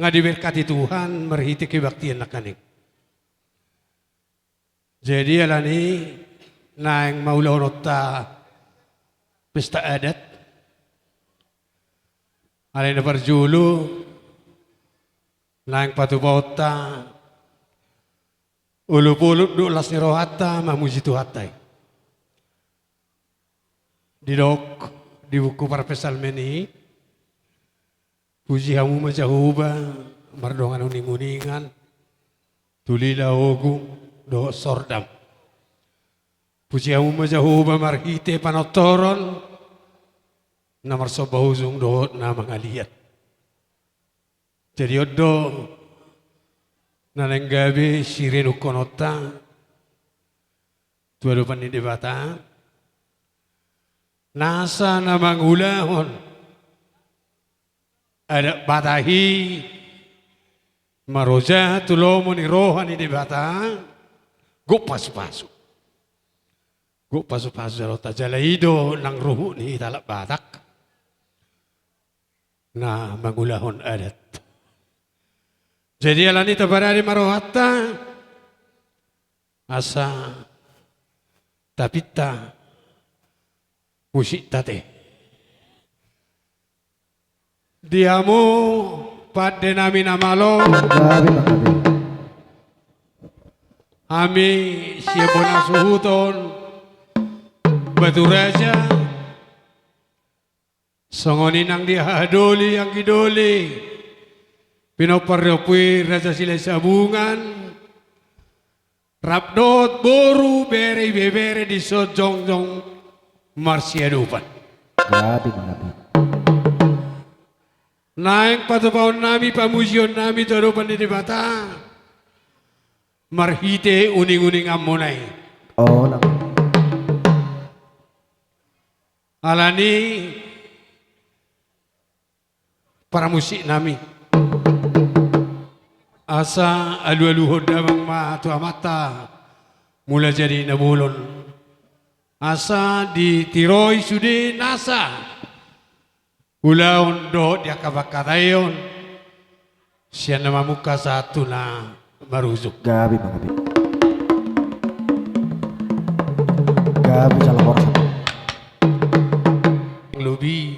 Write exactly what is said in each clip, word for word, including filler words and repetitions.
Diberkati Tuhan marhite kebaktian nangkaning. Jadi alani naeng ma ulahononta pesta adat. Alai na parjolo naeng patupaonta olopolop dohot las ni rohanta mamuji Tuhanta i. Didok di buku Parpsalmen i, puji hamu ma Jahowa mardongan uninguningan, tu lila, ogung dohot sordam. Puji hamu ma Jahowa marhite panortoron na marsomba ujung dohot na mangaliat. Jadi on do na naeng gabe sirenungkononta tu adopan ni Debata, nasa na mangulahon adat Batak i marojahan tu lomo ni roha ni Debata, gok pasupasu. Gok pasupasu jalo ta jala i do nang ruhut ni halak Batak na mangulahon adat. Jadi alani taparade ma rohanta asa tapinta musikta te. Di hamu pande nami na malo, hami sian bona suhuton Batu Raja, songon i nang di haha doli, anggi doli, pinompar ni ompu i Raja Silahisabungan, rap dohot boru, bere, ibebere di son jongjong marsiadopan. Gabe ma, gabe. Naeng patupaon nami pamujion nami tu adopan ni Debata marhite uninguninganmuna i. Alani paramusik nami, asa alualuhon damang ma tu Amanta Mulajadi Nabolon, asa ditiroi sude nasa ulaon dohot di angka pangkataion sian na mamungka sahat tu na marujung. Gabe ma, gabe. Gabe jala horas. Lobi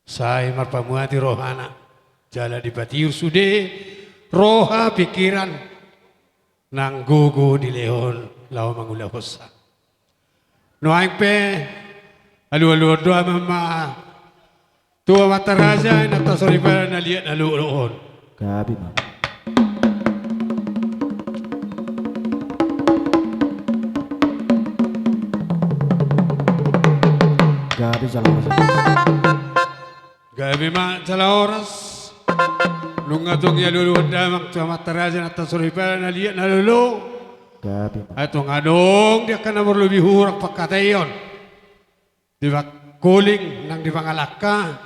sai marpamuati rohana jala dipatiur sude roha pikiran nang gogo dilehon laho mangulahonsa. Nuaeng pe alualuhon damang ma tu amanta raja, inanta soripada na liat na lolo on. Gabe ma. Gabe jala horas. Gabe ma jala horas. Nunga tung i alualuhon damang tu amanta raja, inanta soripada na liat na lolo. Gabe ma. Ai tung adong di angka na marlobi hurang pangkataion di pangkoling nang di pangalangka,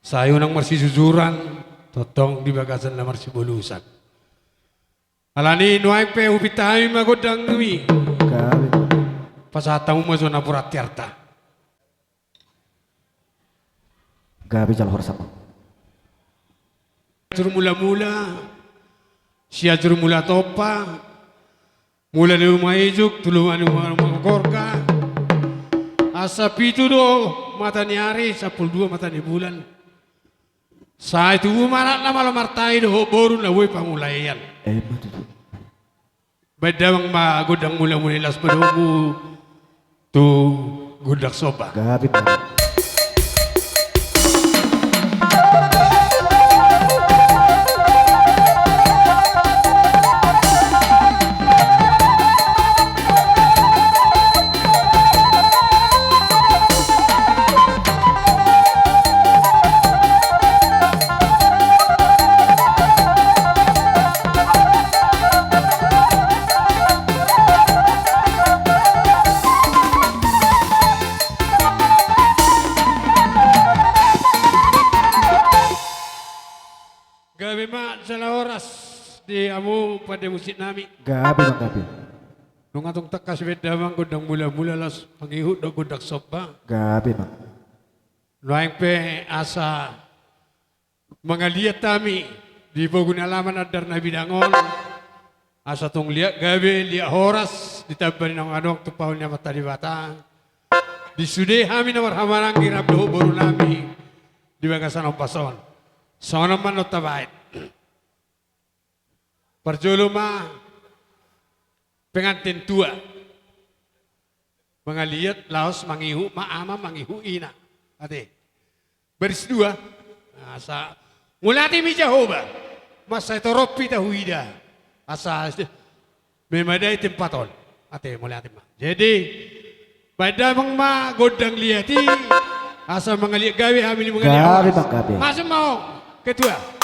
sai unang marsijujuran, tongtong di bagasan na marsibolusan. Alani nuaeng pe hupinta hami ma gondangmi. Gabe. Pasahat hamu ma jo napuran ni arta. Gabe jala horas. Sianjur Mulamula, Sianjur Mulatompa, Mula ni Uma Ijuk, Tulu ni Uma Gorga, asa pitu do mata ni ari, sampulu dua mata ni bulan. Sai tubu ma anak na malo martahi dohot boru na boi pangulaian. Emma tutu. Baen damang ma gondang mulamula i, laos padomu tu gondang somba. Gabe ma. Gabe ma jala horas di hamu pande musik nami. Gabe ma, gabe. Nunga tung tangkas baen damang gondang mulamula, laos mangihut do gondang somba. Gabe ma. Nuaeng pe asa mangaliat hami di pogu ni alaman Andar na bidang on, asa tung liat gabe, liat horas, ditamba ni naung adong tumpahon ni Amanta Debata. Di sude hami na marhahamaranggi rap dohot boru nami di bagasan ombas on. Songon on ma na tabaen. Parjolo ma pengantin tua. Mangaliat laos mangihut ma ama, mangihut ina. Ate. Baris dua. Asa mauliate ma di Jahowa. Mansai torop hita huida. Asa memadai tempat on. Ate, mauliate ma. Jadi, baen damang ma gondang liat i, asa mangaliat gabe hami, mangaliat. Gabe, horas. Bang, gabe. Masuk ma ho, ketua.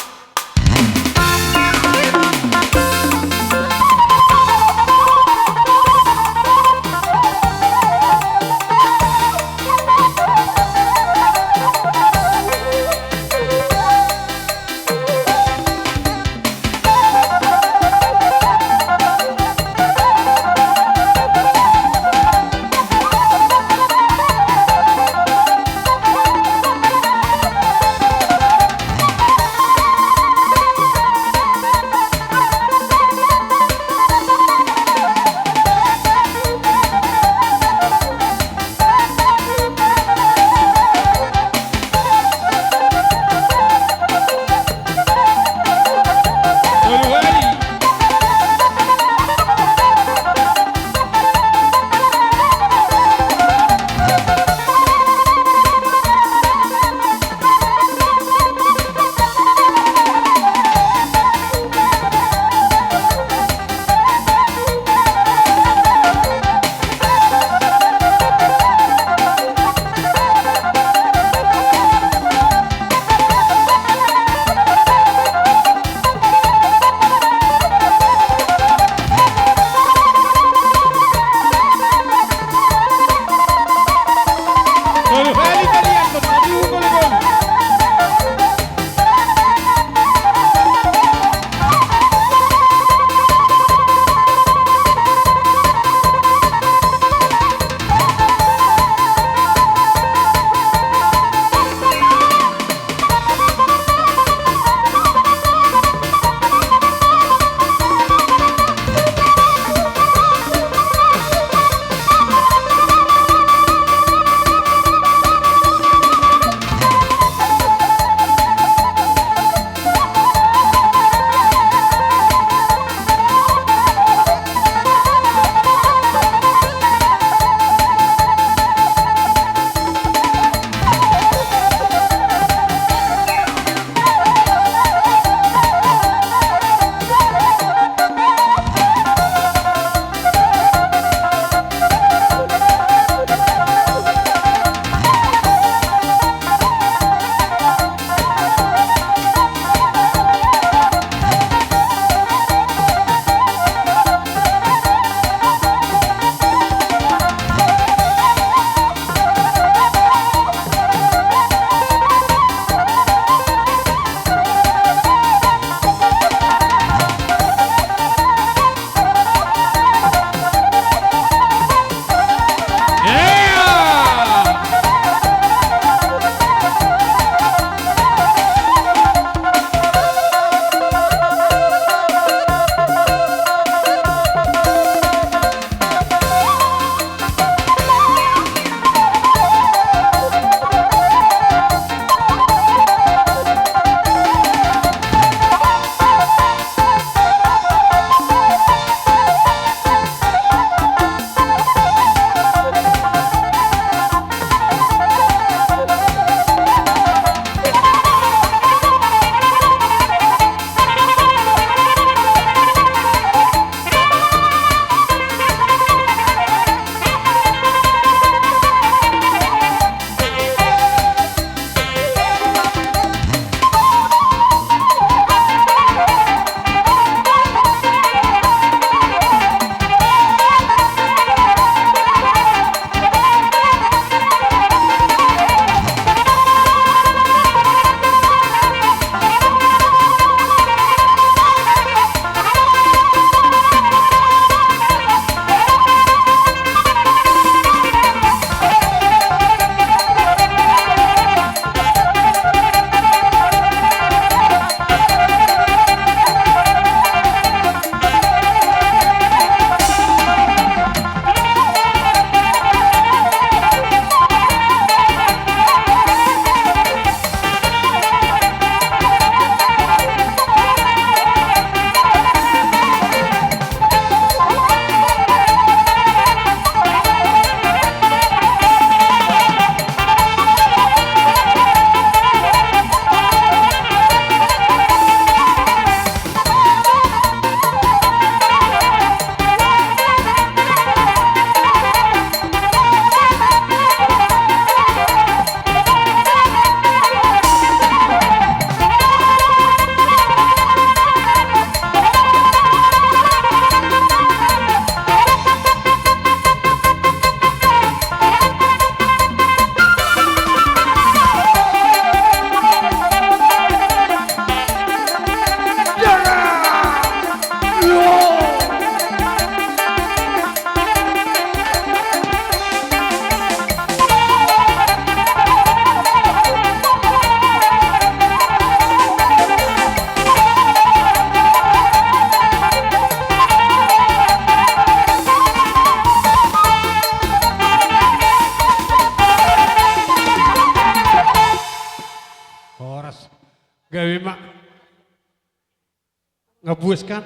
Puas kan?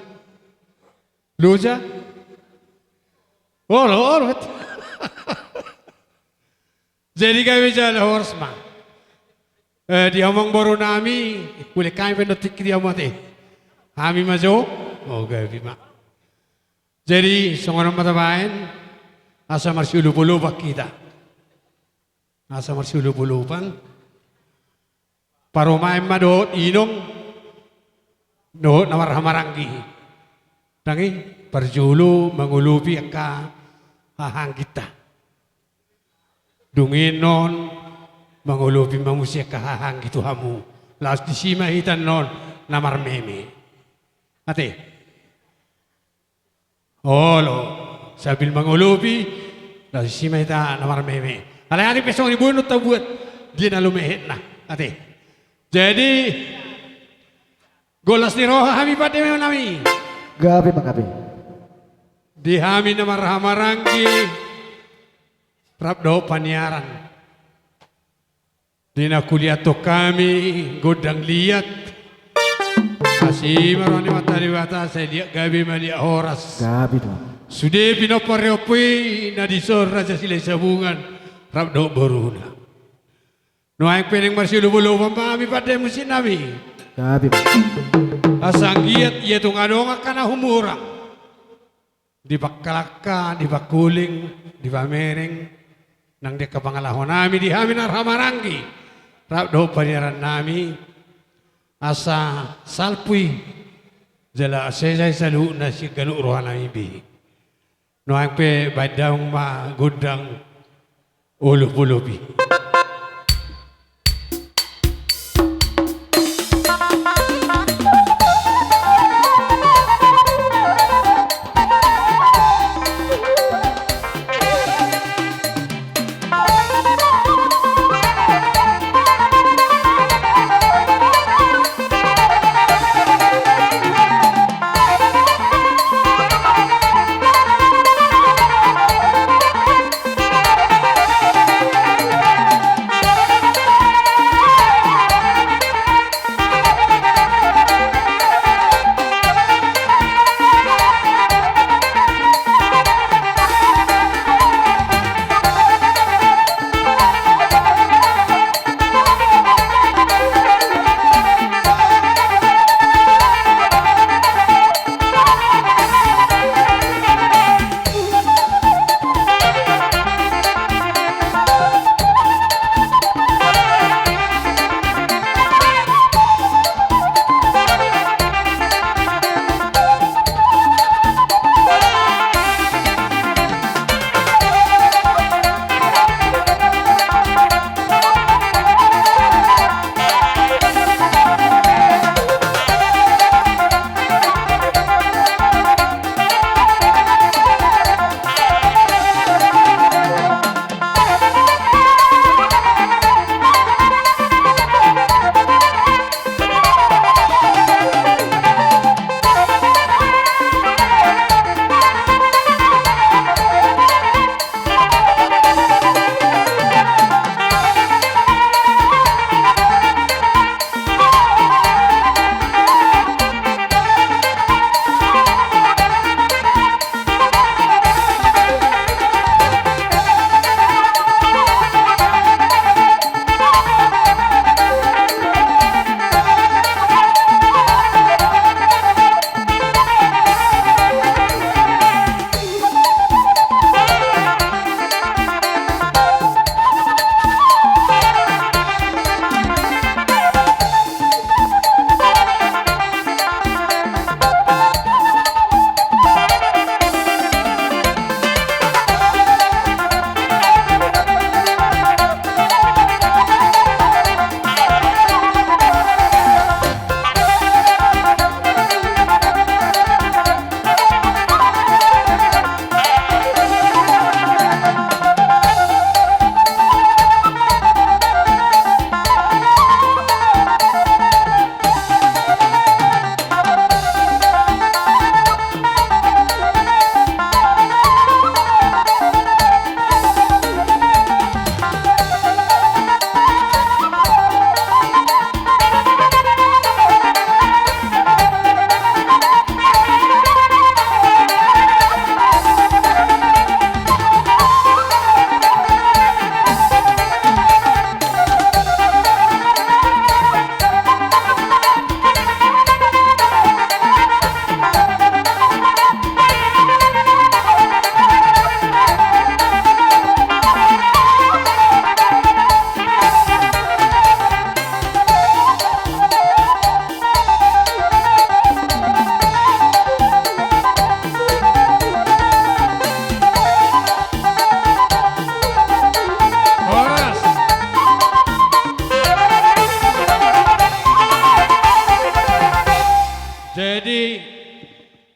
Loja? Olo, olo. Jadi gabe jala horas ma. Eh, di hamu boru nami, ulehon hami pe tingki di hamu ate. Hami ma jo, oh, gabe ma. Jadi, songon on ma tabaen, asa marsiolopolopan hita. Asa marsiolopolopan. Parumaen ma dohot inong, dohot na marhahamaranggi. Ndang i, parjolo mangolopi angka hahaangginta. Dung i annon, mangolopi ma muse angka hahaanggi tu hamu. Laos disi ma hita annon na marmeme. Ate. Olo, sambil mangolopi, laos disi ma hita na marmeme. Alai atik pe songon i boi annon tabuat, dia na lumehetna. Ate. Jadi, gollas ni roha hami pande nami. Gabe ma gabe. Di hami na marhahamaranggi, rap dohot paniaran. Di na huliathon hami gondang liat. Asi ma roha ni Amanta Debata, sai liat gabe ma liat horas. Gabe do. Sude pinompar ni ompu i na dison Raja Silahisabungan rap dohot boruna. Nuaeng pe naeng marsiolopolopan ma hami pande musik nami. Gabe ma. Asa anggiat ia tung adong angka na humurang. Di pangkalangka, di pangkuling, di pamereng, nang di angka pangalaho nami di hami na marhahamaranggi, rap dohot paniaran nami, asa salpu i, jala sesa i saluhutna sian ganup roha nami be. Nuaeng pe baen damang ma gondang Olopolopi.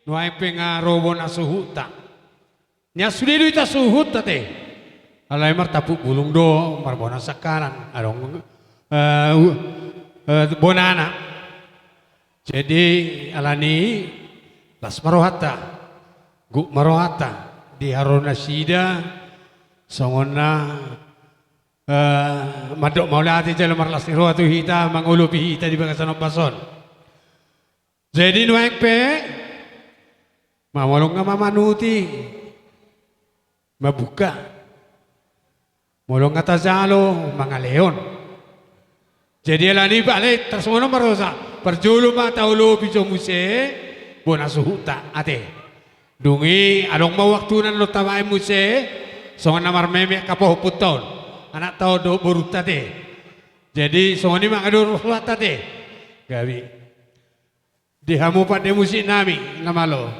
Nuaeng pe nga ro bona suhuta. Nian sude do hita suhut ate. Alai martampuk bulung do, marbona sangkanan. Adong, eh, u-, eh, bonana. Jadi, alani las ma rohanta. Gok ma rohanta. Di haroro nasida. Songon na, eh, mandok mauliate jala marlas ni roha tu hita, mangolopi hita di bagasan ombas on. Jadi nuaeng pe, ma molo nga mamanuti, mabuka. Molo nga tajalo, mangalehon. Jadi alani i pale tarsongon on ma roha, parjolo ma taolopi jo muse, bona suhuta, ate. Dung i, adong ma waktuna na tabaen muse, songon na marmeme angka pahompunta on. Anakta on dohot borunta ate. Jadi, songon i ma nga do rohanta ate. Gabe. Di hamu pande musik nami, na malo.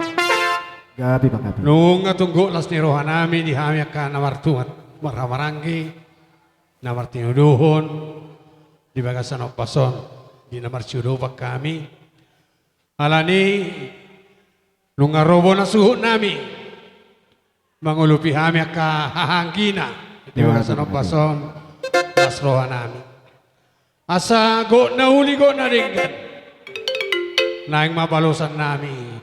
Gabe, Bang, gabe. Nunga tung gok las ni roha nami di hami angka na martunga, marhahamaranggi, na martinodohon, di bagasan ombas on, di na marsiudopan hami. Alani, nunga ro bona suhut nami. Mangolopi hami angka hahaanggina di bagasan ombas on, las roha nami. Asa gok na uli gok na denggan. Naeng ma balosan nami.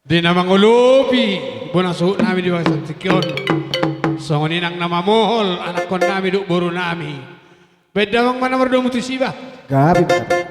Di na mangolopi bona suhut nami di bagasan tingki on. Songon i nang na mamohol anakkon nami dohot boru nami. Baen damang ma na mardomu tusi ba. Gabe, gabe.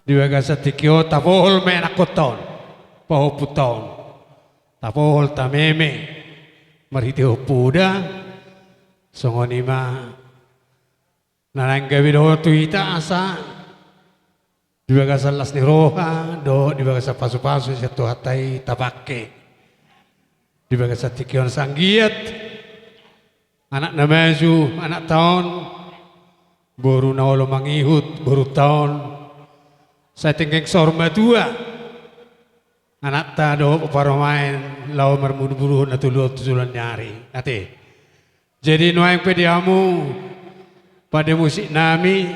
Di bagasan tingki on tapohol ma anakkonta on, pahompunta on. Tapohol, tameme marhite hompu da. Songon i ma na naeng gabe dohot tu hita asa di bagasan las ni roha dohot di bagasan pasupasu sian Tuhanta i tapangke di bagasan tingki on. Asa anggiat anak na maju, anakta on, boru na olo mangihut, borunta on, sai tenggeng saur matua anakta dohot parumaen laho marmudubuduhon na tolu on tu joloan ni ari. Ate. Jadi nuaeng pe di hamu pande musik nami,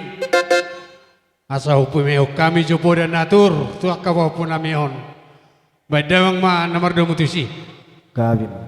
asa hupamehon hami jo poda na tur tu angka pahompu nami on. Baen damang ma na mardomu tusi. Gabe ma.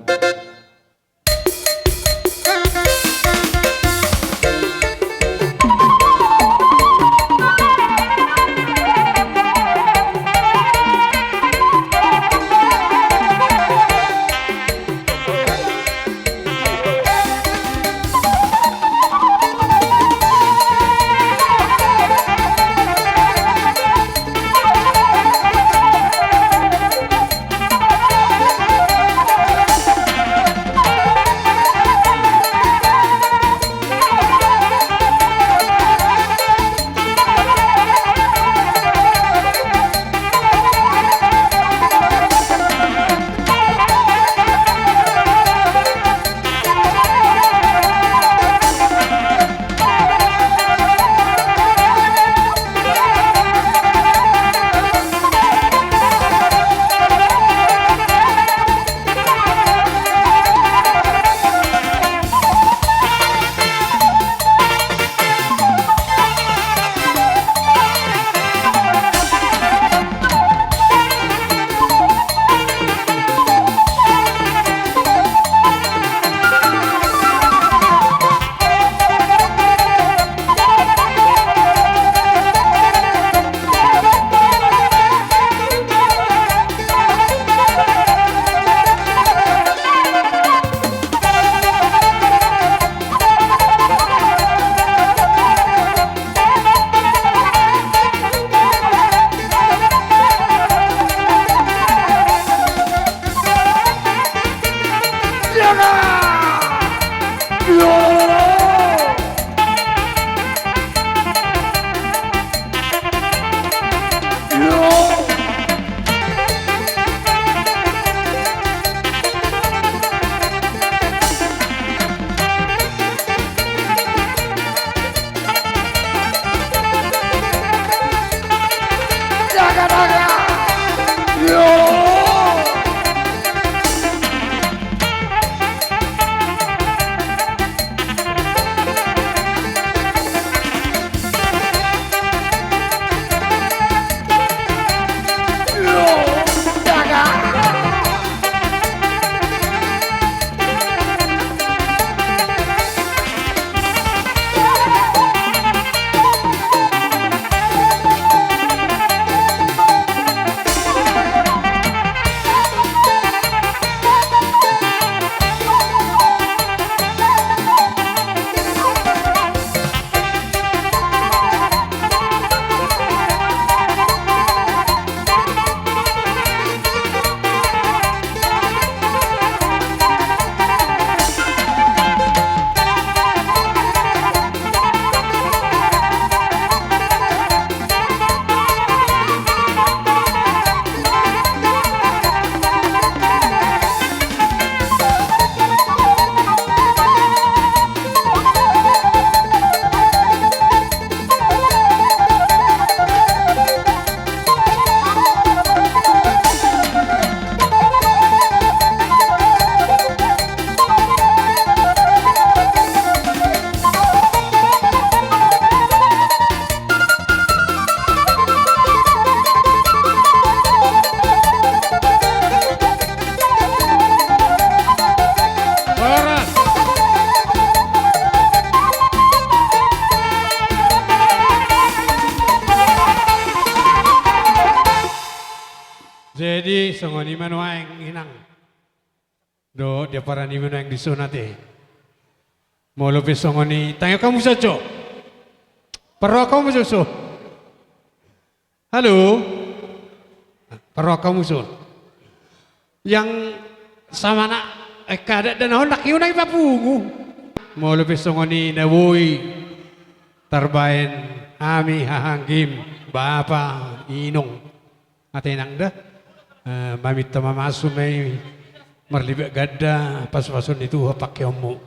Jadi songon i ma nuaeng inang dohot di ampara nami nuaeng dison ate. Molo pe songon i, tangiangkon hamu sajo. Parrohahon hamu sajo. Halo. Parrohahon hamu son. Yang sama na, eh, kada dan honda kiuna i papungu. Molo pe songon i na boi tarbaen hami haha anggim, bapa, inong, ate nang da. Eh, maminta mamasu ma i marlibak ganda, pasu-pasu ni Tuhan pangkeonmu.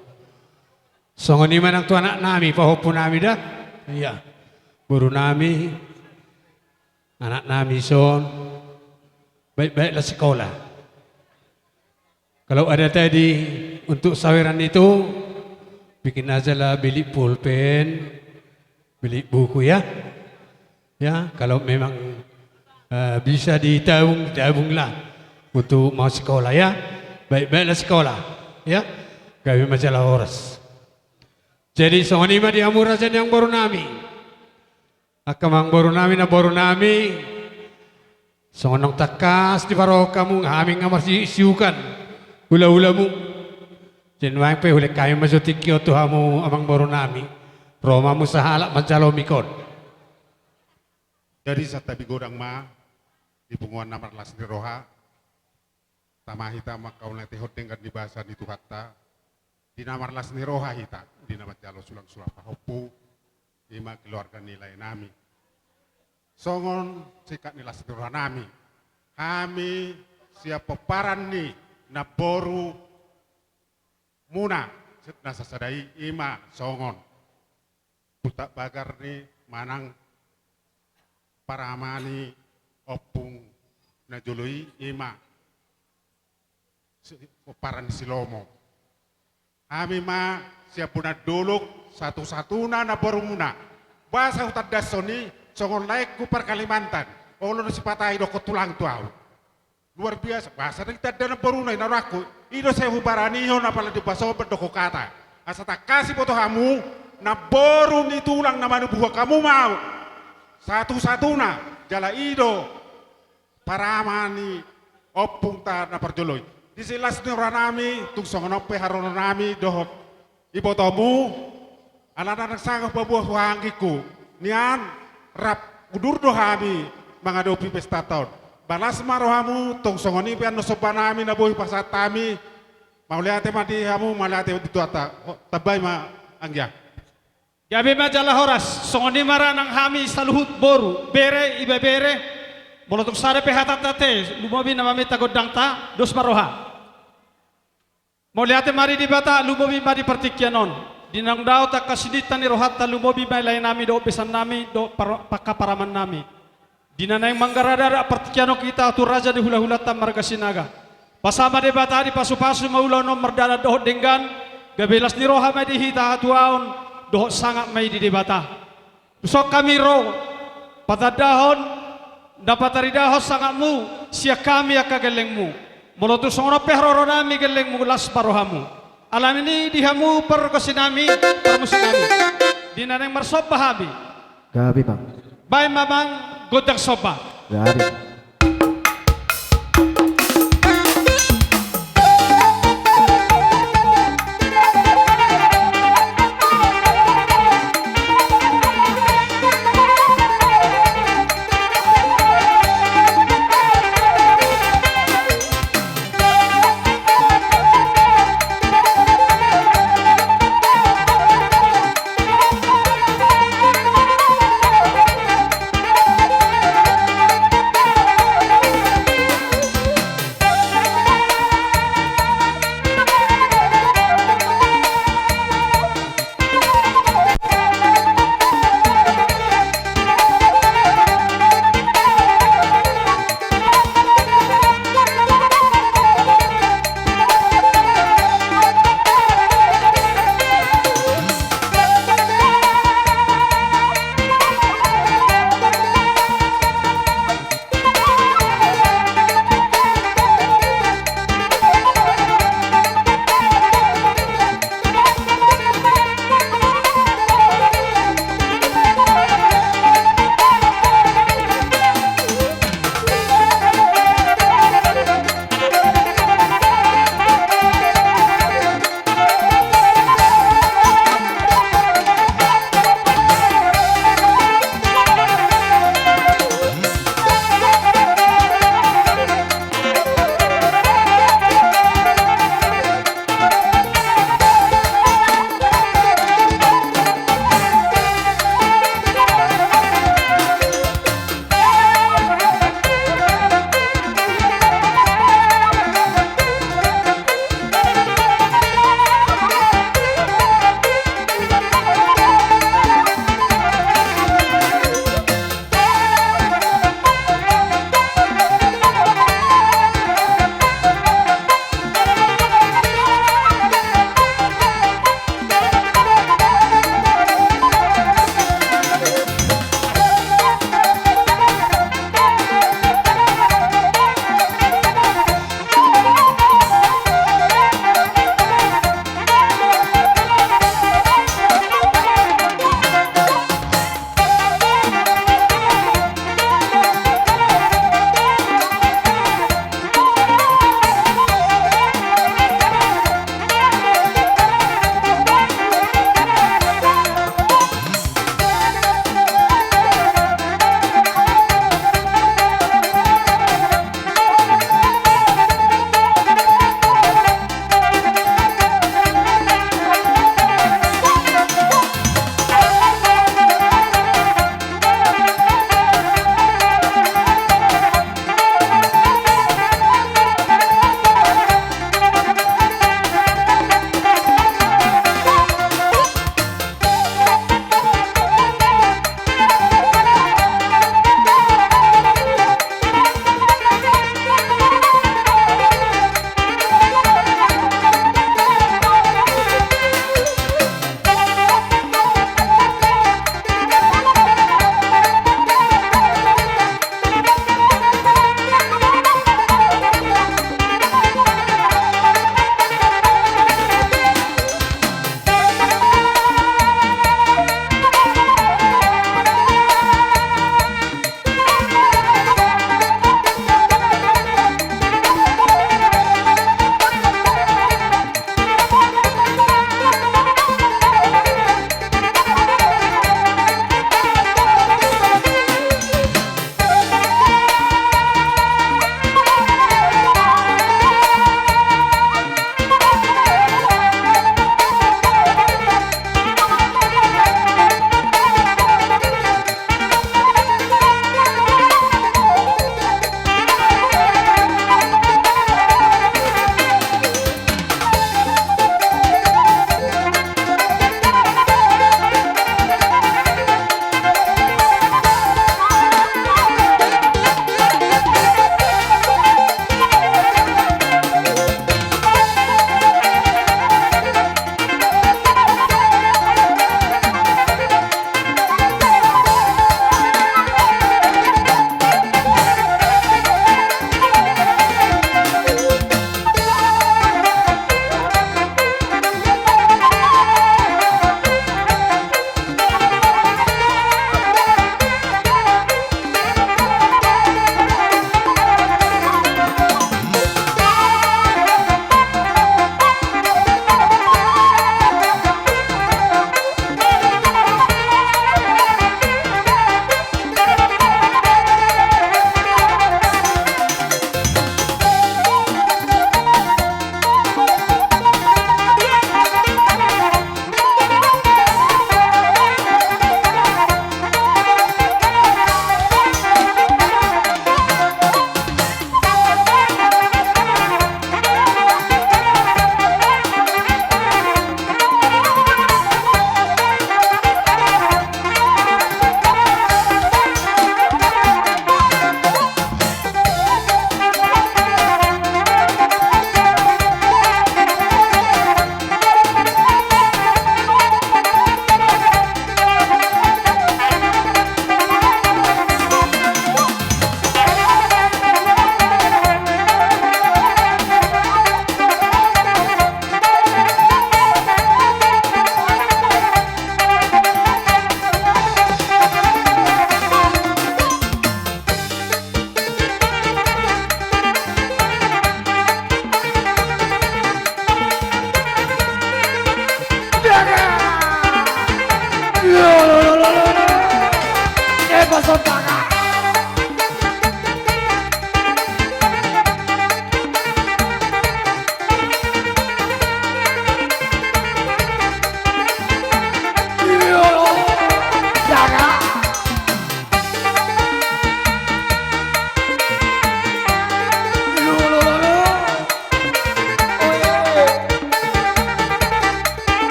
Songon i ma nang tu anak nami, pahompu nami da. Iya. Boru nami, anak nami son, baik-baiklah sekolah. Kalau ada tadi untuk saweran itu, bikin aja lah beli pulpen, beli buku ya. Ya, kalau memang, eh, bisa ditabung, tabunglah untuk mau sekolah ya. Baik-baiklah sekolah ya. Gabe ma jala horas. Jadi songon i ma di hamu raja ni amangboru nami. Angka amangboru nami, namboru nami, songon naung tangkas diparrohahon hamu, hami nga marsiukan hula-hulamu. Jadi nuaeng pe hulehon hami ma jo tingki on tu hamu amangboru nami. Ro ma hamu sahalak manjalo mik on. Jadi santabi godang ma di punguan na marlas ni roha. Tama hita mangkaulate hot denggan di basa ni Tuhanta, di na marlas ni roha hita, di na manjalo sulang-sulang pahompu, i ma keluarga ni lae nami. Songon singkat ni las ni roha nami, hami sian pomparan ni namboru muna, na sasada i, i ma songon Bultak Bagar ni manang parama ni ompung na jolo i, i ma si-, pomparan ni Silomo. Hami ma sian Bonan Dolok satu-satuna namborumuna. Boasa hutandashon i songon laengku parKalimantan, olo na sipata i dokkon tulang tu ahu. Luar biasa, boasa na ditanda namboruna i na rohangku. I do sai hubaranihon apala di pasomban dokkon hata. Asa tangkas diboto hamu, namboru ni tulang na manubuhon hamu ma ahu. Satu-satuna, jala i do parama ni ompungta na parjolo i. Disi las ni roha nami, tung songon on pe haroro nami dohot ibotomu, alana ndang sanggup hamu boha tu haha anggingku. Nian rap udur do hami mangadopi pestanta on. Balas ma rohamu, tung songon i pe annon somba nami na boi pasahat hami. Mauliate ma di hamu, mauliate di Tuhanta. Ho, tambai ma anggia. Gabe ma jala horas, songon i ma ra nang hami saluhut boru, bere, ibebere, molo tung sada pe hatanta ate, lumobi na maminta gondangta, dos ma roha. Mauliate ma di Debata, lumobi ma di partingkian on. Di naung dao tangkas sininta ni rohanta, lumobi ma i lae nami dohot besan nami dohot par-, pangkaparaman nami. Di na naeng manggaradak partingkian on hita tu raja ni hulahulanta marga Sinaga. Pasa ma Debata, dipasupasu ma ulaon on mardalan dohot denggan, gabe las ni roha ma i di hita hatuaon, dohot sangap ma i di Debata. Tuson hami ro, patandahon, na pataridahon sangapmu, sian hami angka gellengmu. Molo tung songon on pe haroro nami gellengmu, las ma rohamu. Alani i di hamu pargonsi nami, parmusik nami. Di na naeng marsomba hami. Gabe ma. Baen ma amang gondang somba. Gabe ma.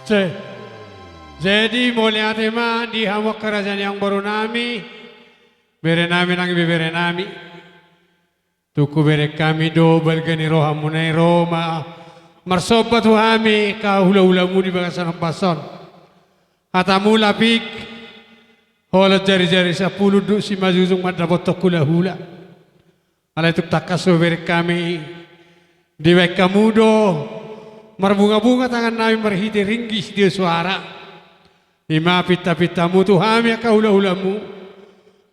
Jadi, jadi mauliate ma di hamu angka raja ni amangboru nami, bere nami nang ibebere nami. Tung hubereng hami do balga ni rohamuna i ro ma marsomba tu hami angka hulahulamuna di bagasan ombas on. Hatamu lapik, holan jarijari sampulu duk simanjujung mandapothon hulahula. Alai tung tangkas hubereng hami, dibahen hamu do marbungabunga tangan nami marhite ringgit di suara. I ma pintapintamu tu hami angka hulahulamu.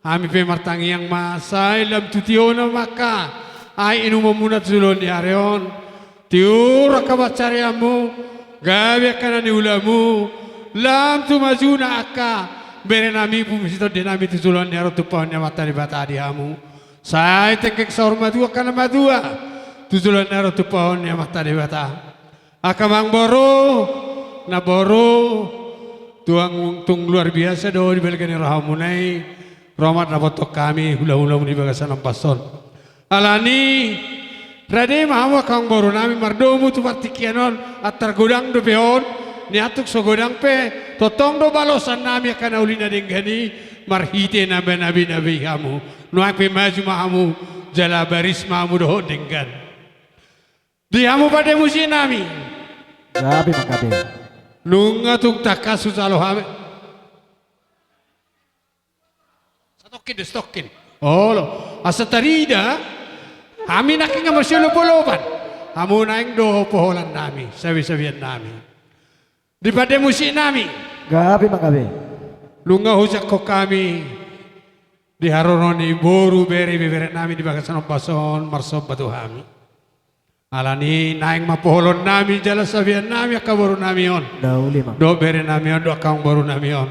Hami pe martangiang ma, sai lam tu tio nama angka aek inumonmuna tu joloan ni ari on. Tiur angka pansarianmu, gabe angka na niulamu, lam tu majuna angka bere nami, pungsi tondi nami tu joloan ni ari on, tumpahon ni Amanta Debata di hamu. Sai tenggeng saur matua angka na matua tu joloan ni ari on, tumpahon ni Amanta Debata. Angka amangboru, namboru, tung, tung luar biasa do di balga ni rohamuna i ro mandapothon hami hulahulamu di bagasan ombas on. Alani, rade ma hamu angka amangboru nami mardomu tu partingkian on, antar godang dope on, nian tung so godang pe, tongtong do balosan nami angka na uli na denggan i, marhite na binabe-babe i hamu. Nuaeng pe maju ma hamu, jala baris ma hamu dohot denggan. Di hamu pande musik nami. Gabe ma gabe. Nunga tung tangkas hujalo hami. Satongkin do, satongkin. Olo, asa tarida. Hami nangkin nga marsiolopolopan. Hamu naeng do poholan nami, sabesabean nami. Di pande musik nami. Gabe ma gabe. Nunga hujangkon hami di haroro ni boru, bere, ibebere nami di bagasan ombas on marsomba tu hami. Alani naeng ma poholonnami jala sabeannami angka borunami on. Na uli ma. Dohot berenami on dohot angka amangborunami on.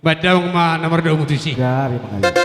Baen damang ma na mardomu tusi. Gabe ma.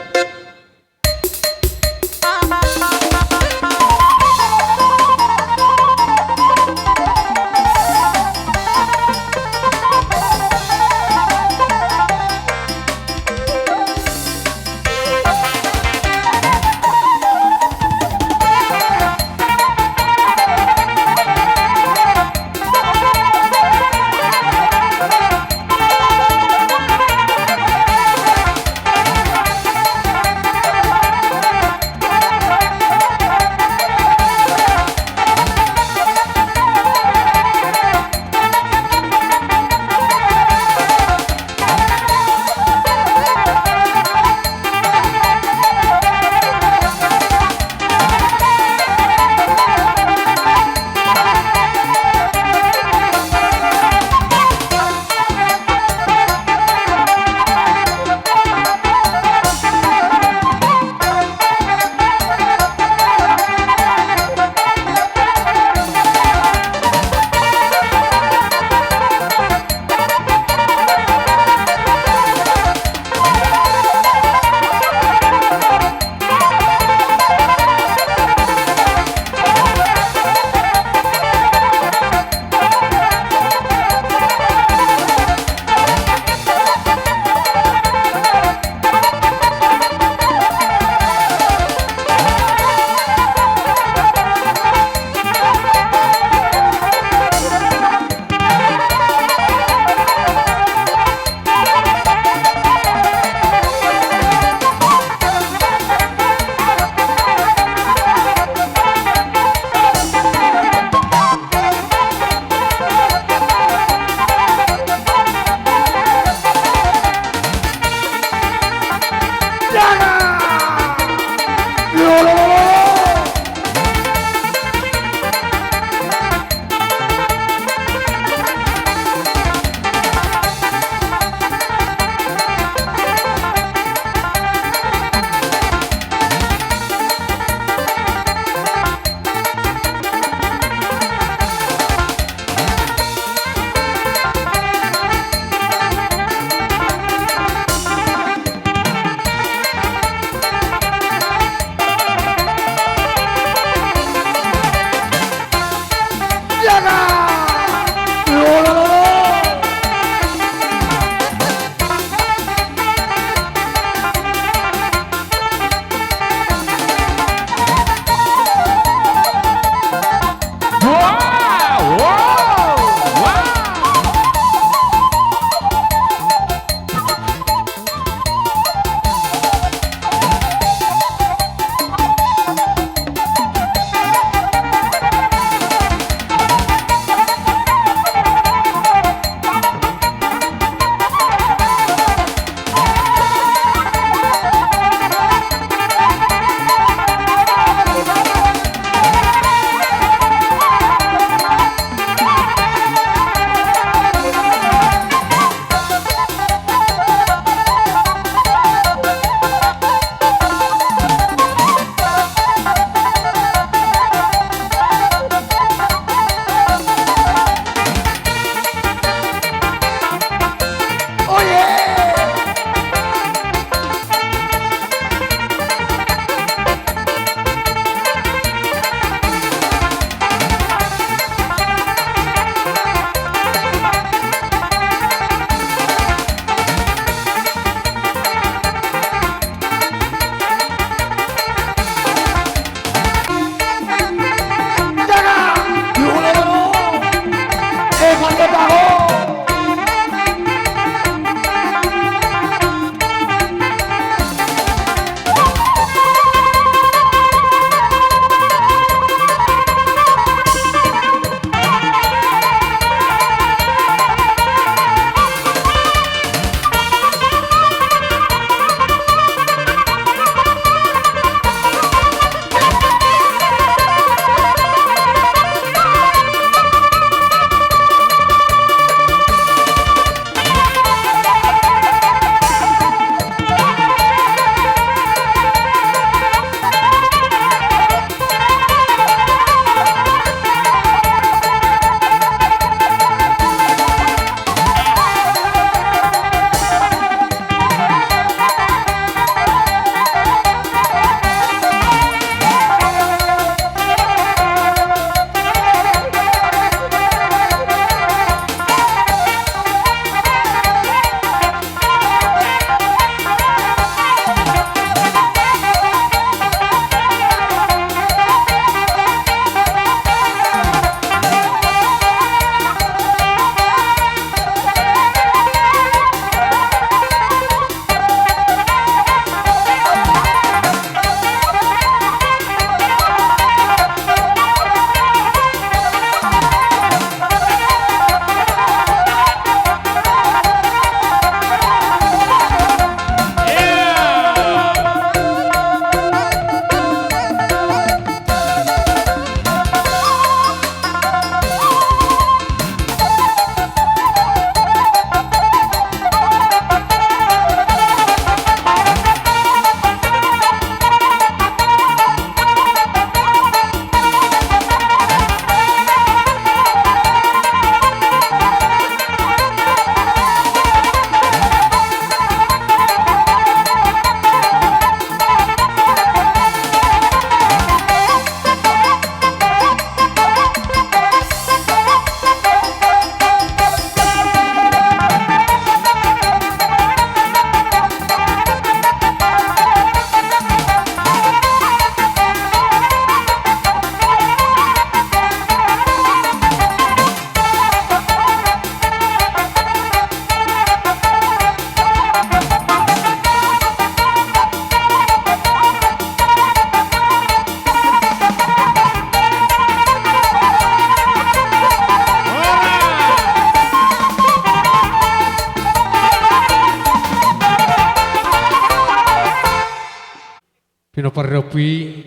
Pinompar ni ompu i,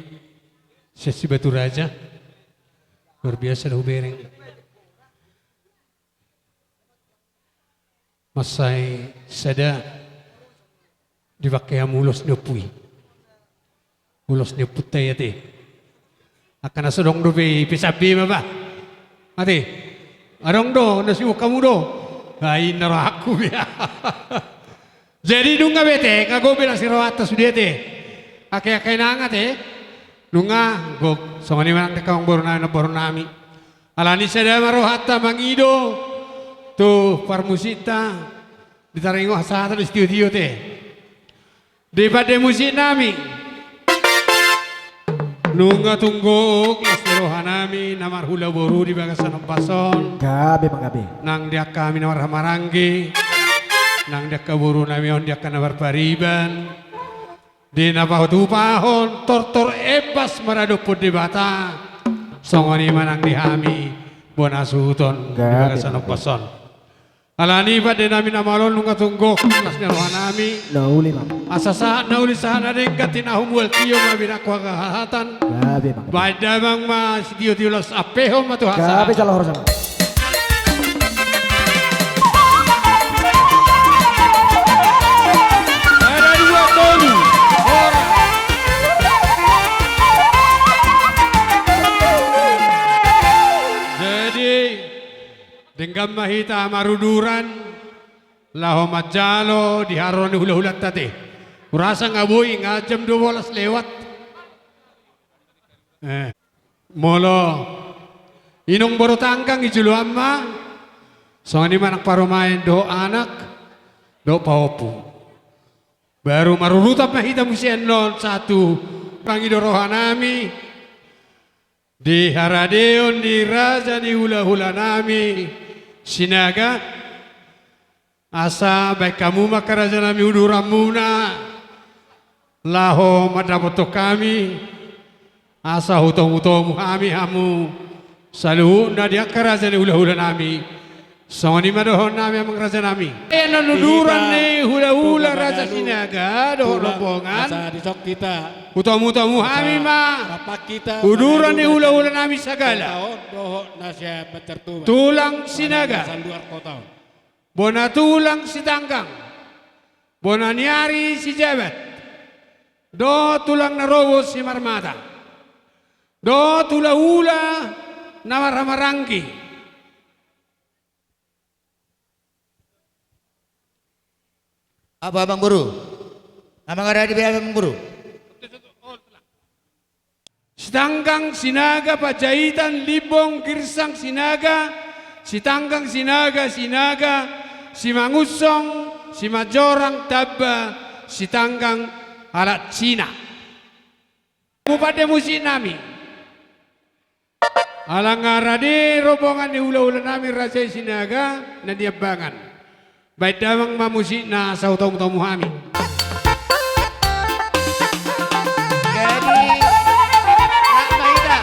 sian Sibaturaja. Luar biasa do hubereng. Mansai sada dipangke hamu ulos ni ompu i. Ulos ni ompunta i ate. Angka na so adong dope i pe sampe ma ba. Ate. Adong do na siboan hamu do. Ai na rohangku be. Jadi nunga be ate, nga gok be las ni rohanta sude ate. Angka angka inang ate. Nunga gok, songon i ma nang di angka amangboru nami, namboru nami. Alani sada ma rohanta mangido tu parmusikta di taringot sahata di studio ate. Di pande musik nami. Nunga tung gok las ni roha nami na marhula boru di bagasan ombas on. Gabe ma gabe. Nang di angka hami na marhahamaranggi. Nang di angka boru nami on di angka na marpariban. Di na patupahon tortor embas maradophon Debata. Songon i ma nang di hami bona suhuton di bagasan ombas on. Alani pande nami na malo on nunga tung gok las ni roha nami. Na uli ma. Asa sahat na uli sahat na denggan, tinahu mual tio ma binakku hahatan. Gabe ma. Baen damang ma sitio-tio las, ampehon ma tu hasahatan. Gabe jala horas ma. Sada dua tolu. Horas. Jadi denggan ma hita maruduran laho manjalo di haroro ni hula-hulanta ate. Hurasa nga boi, nga jam dua bolas lewat. Eh, molo inong boru tanggang i joloan ma. Songon i ma nang parumaen dohot anak dohot pahompu. Baru marurutan ma hita muse annon sahat tu pangido roha nami. Di haradeon ni raja ni hula-hula nami Sinaga, asa baen hamu ma angka raja nami uduranmuna laho mandapothon hami, asa hutomu-tomu hami hamu saluhutna di angka raja ni hula-hula nami. Songon i ma dohonon nami amang raja nami. Ia non uduran ni hula-hula raja Sinaga dohot rombongan. Hutomu-tomu hami ma uduran ni hula-hula nami sagala. Tulang Sinaga, bona tulang Sitanggang, bona ni ari Sijabat, dohot tulang na robo Simarmata, dohot hula-hula na marhahamaranggi. Apa amang boru? Amang aradi be amang boru. Sitanggang Sinaga Panjaitan, Limbong Girsang Sinaga, Sitanggang Sinaga, Sinaga Simangunsong, Simanjorang, tamba Sitanggang halak Cina. Mupande musik nami. Ala nga rade rombongan ni hula-hula nami raja i Sinaga na niambangan. Baen damang ma musikna asa hutomu-tomu hami. Jadi, rap ma hita.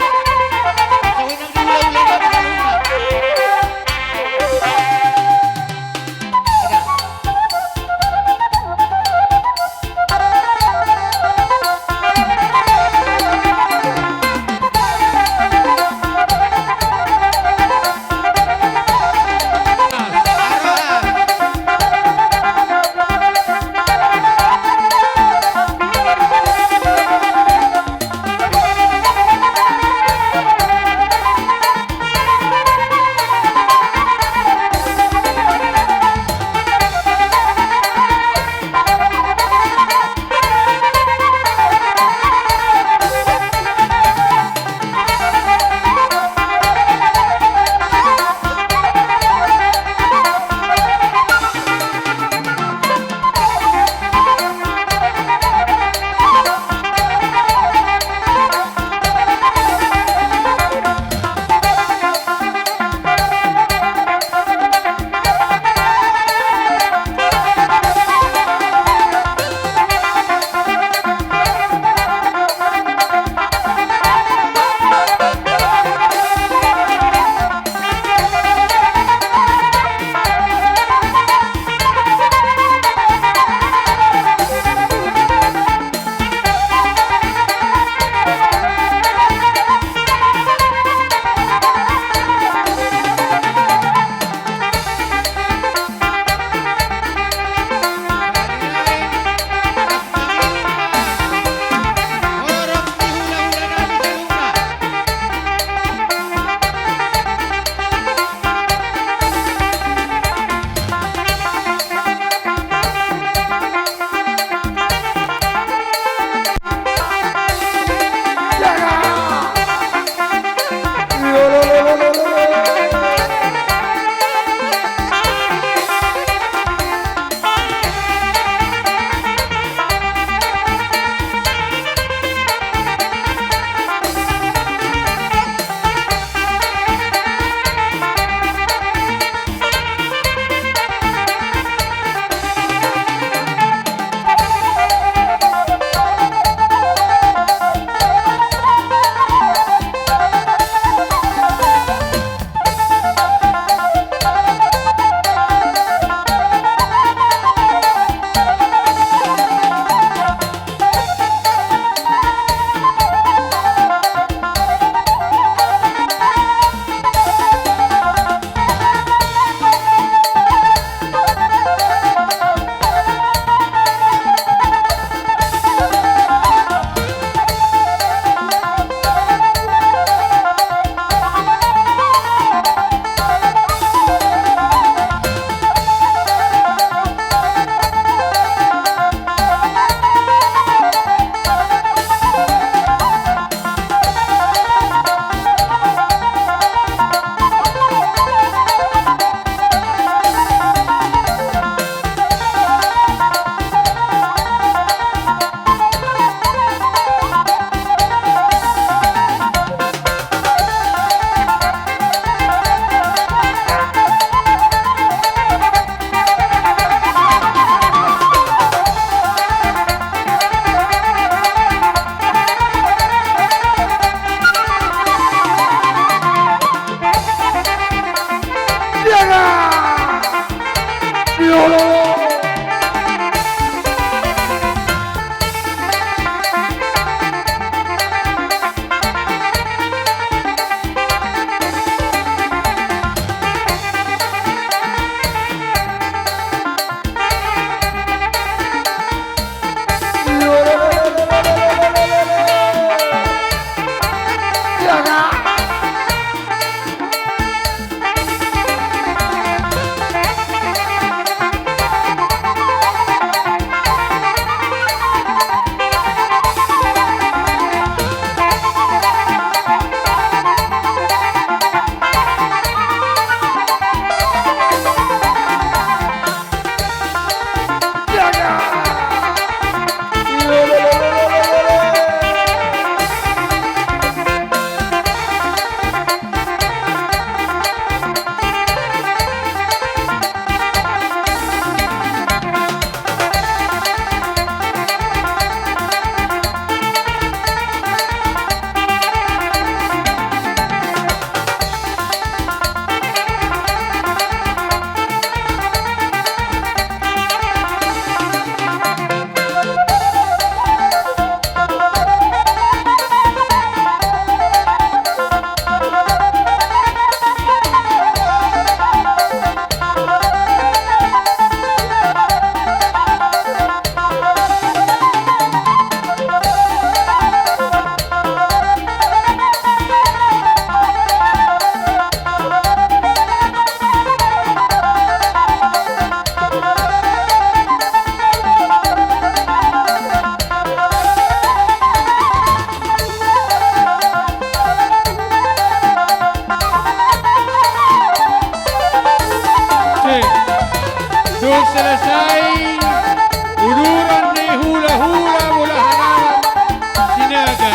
Songon i nang di hula-hula nami. Dung selesai uduran ni hulahula Mula Hanaman Sinaga.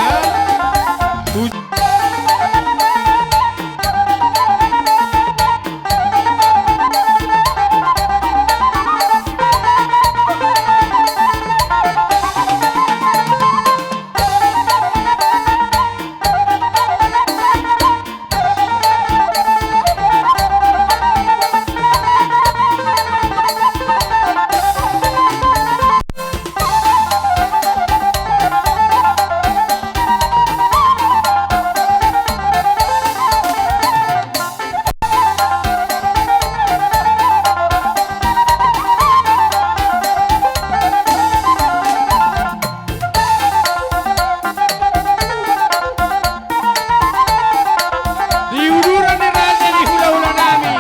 Di uduran ni raja ni hulahulanami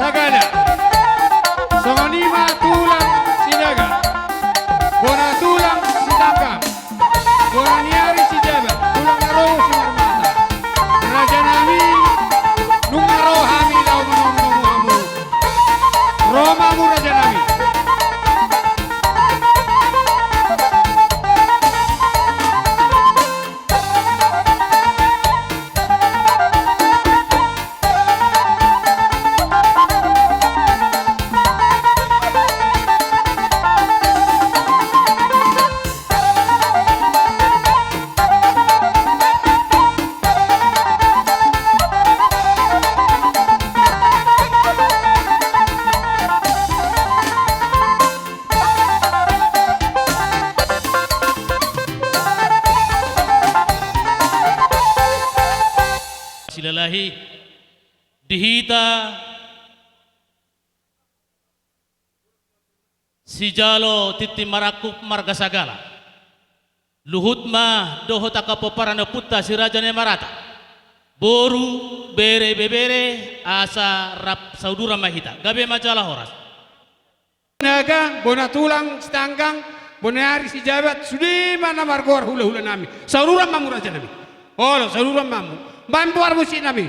sagala, songon i ma tulang Sinaga, bona tulang Sitanggang, bona ni ari Sijabat, tulang na ro Simarmata. Rajanami, nunga ro hami laho manomunomu hamu. Ro ma hamu rajanami. Silalahi di hita sijalo tintin marangkup marga sagala. Luhut ma dohot angka pomparan ni ompunta si Raja Namarata, boru, bere, ibebere, asa rap sauduran ma hita. Gabe ma jala horas. Sinaga, bona tulang Sitanggang, bona ni ari Sijabat, sude ma na margoar hulahulanami. Sauduran ma hamu rajanami. Olo, sauduran ma hamu. Baen boar musiknami.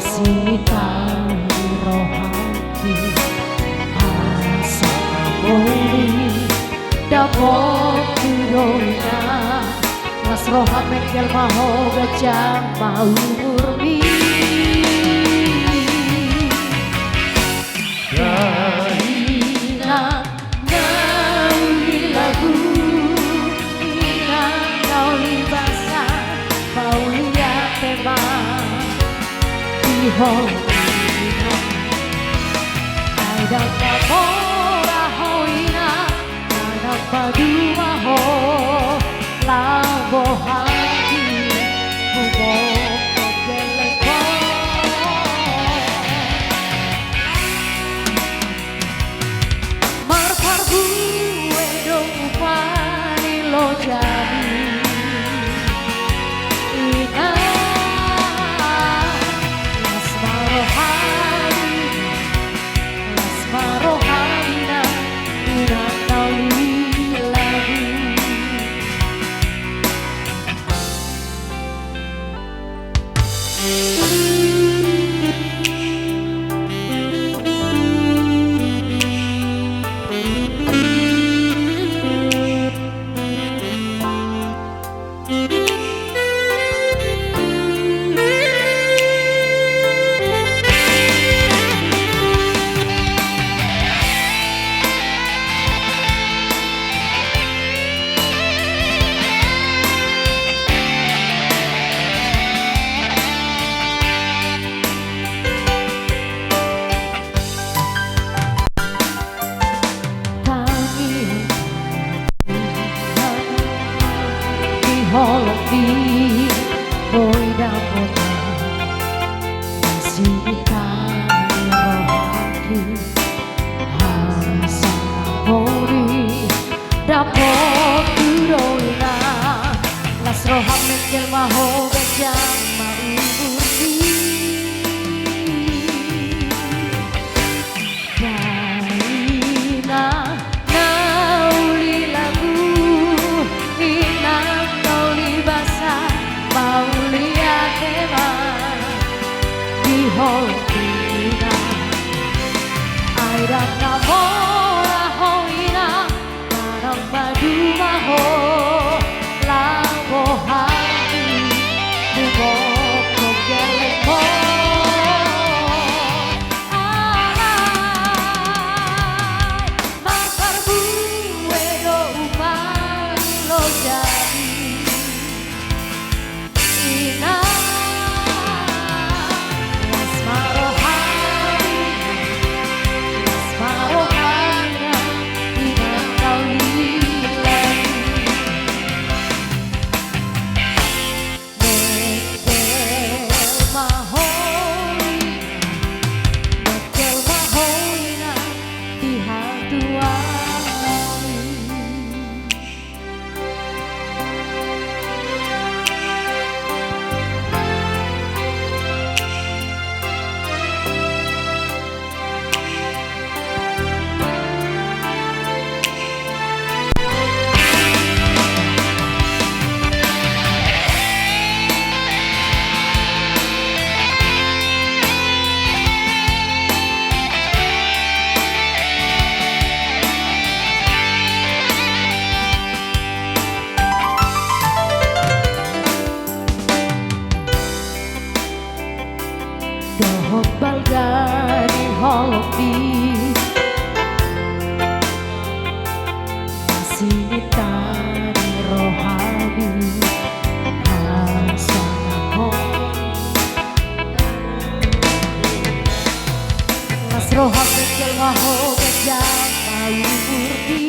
Sinta ni rohangki, asa boi dapot tu do inang. Las roham mengkel ma ho ganjang ma umurmi. Dainang na uli lagu, inang na uli basa, mauliate ma di ho inang. Ai ndang na mora ho inang, ai ndang maduma ho, laho bohangki huboto gellengkon. Marparbue do upa ni lojami, inang. Las ma rohami, las ma rohami, inang, inang na uli lagu. Di holongmi boi dapot ho, sinta ni rohangki, asa boi dapot tu do inang. Las roham mengkel ma ho ganjang ma umurmi. Dainang na uli lagu, inang na uli basa, mauliate ma di ho inang. Ai ndang na mora ho inang, ai ndang maduma ho, laho bohangki huboto gellengkon. Alai marparbue do upa ni lojami, inang. Las ma rohami, las ma rohami, inang, inang na uli lagu. Mengkel ma ho inang, mengkel ma ho inang di hatuaon. Dohot balga ni holongmi, sinta ni rohami, asa boi. Las roham mengkel ma ho ganjang ma umurmi.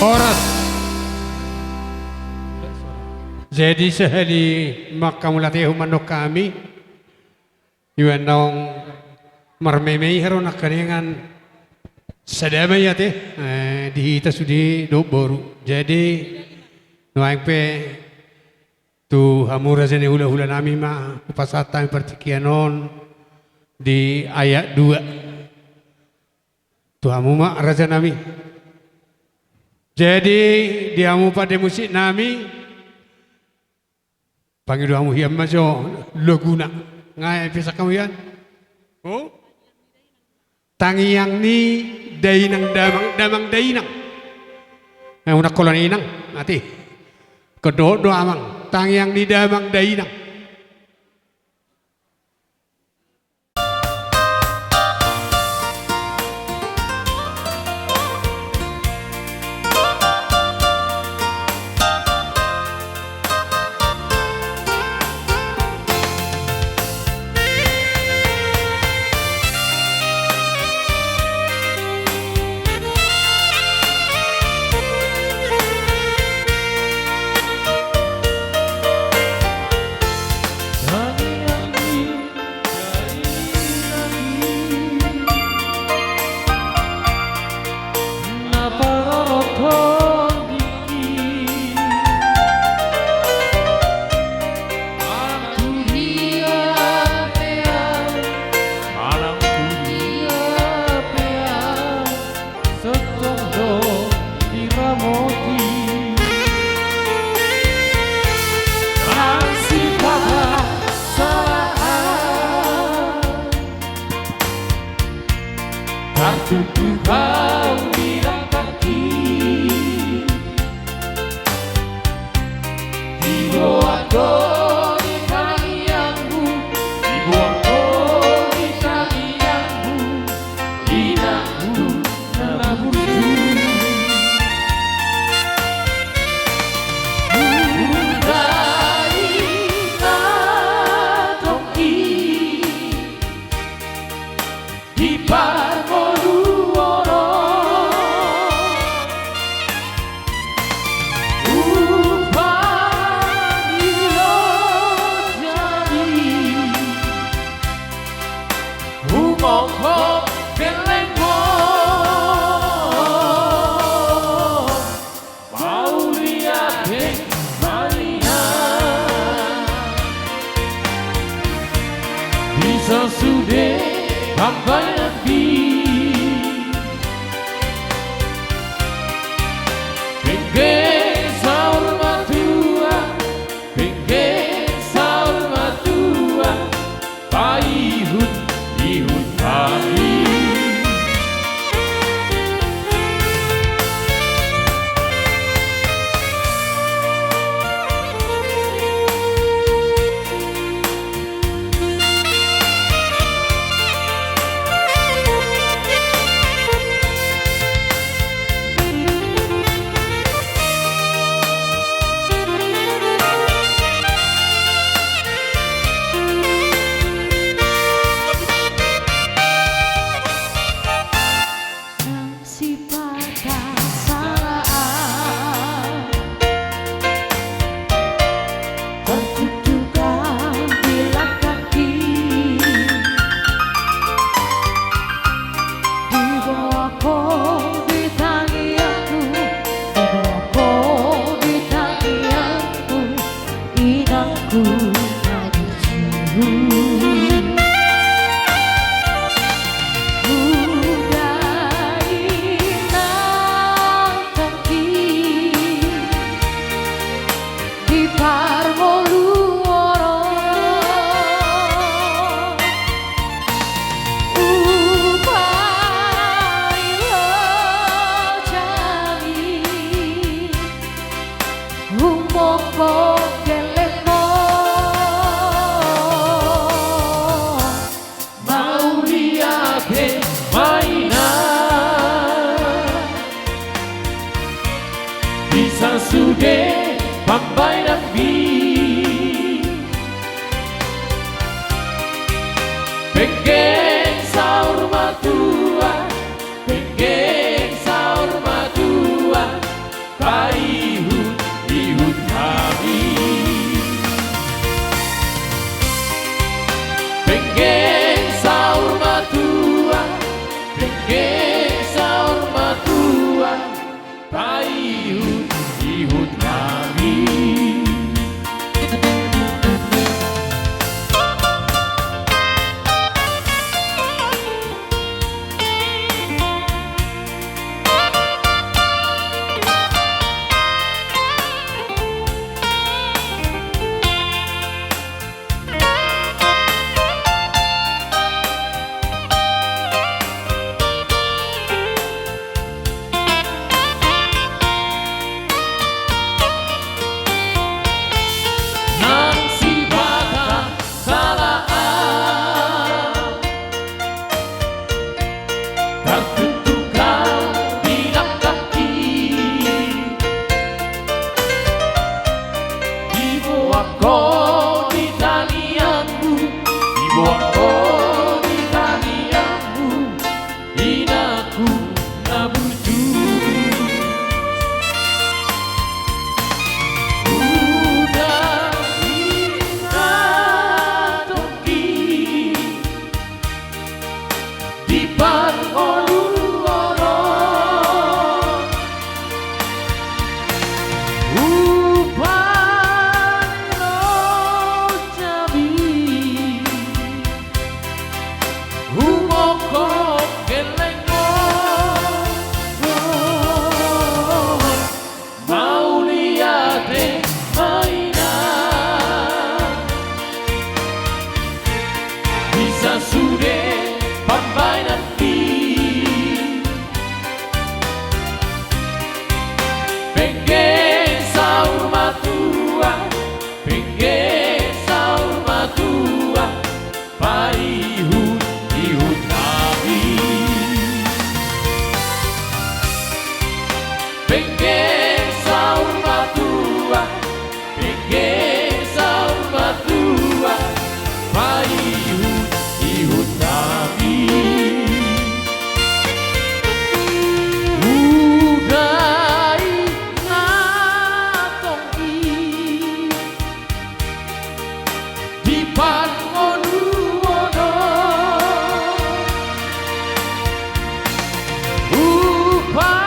Horas. Jadi sahali manghamauliatehon ma annon hami, iba naung marmeimei haroa nangkaningan sada ma i ate, eh, di hita sude dohot boru. Jadi nuaeng pe tu hamu raja ni hulahula nami ma hupasahat hami partingkian on di ayat dua. Tu hamu ma raja nami. Jadi di hamu pande musik nami, pangido hamu hian ma jo laguna. Nga, eh, pesan hamu hian. Oh? Tangiang ni dainang damang, damang dainang. Eh, unang holan inang, ate. Ingkon dohot do amang. Tangiang ni damang dainang. Sontong do diramoti. Nang sipata salaan, tartuktuk au di langkangki. Diboan do di tangiangku, diboan do di tangiangku, inangku na burju. Mula i na tongki di parngoluon on. Umpama lo jali humophop gellengmon. Mauliate ma inang, bisa sude pambahenanmi. Penggeng saur matua, penggeng saur matua. Paihut-ihut hami. Sipata salaan, tartuktuk au di langkangki. Diboan ho di tangiangku, diboan ho di tangiangku, inangku na burju. Mula i na tongki di parngoluon on. Umpama lo jali humophop gellengmon. Mauliate ma inang, bisa sude pambahenanmi. Penggeng saur matua, penggeng saur matua. Boanghon di tangiangmu, inangku na burju. Huda ingatonki di parngoluan on. Upa ni loja mi, humokhop gellengmon. Mauliate ma inang, di sasude pambahenanmi. Penggeng saur matua, penggeng saur matua, paihutihut nami. Penggeng saur matua, penggeng saur matua, paihutihut nami. Huda ingatonki di parngoluan on. Upa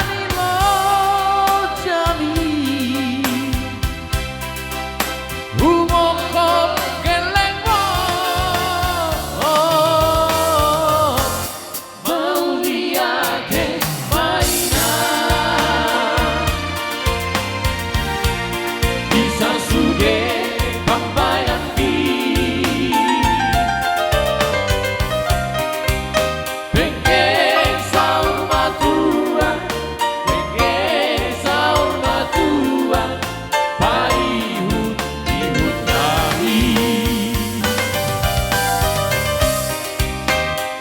ni loja mi, humokhop gellengmon. Mauliate ma inang, di sasude pambahenanmi. Penggeng saur matua, penggeng saur matua, paihutihut nami.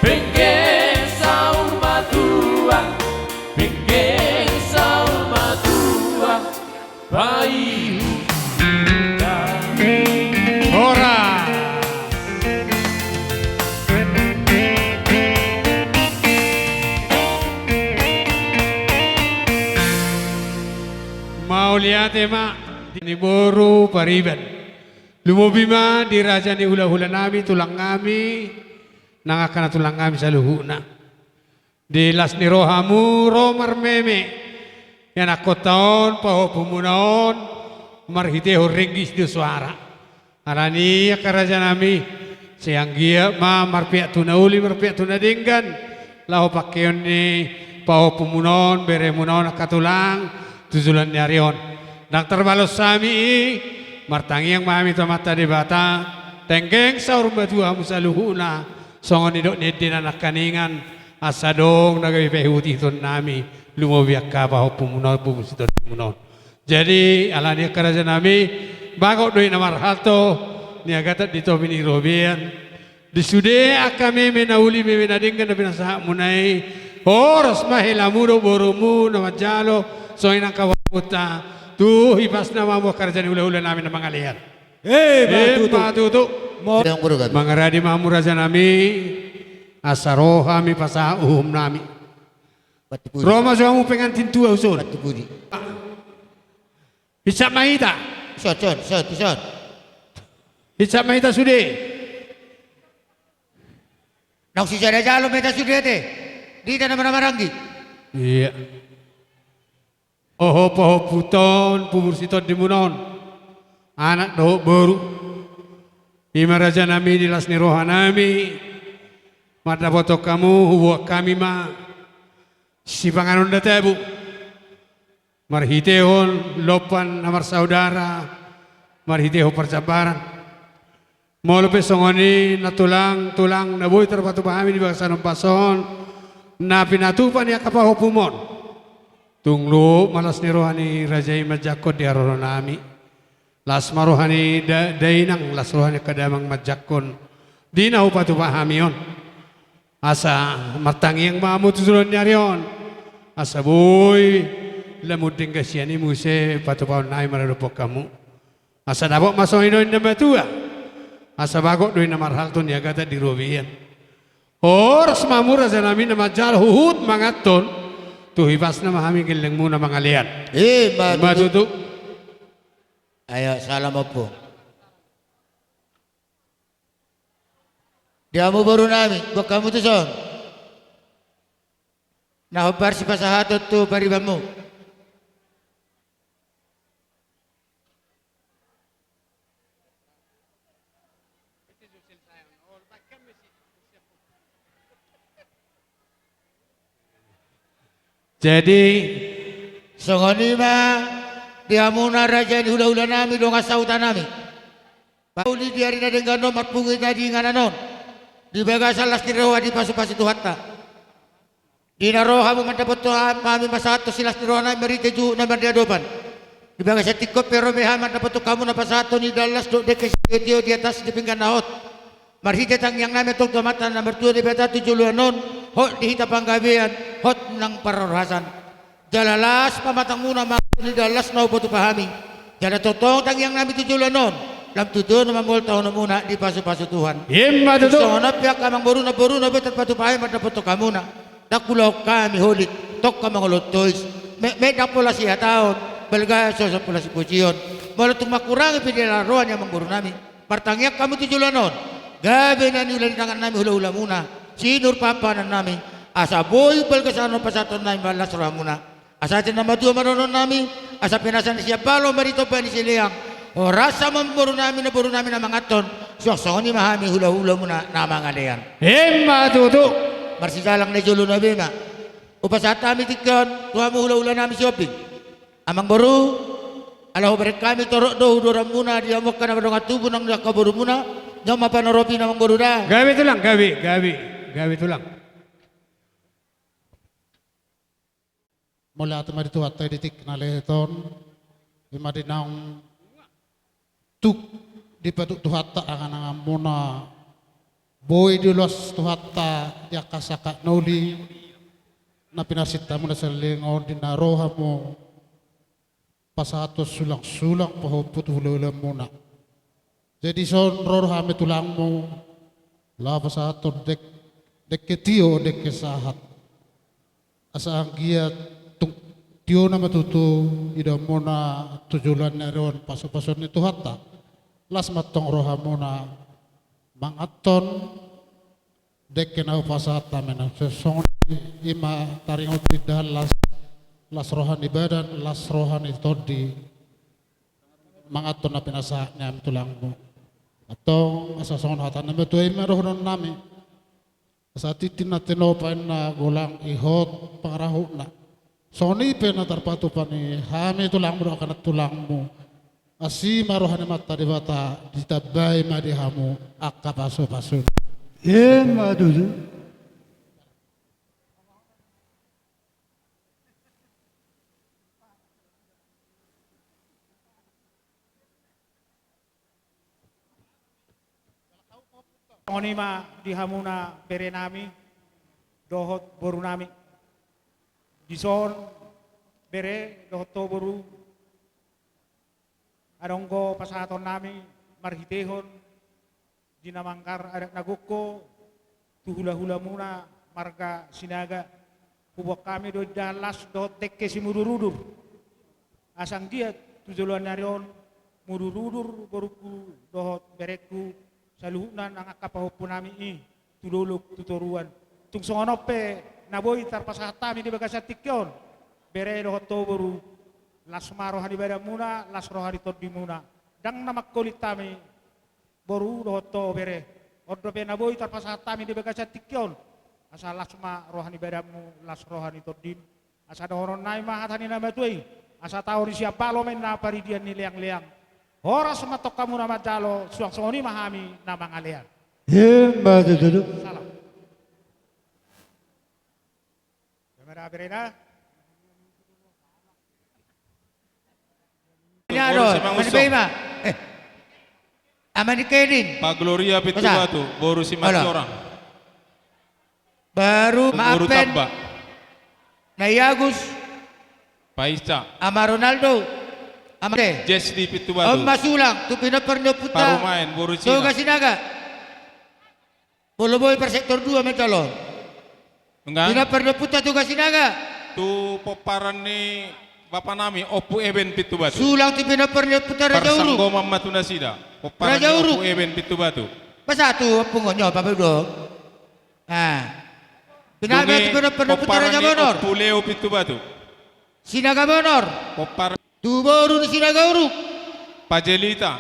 Penggeng saur matua, penggeng saur matua, paihutihut nami. Horas. Mauliate ma di boru pariban. Lumobi ma di raja ni hulahula nami, tulang nami, nang angka na tulang nami saluhutna. Di las ni rohamu ro marmeme ianakkonta on, pahompu muna on, marhitehon ringgit do soara. Alani i angka raja nami, sai anggiat ma marpeak tu na uli, marpeak tu na denggan, laho pangkeon ni pahompu muna on, bere muna on angka tulang, tu joloan ni ari on. Ndang tarbalos hami i, martangiang ma hami tu Amanta Debata, penggeng saur matua hamu saluhutna, songon nidok ni ende na nangkaningan, asa adong na gabe paihuthon nami, lumobi angka pahompu muna on, pahompu sitondimu on. Jadi, alani i angka raja nami, bagot do i na marhalto, niagatan di topi ni robean. Di sude angka meme na uli, meme na denggan na pinasahatmuna i, horas ma helamu dohot borumu na manjalo, songon i nang angka pahompunta, tu hipasna ma hamu angka raja ni hulahula nami na mangalean. Eh, eh, ma tutu. Ma tutu. Mo- Mangaradi ma hamu raja nami, asa ro hami pasahat uhum nami. Ro ma jo hamu pengantin tua, usul. Hinsat ma hita. Hinsat ma hita sude. Naung sisada jalo ma hita sude ate. Di hita na marhahamaranggi. Iya. Oho, pahompunta on, pahompu sitondimuna on, anak dohot boru. I ma raja nami, di las ni roha nami, mandapothon hamu, huboan hami ma sipanganon na tabo, marhitehon lompan na marsaudara, marhitehon parjambaran. Molo pe songon i, na tulang, tulang na boi tarpatupa hami di bagasan ombas on, na pinatupa ni angka pahompum on, tung lohot ma las ni roha ni raja i manjangkon di haroro nami. Las ma roha ni da-, dainang, las roha ni angka damang manjangkon di na hupatupa hami on. Asa martangiang ma hamu tu joloan ni ari on, asa boi lamundeng gasian i muse patupaon nami maradophon hamu. Asa dapot ma songon i do inna matua. Asa bagot do i na marhalto ni agatan di robean. Horas ma hamu raja nami na manjalo huhut manganhon, tu hipasna ma hami gellengmuna mangalean. Ima tutu. Ayo, salam ompung. Di hamu boru nami, boan hamu tuson. Na hombar sipasahaton tu paribanmu. Jadi, songon i ma di hamuna raja ni hulahula nami, dongan sahuta nami. Pauli di ari na denggan on marpungu hita di inganan on di bagasan las ni roha dipasupasu Tuhanta. Di na ro hamu mandapothon hami, pasahathon silas ni roha nami marhite juhut na marniadopan. Di bagasan tingki on pe ro ma hami mandapothon hamu na pasahathon ni dalan las dohot dengke sitiotio di atas ni pinggan na hot. Marhite tangiang nami antong tu Amanta na martua Debata tu joloan on, hot di hita panggabean, hot nang parhorasan. Jala las pamatangmuna manganhon di dalan las na hupatupa hami. Jala tongtong tangiang nami tu joloan on, lam tutu na mamoltahononmuna dipasupasu Tuhan. Ima tutu. Songon on pe angka amangboru, namboru na boi tarpatupa hami mandapothon hamuna. Ndang hulahon hami holit, tongka mangoloi tois. Metmet ndang pola sihataon, balga so so pola sipujion. Molo tung mangkurangi pe di dalan roha ni amangboru nami, martangiang hamu tu joloan on. Gabe na niula ni tangan nami hulahulamuna, sinur pahanpahanan nami, asa boi balga sahat on pasahaton nami ma las rohamuna. Asa ate na matua ma dohonon nami, asa pinasahat ni siambalo ma di tompa ni sileang. Horas ma amangboru nami, namboru nami na manganhon, suang songon i ma hami hulahulamuna na mangalean. Ima tutu. Marsijalang na jolo na be ma. Hupasahat hami tingki on tu hamu hulahula nami siomping. Amangboru, ala hubereng hami torop do hudoranmuna di hamu angka na mardongan tubu nang di angka borumuna. Nunga ma panoropi na amangboru da. Gabe tulang, gabe, gabe, gabe tulang. Mauliate ma di Tuhanta di tingki na lehet on, ima di naung tuk dipatupa Tuhanta angan-anganmuna, boi diulos Tuhanta di angka sangkap na uli na pinarsinta muna saleleng on di na ro hamu pasahathon sulang-sulang pahompu tu hulahulamuna. Jadi dison ro do hami tulangmu, laho pasahathon dengke tio, dengke sahat. Asa anggiat tung tiona ma tutu idaonmuna tu joloan ni ari on pasupasuon ni Tuhanta. Las ma antong rohamuna manganhon dengke na hupasahat hami na songon i, ima taringot indahan las, las roha ni badan, las roha ni tondi. Manganhon na pinasahat ni hami tulangmu. Antong asa songon hata ni natuatua i ma dohonon nami. Asa tintin na tinopa inna, golang ihot pangarahutna. Songon i pe na tarpatupa ni hami tulangmu dohot angka nantulangmu. Asi ma roha ni Amanta Debata, ditambai ma di hamu angka pasupasuna. Ima tutu. Songon i ma di hamuna bere nami dohot boru nami. Dison bere dohot ho boru, adong do pasahaton nami marhitehon di na manggar adat na gok ho tu hulahulamuna marga Sinaga. Huboan hami do indahan las dohot dengke simudurudur. Asa anggiat tu joloan ni ari on mudurudur borungku dohot berengku, saluhutna nang angka pahompu nami i tu dolok tu toruan. Tung songon on pe na boi tarpasahat hami di bagasan tingki on, bere dohot ho boru, las ma roha ni badanmuna, las roha ni tondimuna. Ndang na mangholit hami boru dohot ho bere. On dope na boi tarpasahat hami di bagasan tingki on. Asa las ma roha ni badanmu, las roha ni tondim. Asa dohonon nami ma hata ni natuatua i. Asa taon ni siambalo ma inna paridian ni leangleang. Horas ma antong hamuna manjalo, suang songon i ma hami na mangalean. Ima tutu. Salam. Ima da berena. Ima do, boru Simangunsong. Ima. Eh. Ama ni Kedin. Pa Gloria Pintu Batu, boru Simanjorang. Baru Maapen. Boru Tamba. Nai Agus. Pa Ica. Ama Ronaldo. Amade. Jesdi Pintubatu. On ma sulang tu pinompar ni ompunta. Parumaen boru Cina. Toga Sinaga. Molo boi par sektor dua mental on. Nunga? Pinompar ni ompunta Toga Sinaga. Tu pomparan ni bapa nami Ompu Eben Pintubatu. Sulang tu pinompar ni ompunta Raja Uruk. Parsanggoman ma tu nasida. Pomparan ni Ompu Eben Pintubatu. Masa tu ompungon nyo pape do. Nah. Pinompar ni ompunta Raja Bonor. Ompu Leo Pintubatu. Sinaga Bonor. Pomparan. Tu boru ni Sinaga Uruk. Pajelita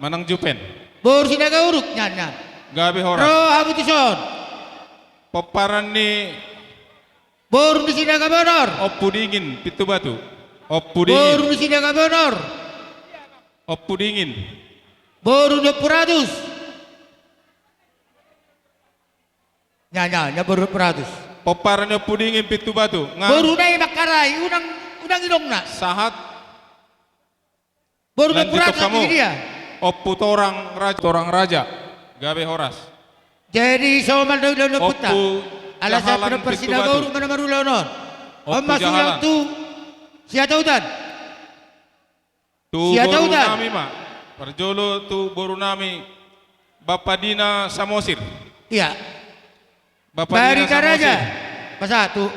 manang Jupen. Boru Sinaga Uruk, nyan, nyan. Gabe horas. Ro hamu tuson. Pomparan ni. Boru ni Sinaga Bonor. Ompu Dingin Pintubatu. Ompu Dingin. Boru ni Sinaga Bonor. Ompu Dingin. Boru ni Ompu Ratus. Nya, nya, nya boru Ompu Ratus. Pomparan ni Ompu Dingin Pintubatu. Nga. Boru na i mangkarai, unang, unang idongna. Sahat. Boru Ompu Ratus hamu. Ompu Torang Raja, Torang Raja. Gabe horas. Jadi somal do i do ompunta. Ala sian pinompar Sinaga Uruk ma na marulaon on. On ma sulang tu Siatautan. Tu boru nami ma. Parjolo tu boru nami Bapa Dina Samosir. Iya. Bapa Dina Samosir. Masa tu,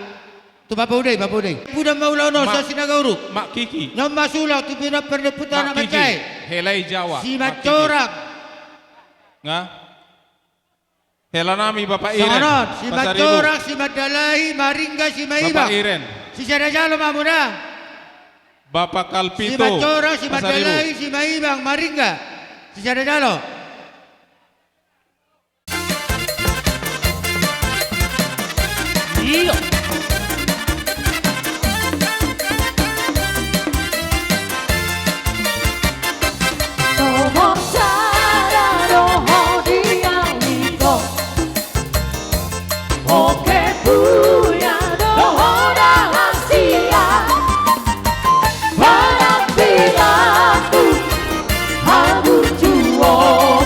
tu Bapa Uda i, Bapa Uda i. Uda ma ulaon on, Sinaga Uruk. Mak Kiki. On ma sulang tu pinompar ni ompunta na manjae. Helai Jawa. Simanjorang. Nga. Hela nami Bapa Iren. Songon on, Simanjorang, Simandalahi, Maringga, Simaibang. Bapa Iren. Sisada jalo ma hamuna. Bapa Kalpito. Simanjorang, Simandalahi, Simaibang, Maringga. Sisada jalo. Iyo. Nomor sada do ho di au, Ito. Oke, punya do ho rahasia. Penampilanku, habujuo.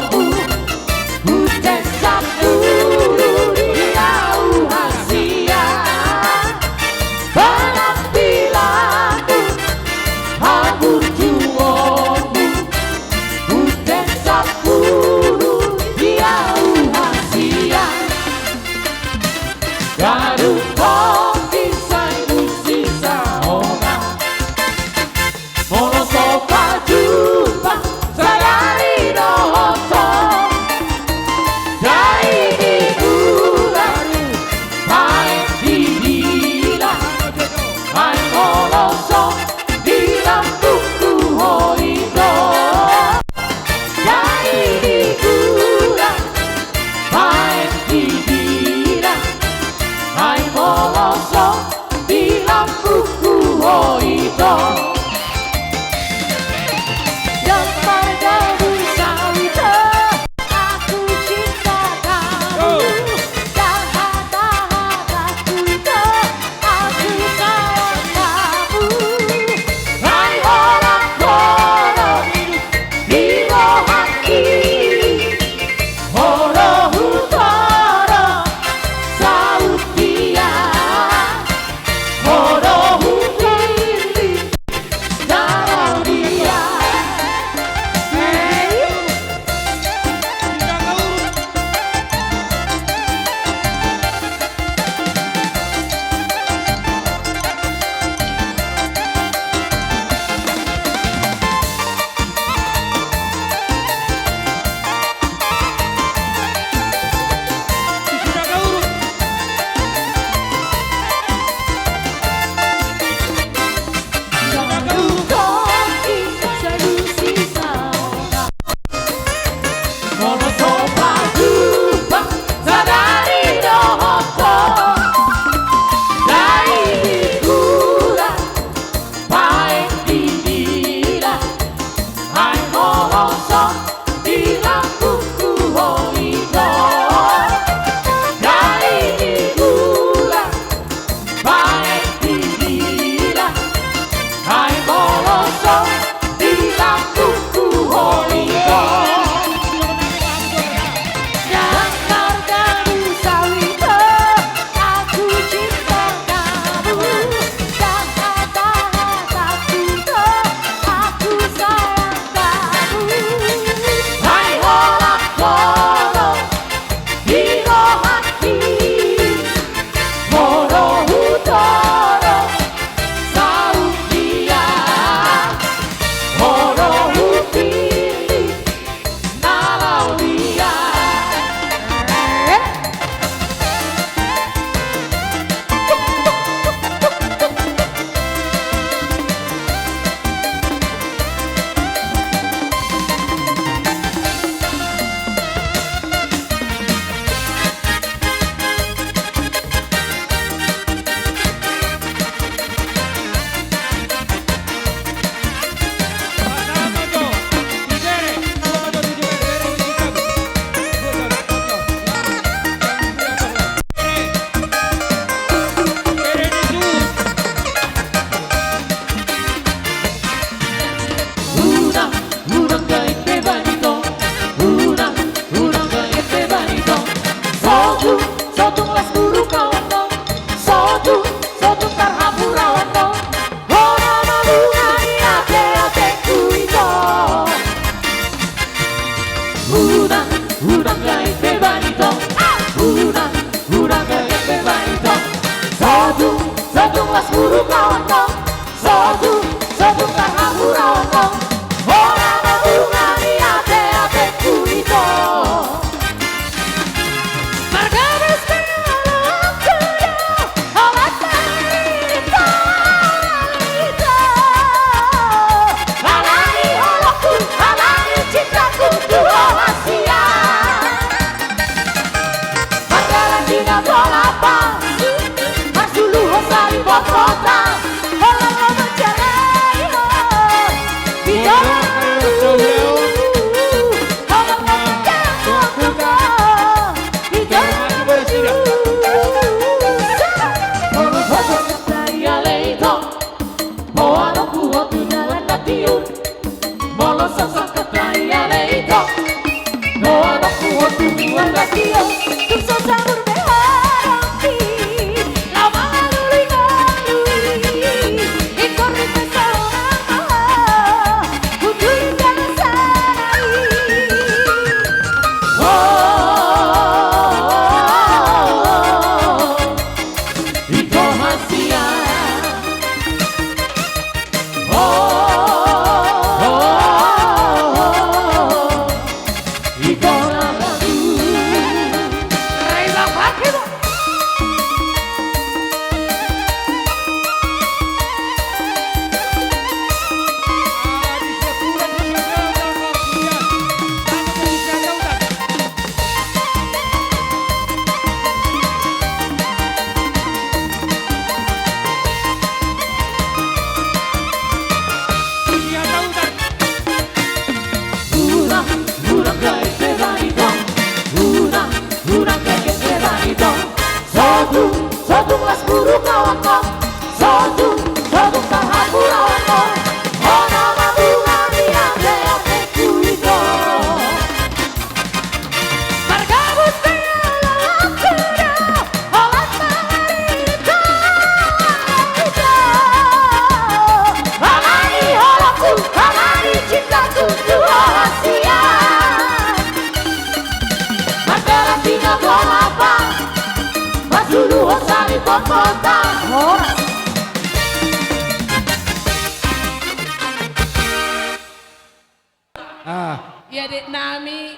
Ah. Ia, adek nami,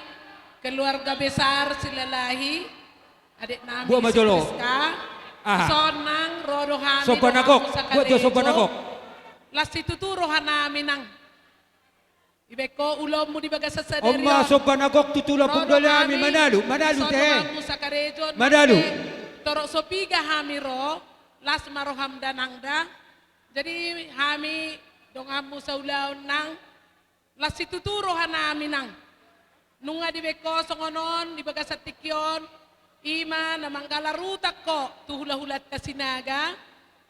keluarga besar Silalahi, adek nami Siska. Aha. Sonang ro do hami. Somba na gok. Las situtu roha nami, nang. Dibaen ho ulaonmu di bagasan sadari on. Somba na gok tu tulang punggawa nami. Manalu, manalu te. Manalu. Torop so piga hami ro, las ma roham da, nang, da. Jadi hami donganmu saulaon, nang. Las situtu roha nami, nang. Nunga dibaen ho songon on di bagasan tingki on, i ma na manggalar utak ho tu hulahulanta Sinaga.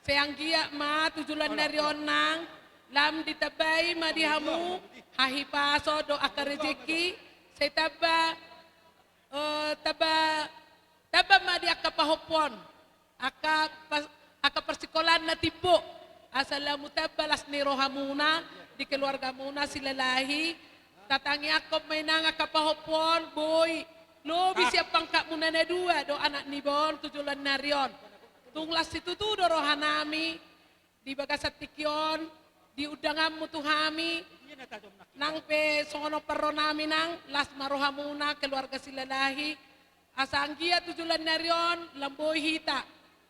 Sai anggiat ma tu joloan ni ari on, nang, lam ditambai ma di hamu hahipason dohot angka rejeki, sai tamba, eh, tamba, tamba ma di angka pahompu on. Angka pas-, angka parsikolaan na timbo, asa lam tamba las ni rohamuna di keluargamuna Silalahi. Tatangiangkon ma, inang, angka pahompu on boi lobi sian pangkatmuna na dua dohot anak niba on tu joloan ni ari on. Tung las situtu do roha nami di bagasan tingki on, di undanganmu tu hami. Nang pe songon on parro nami, nang, las ma rohamuna keluarga Silalahi. Asa anggiat tu joloan ni ari on lam boi hita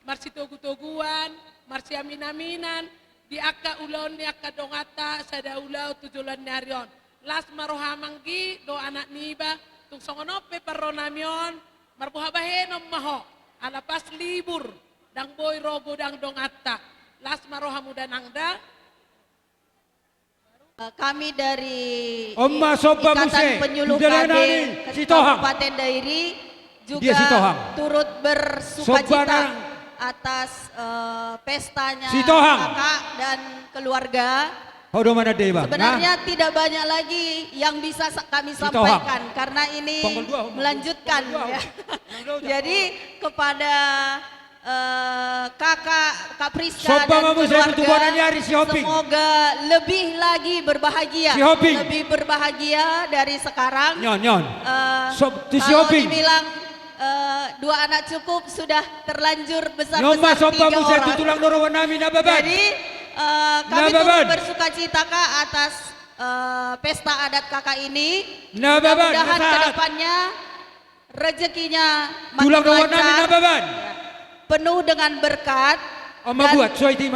marsitogutoguan, marsiaminaminan di angka ulaon ni angka donganta sada ulaon tu joloan ni ari on. Las ma roham, anggi, dohot anak niba. Tung songon on pe parro nami on, marboha bahenon ma ho, ala pas libur, ndang boi ro godang donganta. Las ma rohamu da, nang, da. Eh, kami dari Ikatan Penyuluh K B Kabupaten Dairi juga turut bersukacita atas, eh, pestanya kakak dan keluarga. Sebenarnya tidak banyak lagi yang bisa sa-, kami sampaikan karena ini melanjutkan, ya. Jadi kepada eh, kakak, Kak Priska dan keluarga, semoga lebih lagi berbahagia, lebih berbahagia dari sekarang. Eh, kalau dibilang, eh, dua anak cukup, sudah terlanjur besar-besar tiga orang. Jadi, eh, kami turut bersukacita, Kak, atas, eh, pesta adat Kakak ini. Mudah-mudahan ke depannya rezekinya makin lancar, penuh dengan berkat, dan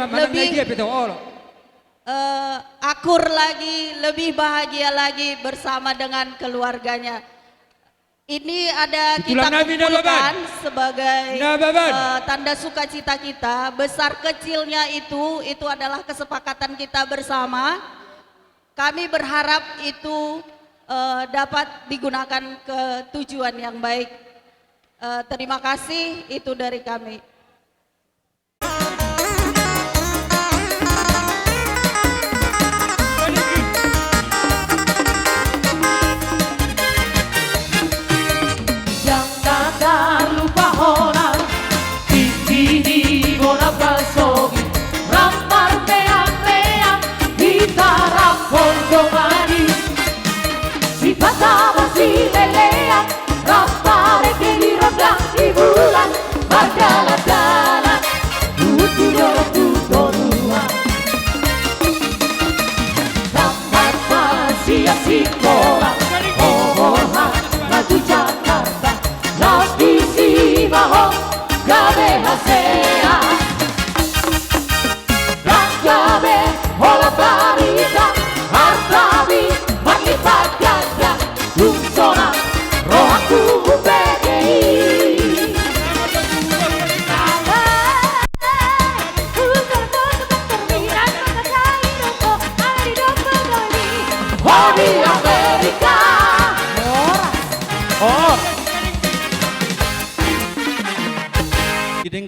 lebih, eh, akur lagi, lebih bahagia lagi bersama dengan keluarganya. Ini ada kita kumpulkan sebagai, eh, tanda sukacita kita. Besar kecilnya itu, itu adalah kesepakatan kita bersama. Kami berharap itu, eh, dapat digunakan ke tujuan yang baik. Eh, terima kasih, itu dari kami.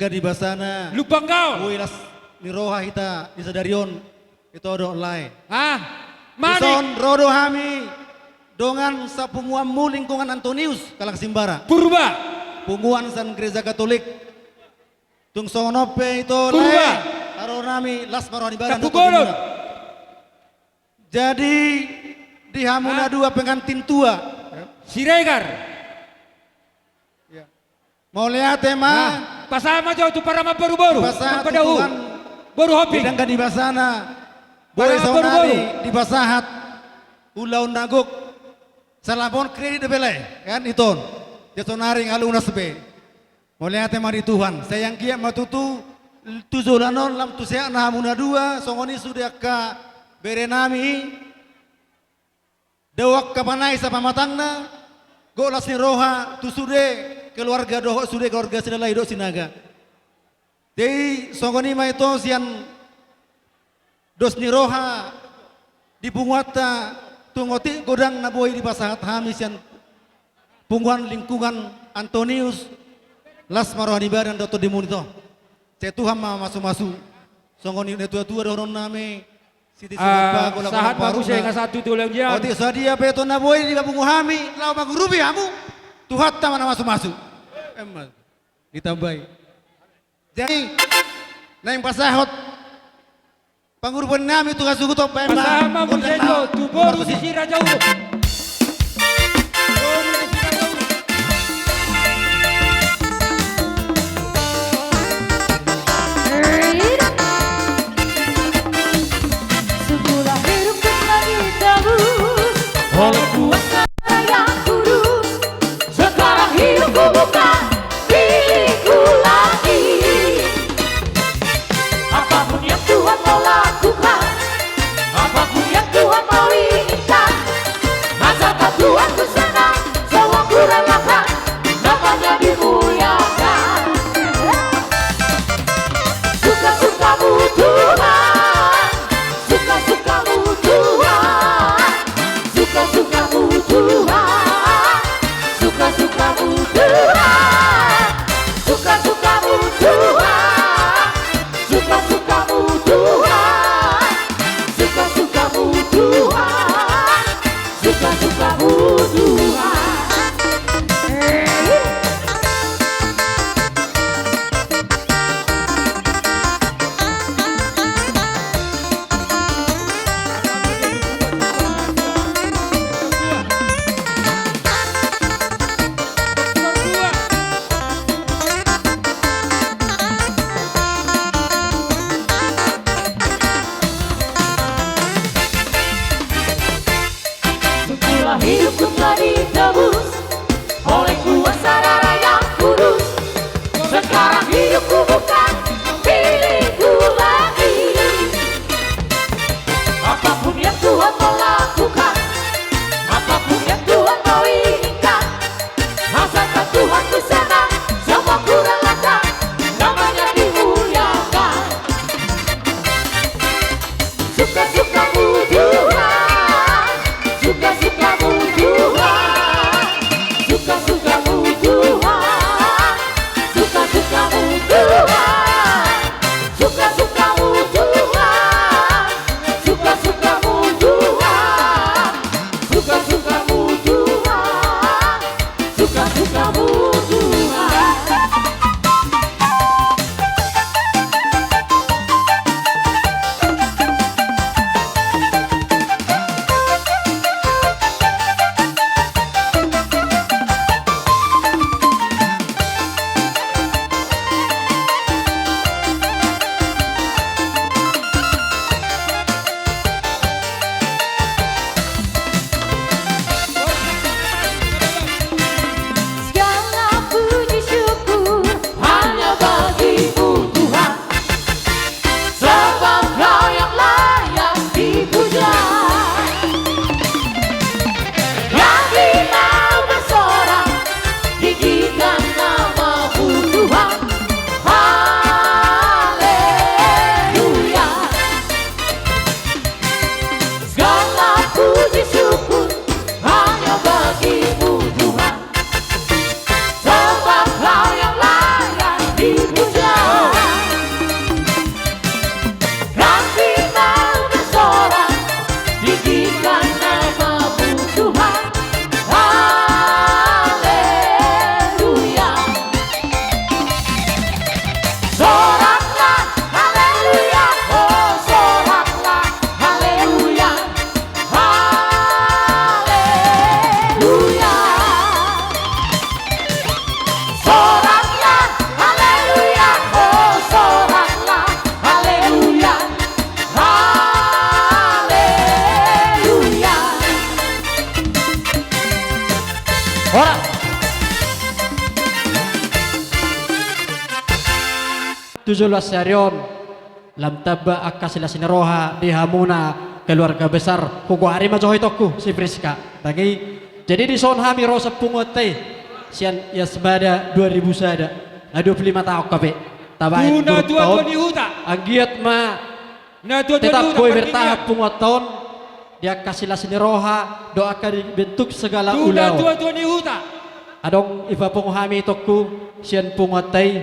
Denggan di basana. Lumban Gaol. Boi las ni roha hita di sadari on. Ito do lae. Ah, Manik. Dison ro do hami dongan sapunguanmu lingkungan Antonius, Kalangsimbara. Purba. Punguan sian Gereja Katolik. Tung songon on pe ito lae. Purba. Haroro nami las ma roha ni badan. Dapuk dohot Golon. Jadi di hamuna dua pengantin tua. Siregar. Ya. Mauliate ma. Nah, pasahat ma jo tu paramang boruboru. Pasahat tu Tuhan. Boru Hopi. Denggan di basana. Boi songon i dipasahat ulaon na gok. Salamon kredit dope lae, kan iton. Jadi sonari nga lunas be. Mauliate ma di Tuhan. Sai anggiat ma tutu tu joloan on lam tu sehatna hamuna dua, songon i sude angka bere nami. Dao angka panaisa pamatangna, gok las ni roha tu sude keluarga dohot sude keluarga Silalahi dohot Sinaga. Jadi songon i ma ito sian dos ni roha di punguanta, tung otik godang na boi dipasahat hami sian punguan lingkungan Antonius, las ma roha ni badan dohot tondimuna ito. Sai Tuhan ma mamasumasu. Songon i na tuatua dohonon nami. Siti, ah, sumampa, golang-golang sahat ma paruna. Muse, nga satu tu ulang jam. Otik sadia pe ito na boi dipapungu hami laho mangurupi hamu, Tuhanta ma na mamasumasu. Emma ditambai. Jadi naeng pasahat pangurupion nami tu hasuhuton, baen ma. Pasahat ma muse jo tu boru Sisiraja Uruk. Semula hidupku lagi tabus oleh kuasa yang kudus. Sekarang hidupku bukan milikku lagi. Apapun yang Tuhan mau lakukan, apapun yang Tuhan mau inginkan, asalkan Tuhan ku senang, semua ku relakan, nama-Nya dimuliakan. Suka-sukamu Tuhan, suka-sukamu Tuhan. Suka-sukamu Tuhan, suka-sukamu Tuhan, suka-sukamu Tuhan, suka-sukamu Tuhan, suka-sukamu Tuhan, suka-sukamu Tuhan. tu joloan sadari on, lam tamba angka silas ni roha di hamuna keluarga besar. Hugoari ma jo ho itongku si Priska. Tangi. Jadi dison hami ro sian punguanta i, sian Yasmada dua ribu sada. Na dua puluh lima taon hape. Tabaen tu na dua puluh taon. Anggiat ma na dua puluh lima tetap taon boi bertahan punguanta on di angka silas ni roha dohot angka di bentuk segala ulaon. Adong ipapungu hami itongku sian punguanta i,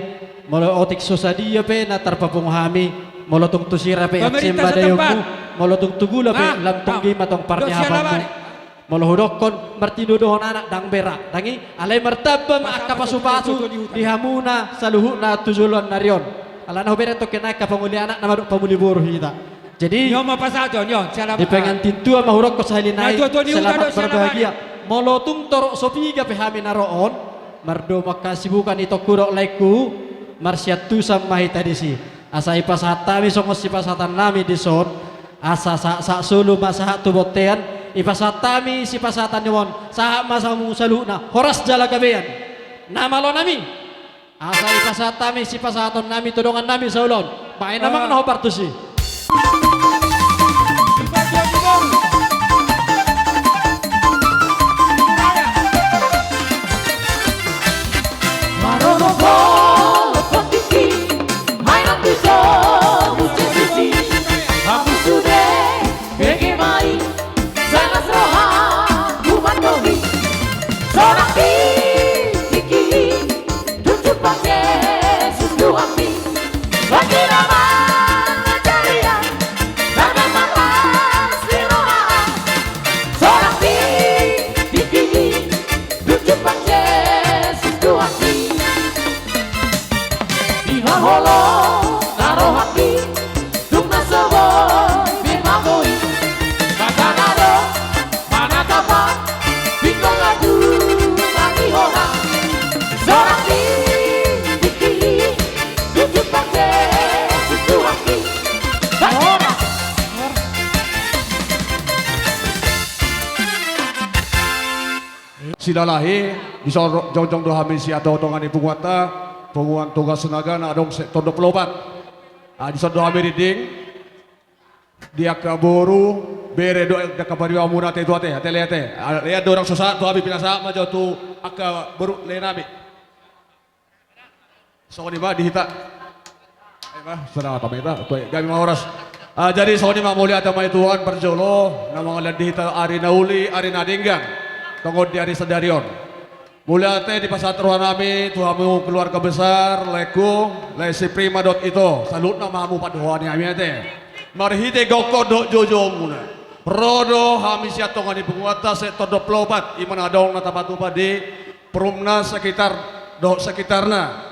molo otik so sadia pe na tarpapungu hami, molo tung tu sira pe asa ma dayonmu, molo tung tu gula pe lam tonggi ma tong parniapanmu. Molo hudokkon martinodohon anak ndang bera, tangi, alai martamba ma angka pasupasu di hamuna saluhutna tu joloan sadari on. Alana hubereng tongkin angka pamuli anak nama dohot pamuli boru hita. Jadi di pengantin tua ma hudokkon sahali nai, selamat berbahagia. Molo tung torop so piga pe hami na ro on, mardomu angka sibukan itongku dohot laengku, marsiantusan ma hita disi. Asa ipasahat hami songon sipasahatonnami dison, asa sahat solu ma sahat tu bontean, ipasahat hami sipasahatonnami on, sahat ma hamu saluhutna horas jala gabean. Na malonami. Asa ipasahat hami sipasahatonnami tu dongannami saulaon. Baen amang na hombar tusi. Silalahi, dison jongjong do hami sian tongatonga ni punguanta, Punguan Toga Sinaga na adong se-, Tondo Plopat. Ah, dison do hami rinding. Di angka boru, bere dohot angka paribanmuna ate, tua ate, ate, lae ate. Ah, lae do ndang so sahat tu hami, pinasahat ma jo tu angka boru laenami. Songon i ma di hita. Ayo ma, sada ma hita, tu gabe ma horas. Ah, jadi songon i ma, mauliate ma i Tuhan parjolo na mangalehon di hita ari na uli, ari na denggan. Tongon di ari sadari on. Mauliate dipasahat rohanami tu hamu keluarga besar, laengku, lae si Prima dohot ito, saluhutna ma hamu pandohan ni hami ate. Marhite gokhon dohot joujoumuna, ro do hami sian tonga ni punguanta se-Tondo Plopat, i ma na adong na tapatupa di Perumnas sekitar dohot sekitarna.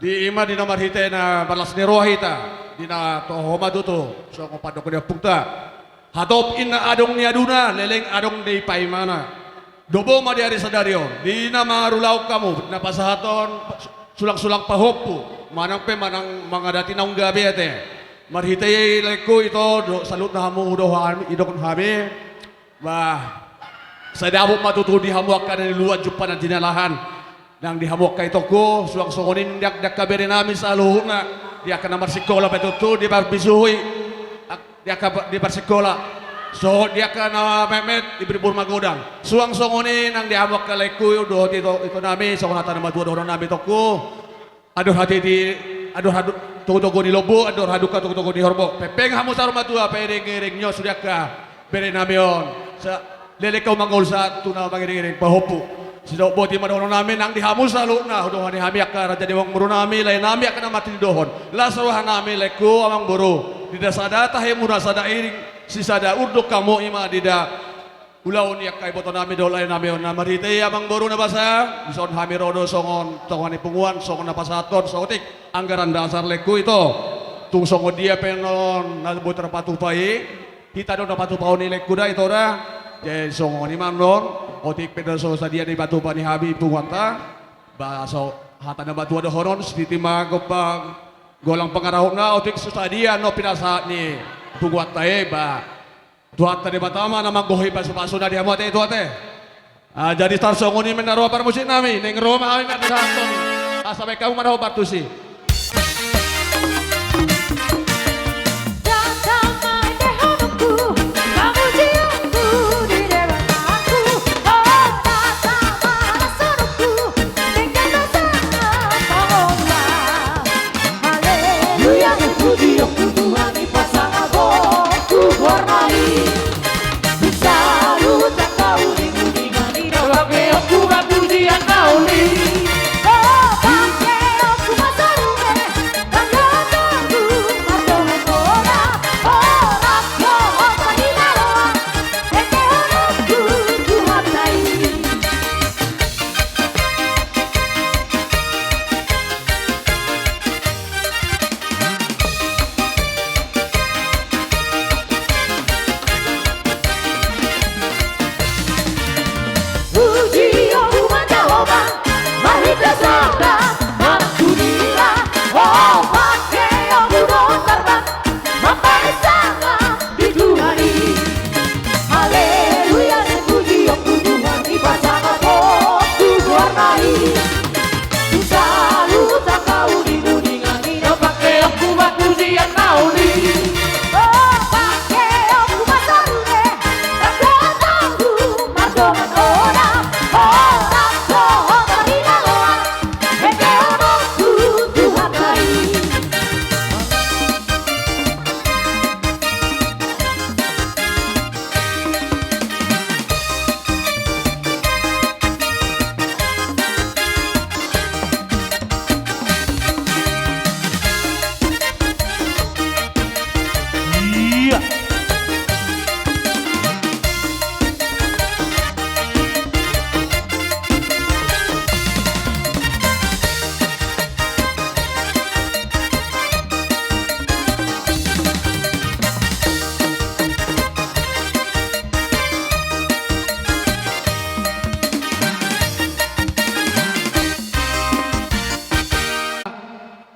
Di i ma di na marhite na marlas ni roha hita, di na toho ma tutu songon pandok ni ompunta. Hatop inna adong niaduna, leleng adong ni paimana. Dobo ma di ari sadari on, di na mangarulahon hamu, na pasahathon sulangsulang pahompu, manang pe manang mangadati naung gabe ate. Marhite i laengku ito, do, saluhutna hamu hudohon hami, idokkon hami. Bah, sai dapot ma tutu di hamu angka na niluat jumpang na jinalahan. Nang di hamu angka itongku, suang songon i di angka berenami saluhutna, di angka na marsikola pe tutu, di parbisuhi, di angka di parsikola, so di angka na metmet di parburu magodang. Suang songon i nang di hamu angka laengku dohot ito, itonami, songon hata ni natuatua dohononnami itongku. Andor hatiti, andor hadu-, togutogu ni lombu, andor hadungka togutogu ni horbo. Pengpeng hamu saur matua, paerengerenghon sude angka berenami on. Sa-, leleng hamu mangolu sahat tu na mangiringiring pahompu. Sidok boti ma dohononnami nang di hamu saluhutna, hudohani hami angka raja ni amangborunami, laenami angka na martinodohon. Las rohanami laengku amangboru. Di na sada tahemuna sada iring, sisada urduk hamu i ma di na ulaon ni angka ibotonami dohot laenami on. Na marhite i amangboru na basa, dison hami ro do songon tonga ni punguan, songon na pasahathon saotik anggaran dasar laengku ito. Tung songon dia pe annon na boi tarpatupa i, hita do na patupahon i laengku da ito da. Jadi songon i ma annon, otik pe na so sadia dipatupa ni hami punguanta. Ba so hata ni natuatua dohonon, sititi ma gompang golang pangarahutna, otik so sadia annon pinasahat ni punguanta i ba. Tuhanta Debata ma na manggohi pasupasuna di hamu ate, ito ate. Ah, jadi tarsongon i ma na ro parmusiknami, naeng ro ma hami ma tarsongon i. Asa baen hamu ma na hombar tusi.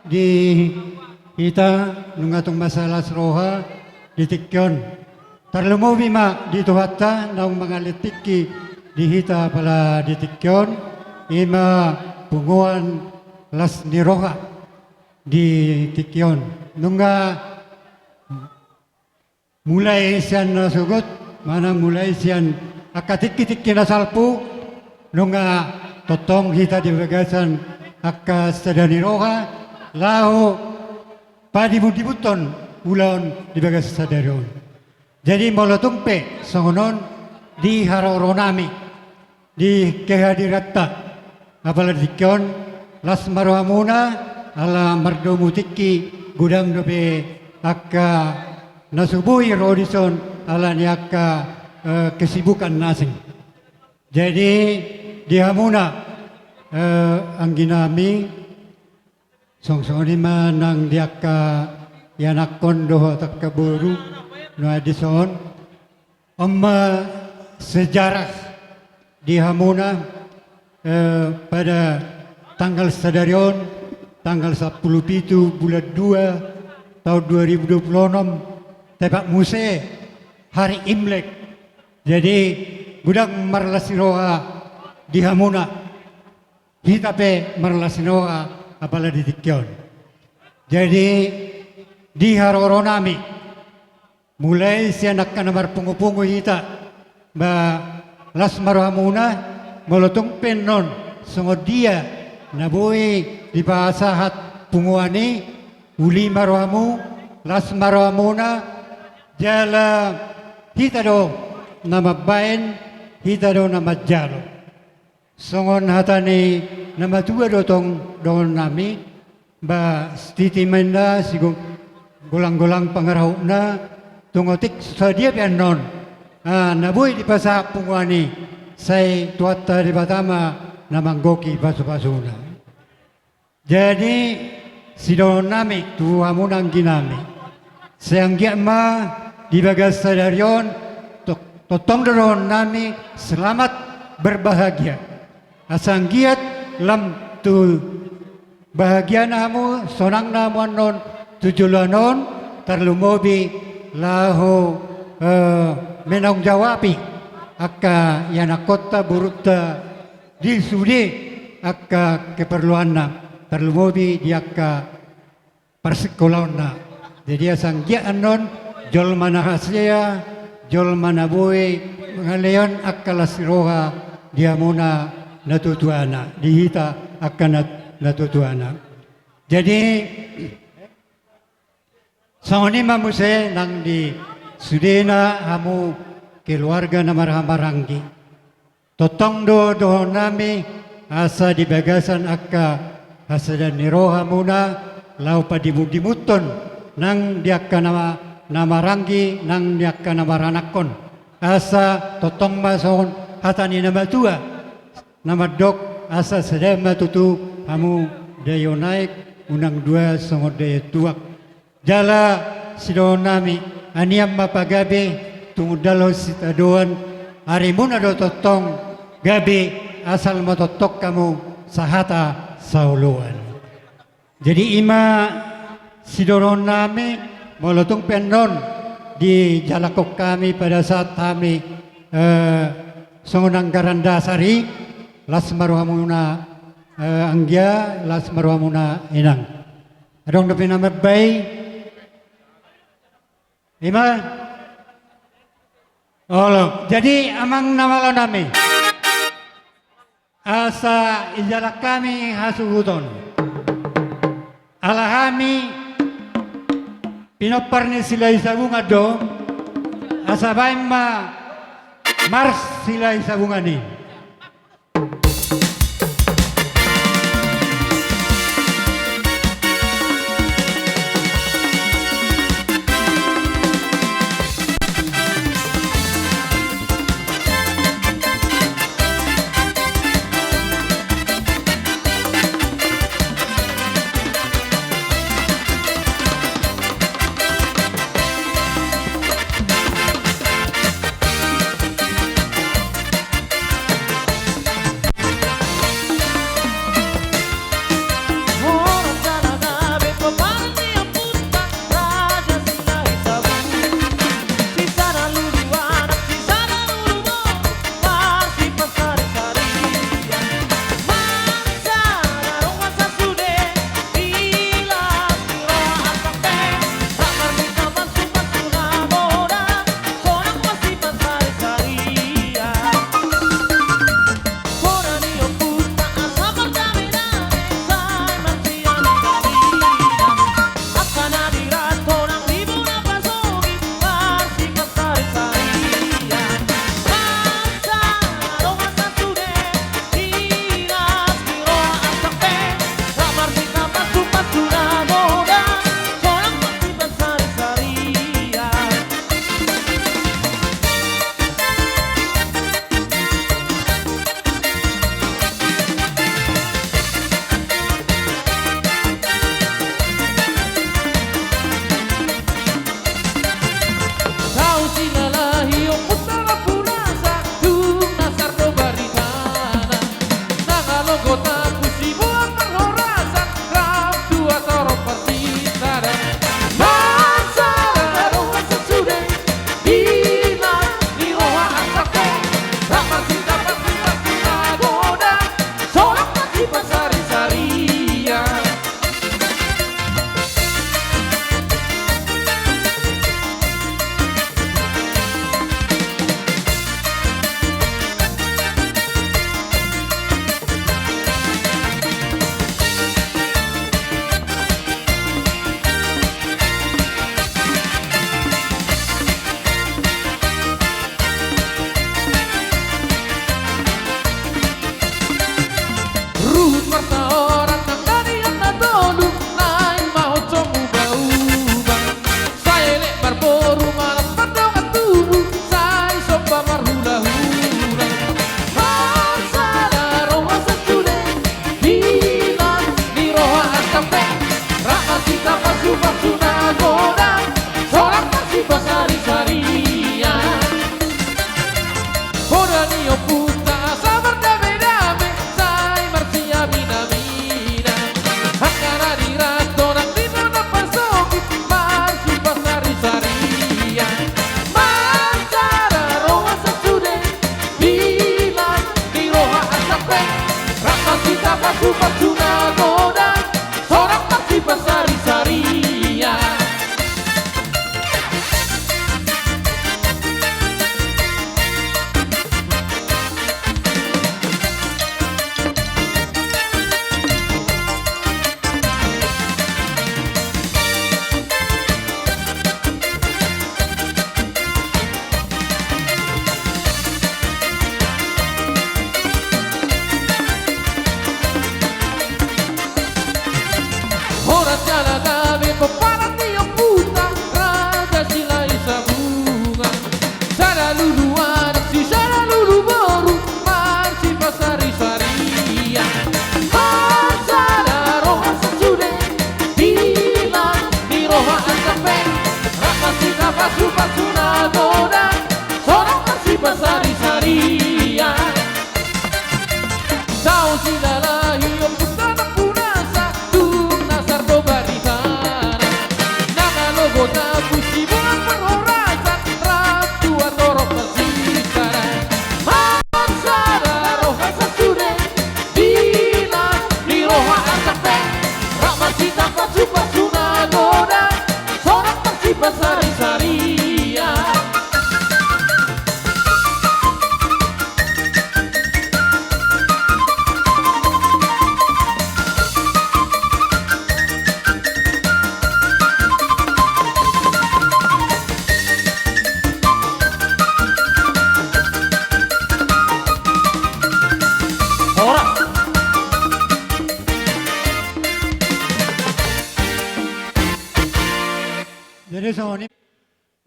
di hita nunga tung mansai las roha di tingki on. Tarlumobi ma di Tuhanta naung mangalehon tingki di hita apala di tingki on, i ma punguan las ni roha di tingki on. Nunga mulai sian na sogot, manang mulai sian angka tingki-tingki na salpu, nunga tongtong hita di bagasan angka sada ni roha, laho padimun-dimunhon ulaon di bagasan sadari on. Jadi molo tung pe songon on di haroro nami, di kehadiranta, apala di tingki on, las ma rohamuna, ala mardomu tingki, godang dope angka na so boi ro dison ala ni angka, eh, kesibukan na asing. Jadi di hamuna, eh, anggi nami, songon i ma nang di angka ianakhon dohot angka boru na dison. On ma sejarah di hamuna, eh, pada tanggal sadari on, tanggal sampulu pitu bulan dua tahun dua ribu dua puluh enam, tepat muse hari Imlek. Jadi godang marlas ni roha di hamuna. Hita pe marlas ni roha apala di tingki on. Jadi di haroro nami, mulai sian angka na marpungu-pungu hita, ba las ma rohamuna, molo tung pe annon songon dia na boi dipasahat punguan i, uli ma rohamu, las ma rohamuna, jala hita do na mambaen, hita do na manjalo. Songon hata ni na matua do tong dohonon nami, ba sititi ma inna sigo-, golang-golang pangarahutna, tung otik sadia pe annon, ah, na boi dipasahat punguan i, sai Tuhanta Debata ma na manggohi pasu-pasuna. Jadi sidohonon nami tu hamuna anggi nami, sai anggiat ma di bagasan sadari on, to-, tongtong do dohonon nami selamat berbahagia. Asa anggiat lam tu bahagiana hamu, sonangna hamu annon tu joloan on, tarlumobi laho, eh, menanggung jawabi angka ianakhonta, borunta, di sude angka keperluanna, tarlumobi di angka parsikolaonna. Jadi asa anggiat annon jolma na hasea, jolma na boi mangalehon angka las ni roha di hamuna natuatuana, di hita angka nat-, natuatuana. Jadi songon i ma muse nang di sudena hamu keluarga na marhahamaranggi. Tongtong do dohonon nami asa di bagasan angka hasada ni rohamuna laho padimun-dimunhon nang di angka na ma-, na maranggi nang di angka na maranakhon. Asa tongtong ma songon hata ni na matua na mandok, asa sada ma tutu hamu daion aek, unang dua songon daion tuak. Jala sidohonon nami, anian ma pagabe, tumundalhon sitadoan, arimuna do tongtong gabe, asal ma tongtong hamu sahata saoloan. Jadi i ma sidohonon nami, molo tung pe annon dijalakhon hami pada saat hami, eh, songon anggaran dasar i, las ma rohamuna, eh, anggia, las ma rohamuna inang. Adong dope na mambaen? I ma. Olo, jadi amang na malo nami, asa dijalakhon hami hasuhuton. Ala hami pinompar ni Silahisabungan do, asa baen ma Mars Silahisabungan i.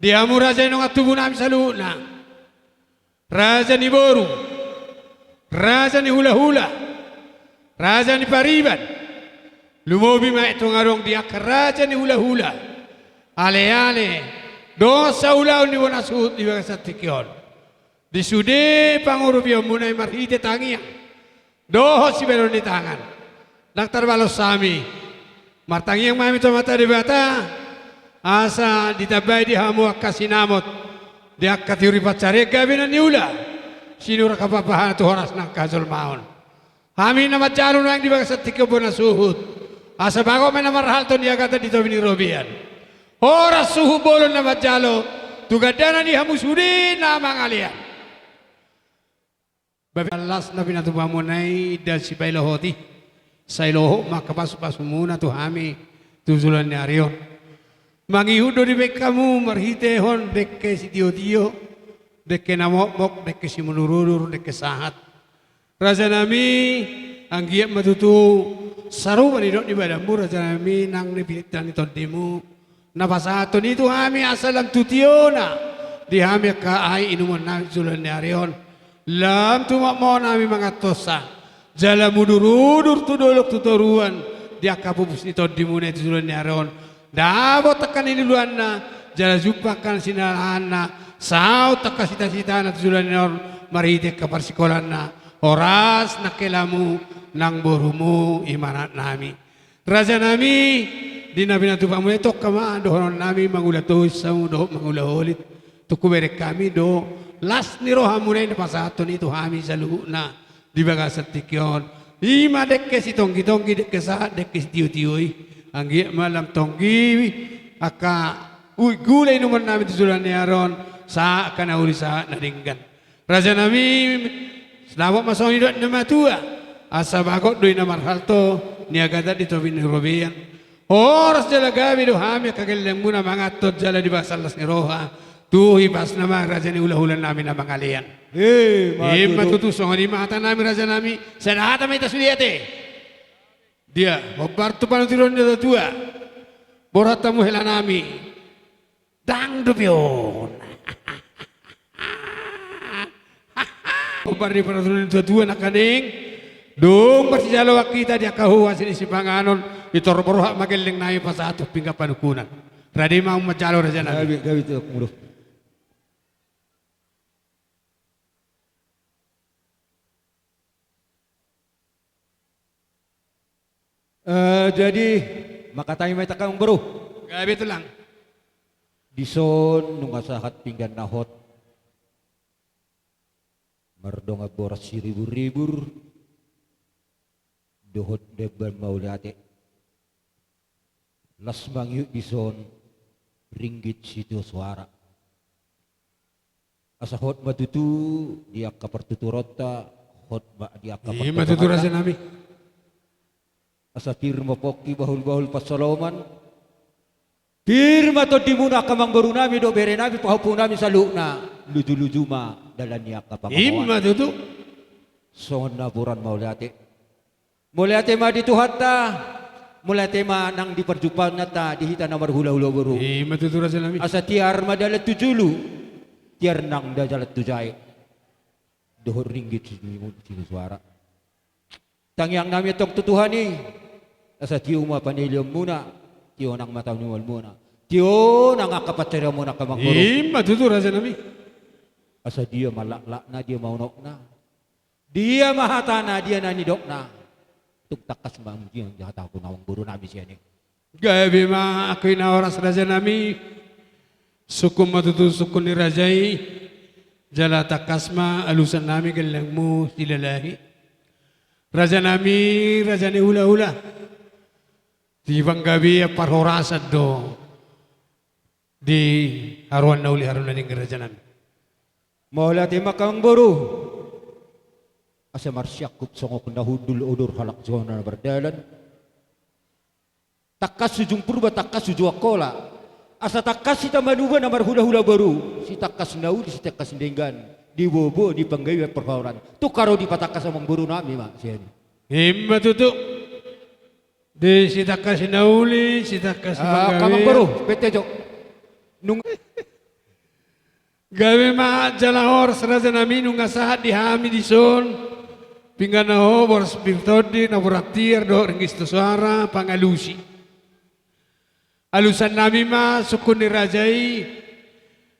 Di hamu raja ni dongan tubu nami saluhutna, raja ni boru, raja ni hulahula, raja ni pariban, lumobi ma i tong adong di angka raja ni hulahula, aleale dohot saulaon ni bona suhut di bagasan tingki on. Di sude pangurupion muna i marhite tangiang dohot sibahenon ni tangan, ndang tarbalos hami. Martangiang ma hami tu Amanta Debata, asa ditambai di hamu angka sinamot di angka tiur ni pansarian gabe na niula, sinur angka pahompu tu horas ni angka hajolmaon. Hami na manjalo nuaeng di bagasan tingki on bona suhut, asa bagot ma na marhalto niagatan di topi ni robean. Horas suhut bolon na manjalo tu gandana ni hamu sude na mangalean. Bahen las na pinatupa muna i, ndang sipailo hot i, sai lohot ma angka pasupasu muna tu hami tu joloan ni ari on. Mangihut do dibahen hamu marhitehon dengke sitiotio, dengke na mokmok, dengke simudurudur, dengke sahat. Raja nami, anggiat ma tutu sarupa nidok ni badanmu raja nami nang ni pinta ni tondimu, na pasahathon i tu hami asa lam tu tiona di hami angka aek inumon nami tu joloan ni ari on. Lam tumomot hami mangantonsa jala mudurudur tu dolok tu toruan di angka pupus ni tondimuna i tu joloan ni ari on. Dapot angka niluluanna jala jumpang angka sinalahanna, saut angka sitasitana tu joloan ni ari on marhite angka parsikolanna, horas nang helamu nang borumu i ma anak nami. Raja nami, di na pinatupa muna i tongka ma dohonon nami mangula tohis hamu dohot mangula holit. Tung hubereng hami do las ni roha muna i na pasahathon i tu hami saluhutna di bagasan tingki on. I ma dengke sitonggitonggi, dengke sahat, dengke sitiotio i. Anggiat ma lam tonggi angka uik gula inumon nami tu joloan ni ari on, sahat angka na uli sahat na denggan. Raja nami, dapot ma songon nidok ni na matua, asa bagot do i na marhalto niagatan di topi ni robean. Horas jala gabe do hami angka gellengmuna manganton jala di bagasan las ni roha. Tu hipasna ma raja ni hulahula nami na mangalean. I ma tutu. Songon i ma hata nami raja nami. Sada hata ma hita sude ate. Dia hombar tu panutiron ni na matua. Borhat hamu hela nami. Ndang dope on. Hombar di panuturion ni na matua nangkaning. Dung marsijaloan hita di angka huhuasi ni sipanganon, i tor borhat ma gelleng nami pasahat tu pinggan panungkunan. Rade ma hamu manjalo raja nami. Gabe, gabe tu mulu. Eh, jadi, mangkatai ma hita amangboru. Gabe tulang. Dison nunga sahat pinggan na hot. Mardongan boras siriburribur. Dohot demban mauliate. Las mangihut dison ringgit sitio soara. Asa hot ma tutu di angka partuturonta, hot ma di angka partuturonta. I ma tutu raja nami. Asa pir ma pongki bahulbahul pansalongan. Pir ma tondimuna angka amangboru nami dohot bere nami pahompu nami saluhutna. Lujuluju ma dalan ni angka pangomoan. I ma tutu. Songon napuran mauliate. Mauliate ma di Tuhanta, mauliate ma nang di parjumpanganta di hita na marhulahula boru. I ma tutu raja nami. Asa tiar ma dalan tu julu, tiar nang dalan tu jae. Dohot ringgit sitio soara. Tangiang nami antong tu Tuhan i, asa tio ma panelehonmuna, tio nang mata ni ulaonmuna, tio nang angka pansarianmuna angka amangboru. I ma tutu raja nami. Asa dia ma laklakna, dia ma unokna. Dia ma hatana, dia na nidokna. Tung tangkas ma muse di hatahon amangboru nami sian i. Gabe ma angka na horas raja nami. Sungkun ma tutu sungkun ni raja i. Jala tangkas ma alusan nami gellengmu Silalahi. Raja nami, raja ni hulahula. Di panggabean parhorasan do di haroan na uli, haroan na denggan raja nami. Mauliate ma angka amangboru. Asa marsiangkup songon na hundul odor halak jolma na mardalan. Tangkas ujung Purba, tangkas ujung Angkola. Asa tangkas hita manuba na marhulahula boru. Sitangkas na uli, sitangkas na denggan. Di bobo, di panggabean parhorasan. Tung ro dipatangkas amangboru nami ma sian i. I ma tutu. Di sitangkas na uli, sitangkas panggabean. Ah, amangboru, bete jo. Nung gabe ma jala horas raja nami, nunga sahat di hami dison pinggan na ho, boras pir tondi, na borat tiar dohot ringgit sitio soara pangalusi. Alusan nami ma sungkun ni raja i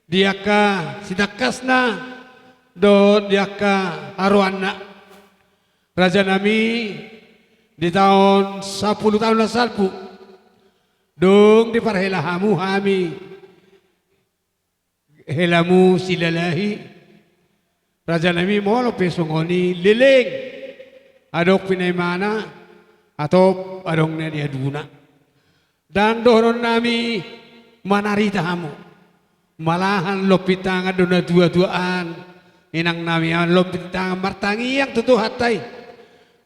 di angka sitangkasna dohot di angka haroanna. Raja nami, di taon sampulu taon na salpu dung diparhela hamu hami helamu Silalahi. Raja nami, molo pe songon i leleng adong pinaimana, atop adong na niaduna. Ndang dohonon nami manarita hamu. Malahan lompit tangan do natuatuaan, inang nami, an lompit tangan martangiang tu Tuhanta i.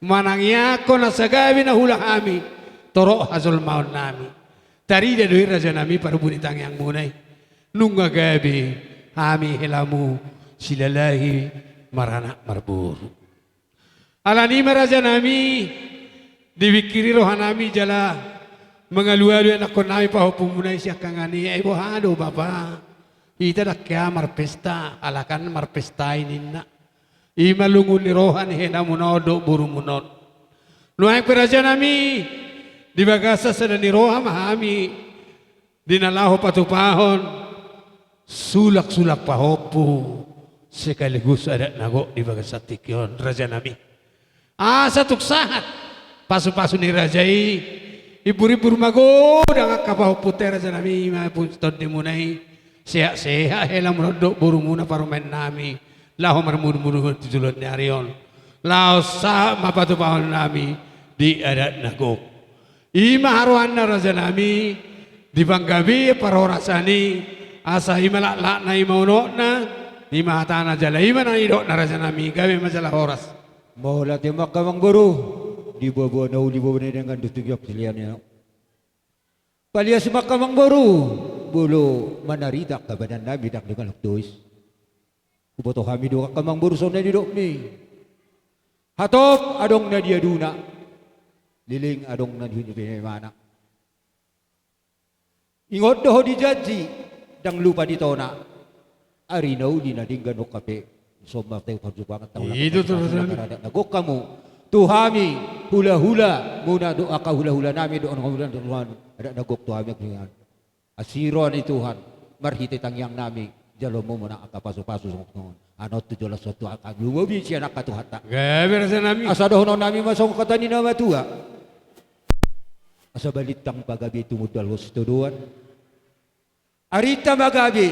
Manangiangkon asa gabe na huula hami torop hajolmaon nami. Tarida do i raja nami parbuni tangiangmuna i. Nunga gabe hami helamu Silalahi maranak marboru. Alani i ma raja nami, dipingkiri roha nami jala mangalualu ianakkon nami pahompumuna i siangkangan i. Ai boha do bapa, hita ndang hea marpesta, halak an marpesta i ninna. I ma lungun ni roha ni helamuna on dohot borumuna on. Nuaeng pe raja nami, di bagasan sada ni roha ma hami di na laho patupahon sulangsulang pahompu sekaligus adat na gok di bagasan tingki on raja nami. Asa tung sahat pasupasu ni raja i, imburimbur magodang angka pahompunta i raja nami, i ma pun tondimuna i. Sehatsehat helamuna on dohot borumuna parumaen nami laho marmudurudur tu joloan ni ari on. Laos sahat ma patupahon nami di adat na gok. I ma haroanna raja nami, di panggabean parhorasan i, asa i ma laklakna, i ma unokna, i ma hatana jala i ma na nidokna raja nami. Gabe ma jala horas. Mauliate ma angka amangboru, di boaboa na uli boaboa na denggan do tu giok silian i. Palias ma angka amangboru, molo manarita angka badan nami ndang denggan tois. Huboto hami do angka amangboru songon na nidokmi. Hatop adong na niaduna, leleng adong na nihunjupi imana. Ingot do ho di janji, ndang lupa di tona. Ari na uli na denggan on hape, sombang teu parjumpang, tahu. Itu tu, raja nami. Adat na gok hamu tu hami, hulahula muna do angka hulahula nami do, angka hulahula nami, adat na gok tu hami. Asi roha ni Tuhan, marhite tangiang nami, jalo muna angka pasupasu songon on. Annon tu jolo songon tu angka lumobi sian angka Tuhanta. Gabe raja nami. Asa dohonon nami ma songon hata ni na matua. Asa balintang pagabe tumundalhon sitadoan. Arinta ma gabe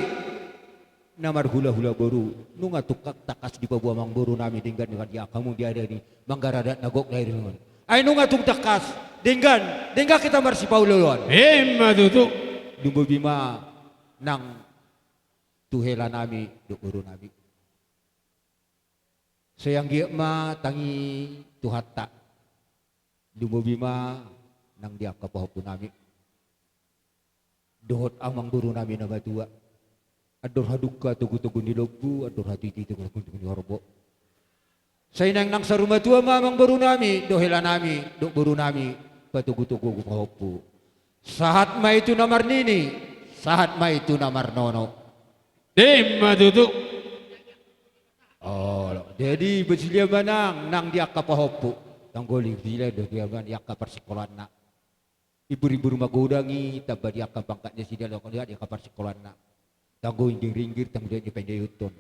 na marhulahula boru, nunga tung tangkas dipaboa amangboru nami denggan, denggan di angka hamu di ari ni manggarar adat na gok lair on. Ai nunga tung tangkas denggan, denggan hita marsipaoloan. Emma tutu. Lumobi ma nang tu hela nami dohot boru nami. Sai anggiat ma tangi Tuhanta. Lumobi ma nang di angka pahompu nami dohot amangboru nami na matua. Andor hadungka togutogu ni lombu, andor hatiti togutogu ni horbo. Sai naeng nang saur matua ma amangboru nami dohot hela nami dohot boru nami patogutogu pahompu. Sahat ma i tu na marnini, sahat ma i tu na marnono. Emma tutu. Olo, jadi basilian ma nang, nang di angka pahompu. Tanggoli basilian do di angka parsingkolaanna. Imburimbur magodang i, tamba di angka pangkat nasida, loka di angka parsingkolaanna. Tanggoli ringgiringgi, tanggoli di pandihuthon.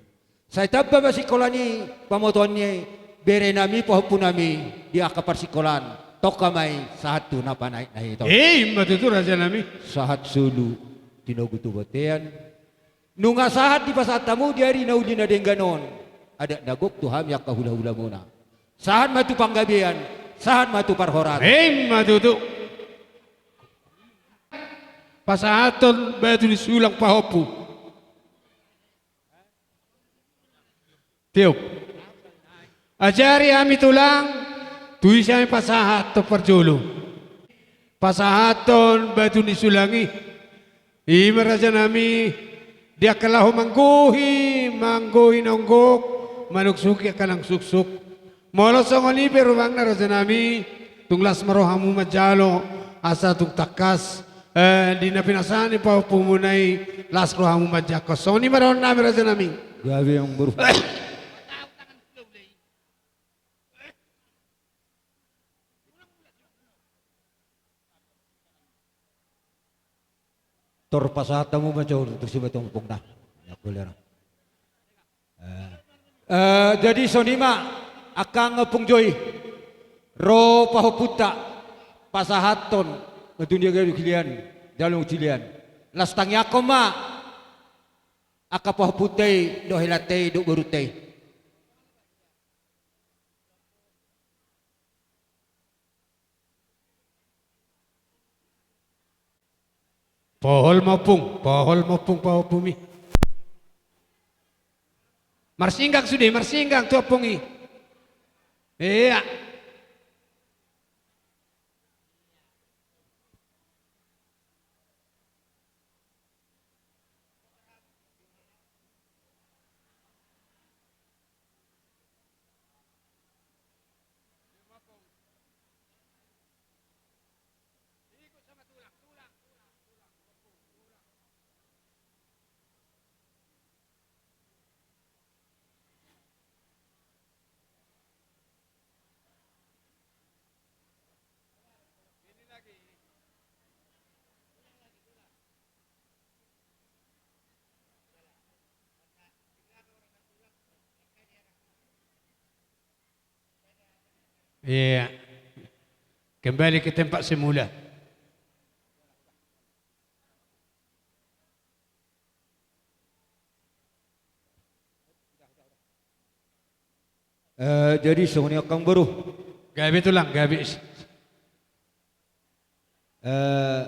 Sai tamba ma singkola ni pamotoan ni bere nami, pahompu nami di angka parsingkolaan. Tongka ma i sahat tu na panaek na hita. Emma tutu raja nami. Sahat solu tinogu tu bontean. Nunga sahat dipasahat hamu di ari na uli na denggan on adat na gok tu hami angka hulahula muna. Sahat ma tu panggabean, sahat ma tu parhorasan. Emma tutu. Pasahathon batu ni sulang pahompu. Tiop. Ajari hami tulang, tu ise hami pasahathon parjolo. Pasahathon batu ni sulang i. I ma raja nami, di angka laho manggohi, manggohi naung gok, manuksuki angka naung suksuk. Molo songon i pe rumangna raja nami, tung las ma rohamu manjalo, asa tung tangkas Eh, di na pinasahat ni pahompumuna i, las rohamu manjangkon. Songon i ma dohonon nami, raja nami. Gabe, amang boru. Tor pasahat hamu ma jo tu si Batu Ompung da. Ya, boleh. Eh, eh, jadi songon i ma, angka ompung jo i, ro pahompunta pasahathon ma tu dia gabe kilian, jalo kilian. Las tangiangkon ma angka pahompunta i, dohot helanta i, dohot borunta i. Pohol ma ompung, pohol ma ompung pahompumi. Marsinggang sude, marsinggang tu ompung i. Iya. Iya. Kembali ke tempat semula. Eh, jadi songon i, angka amang boru. Gabe tulang, gabe. Eh,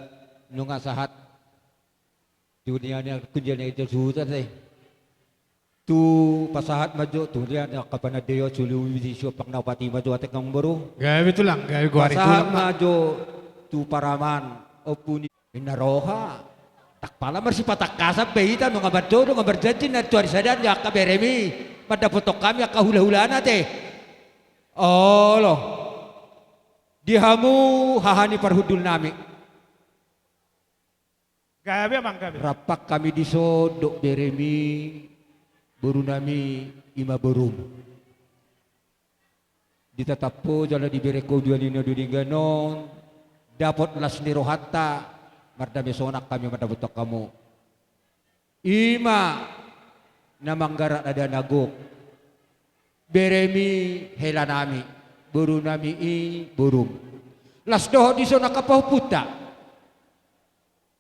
nunga sahat. Tu dia ni kunjia ni itu sudah deh. Tu pasahat ma jo, tu dia ni angka panandaion, solu bisi, siompang na opat i ma jo, ate, angka amang boru. Gabe tulang, gabe goari tulang ma. Pasahat ma jo tu paraman, ompu ni. Ninna roha. Ndang pala marsipatangkasan be hita, nunga mandok, nunga marjanji, na tu ari sada ni angka beremi mandapothon hami angka hulahulana, ate. Olo. Di hamu haha ni parhundul nami. Gabe, amang, gabe. Rap hami dison dohot beremi, boru nami, i ma borum. Di tatap ho jala di bereng ho dua ni na dua denggan on, dapot las ni rohanta, mardame sonang hami mandapothon hamu. I ma na manggarar na dana gok. Beremi hela nami, boru nami i borum. Las dohot dison angka pahompunta.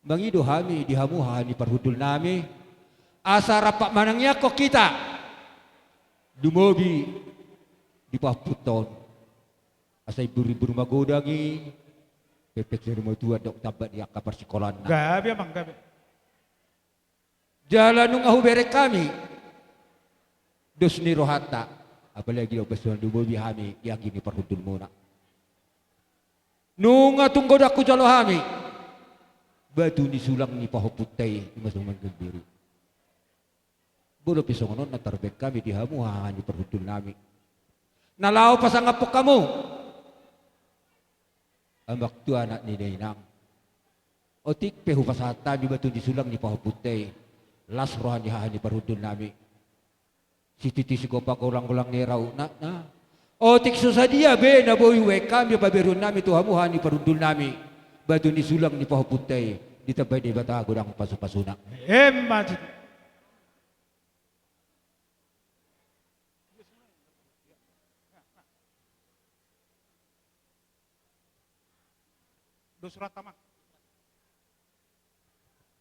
Mangido hami di hamu haha ni parhundul nami, asa rap manangiangkon hita, lumobi di pahompunta on. Asa imbur-imbur magodang i, pepet ni rumah tua, dok tambat di angka parsikolaan. Gabe, amang, gabe. Jala nunga hubereng hami dos ni rohanta, apalagi dok basuan, lumobi hami di anggi ni parhundulmuna. Nunga tung godang hujalo hami batu ni sulang ni pahompunta i, i ma suman gambiri. Molo pe songon on na tarbahen hami di hamu haha ni parhundul nami, na laho pasangaphon hamu amak tu anak ni dainang. Otik pe hupasahat hami batu ni sulang ni pahompunta i, las roha ni haha ni parhundul nami. Sititi sigompa, golang-golang ni rautna, na. Otik so sadia be na boi hubahen hami paberuon nami tu hamu haha ni parhundul nami, batu ni sulang ni pahompunta i, ditambai Debata godang pasu-pasuna. Emma tutu. Dos rohanta ma.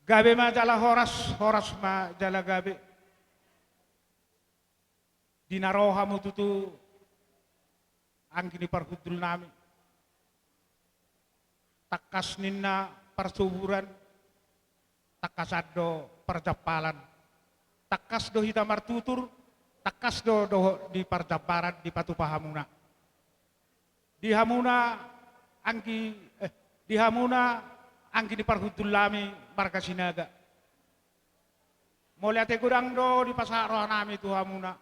Gabe ma jala horas, horas ma jala gabe. Di na ro hamu tutu anggi ni parhundul nami. Tangkas ninna parsoburan, tangkasan do parjampalan. Tangkas do hita martutur, tangkas do dohot di parjambaran dipatupa hamuna. Di hamuna anggi, eh, di hamuna anggi ni parhundul nami marga Sinaga. Mauliate godang do dipasahat roha nami tu hamuna.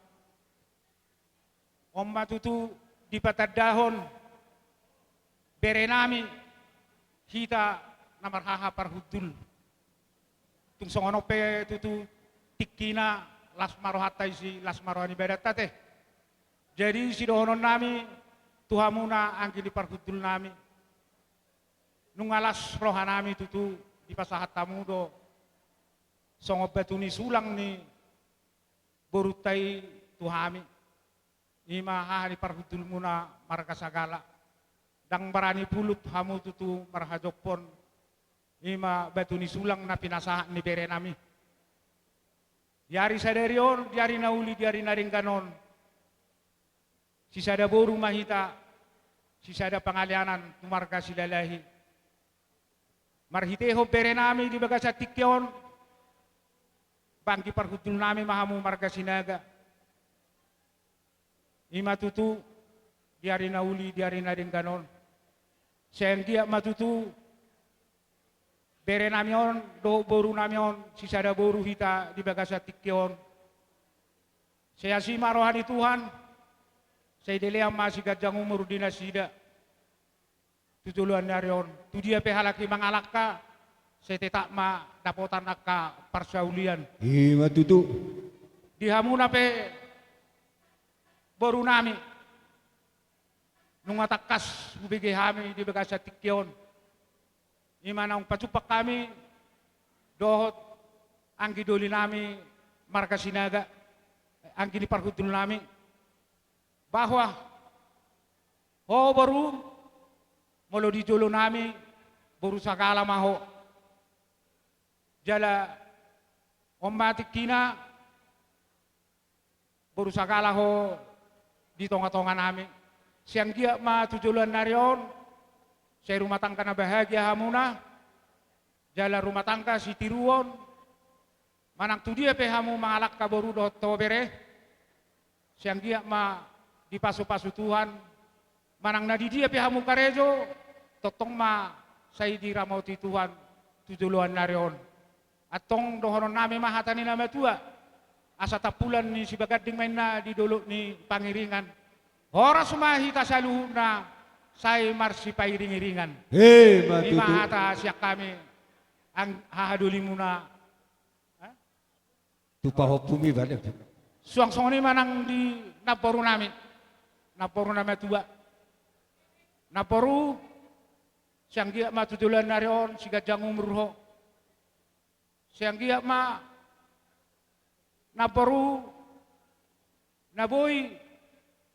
On ma tutu dipatandahon bere nami hita na marhaha parhundul. Tung songon on pe tutu tingkina, las ma rohanta disi, las ma roha ni badanta te. Jadi sidohononnami tu hamuna anggi ni parhundulnami, nunga las rohanami tutu dipasahat hamu do songon batu ni sulang ni borunta i tu hami. I ma haha ni parhundulmuna marga Sagala. Ndang barani pulut hamu tutu marhajompon, i ma batu ni sulang na pinasahat ni berenami. Di ari sadari on, di ari na uli, di ari na denggan on, sisada boru ma hita, sisada pangaleanan tu marga Silalahi. Marhitehon berenami di bagasan tingki on, anggi parhundulnami ma hamu marga Sinaga. I ma tutu di ari na uli, di ari na denggan on. Sai anggiat ma tutu berenami on dohot borunami on, sisada boru hita di bagasan tingki on. Sai asi ma roha ni Tuhan, sai dilehon ma siganjang umur di nasida tu joloan ni ari on. Tu dia pe halak i mangalangka, sai tetap ma dapotan angka parsaulian. I ma tutu. Di hamuna pe borunami, nunga tangkas hubege hami di bagasan tingki on. I ma naung pajumpang hami dohot anggi dolinami marga Sinaga, anggi ni parhundulnami, bahwa ho boru, molo di jolonami, boru Sagala ma ho. Jala on ma tingkina, boru Sagala ho di tongatonganami. Sai anggiat ma tu joloan ni ari on, sai rumah tangga na bahagia hamuna, jala rumah tangga sitiruon, manang tu dia pe hamu mangalangka boru dohot ho bere, sai anggiat ma dipasupasu Tuhan, manang na di dia pe hamu karejo, tongtong ma sai diramoti Tuhan tu joloan ni ari on. Antong dohononnami ma hata ni na matua, asa tampulan ni sibaganding ma inna di dolok ni Pangiringan. Horas ma hita saluhutna sai marsipairingiringan. He, ma tutu. I ma hata sian hami, ang-, hahadolimuna. Hah? Tu pahompumi balik. Suang songon i ma nang di namborunami, namboru na matua. Namboru, sai anggiat ma tu joloan ni ari on siganjang umur ho. Sai anggiat ma namboru na boi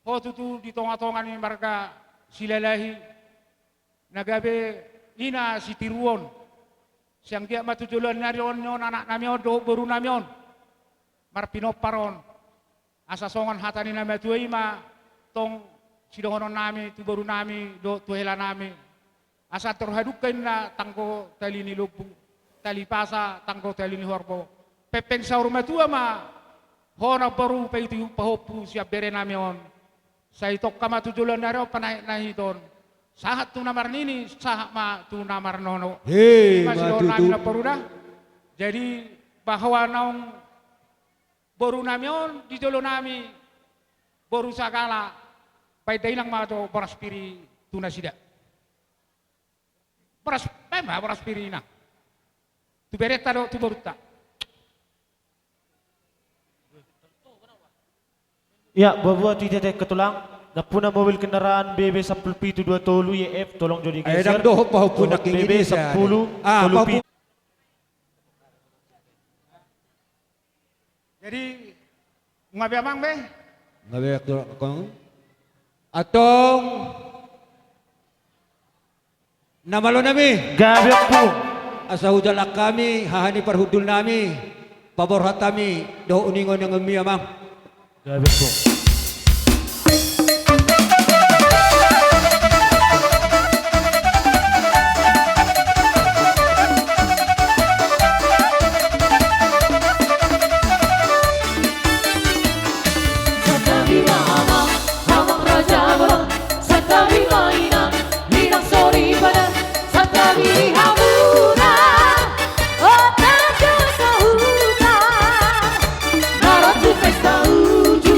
ho tutu di tongatonga ni marga Silalahi, na gabe ina sitiruon. Sai anggiat ma tu joloan ni ari on, on anaknami on dohot borunami on marpinompar on. Asa songon hata ni na matua i ma tong sidohononnami tu borunami dohot tu helanami. Asa tor hadungka inna tanggo tali ni lombu, tali pasa tanggo tali ni horbo. Pengpeng saur matua ma ho namboru paihutihut pahompu sian berenami on. Sai tongka ma tu joloan ni ari on panahetnaheton, sahat tu na marnini, sahat ma tu na marnono. He, i ma ma sidohononnami tutu. Namboru da. Jadi bahwa naung borunami on di jolonami, boru Sagala, baen dainang ma jo boras pir i tu nasida. Boras, baen ma boras pir i inang tu berenta dohot tu borunta. Ya, boa-boa tu ite, ate, angka tulang, nampuna mobil kendaraan B B sampulu pitu dua tolu Y F, tolong jo digeser. Ai ndang dohot pahompu na kingin B B sampulu, ah, tolu pahompu pitu. Jadi, nunga be amang be? Nunga be, angka tulang. Antong na malonami. Gabe, Ompung. Asa hujalang hami haha ni parhundulnami, paborhat hami dohot uninguningonmi, amang. Gabe, Ompung. Santabi ma amang, amang raja bolon, santabi ma inang, inang soripada, santabi hamuna, o tarjo sahuta, na ro tu pesta uju.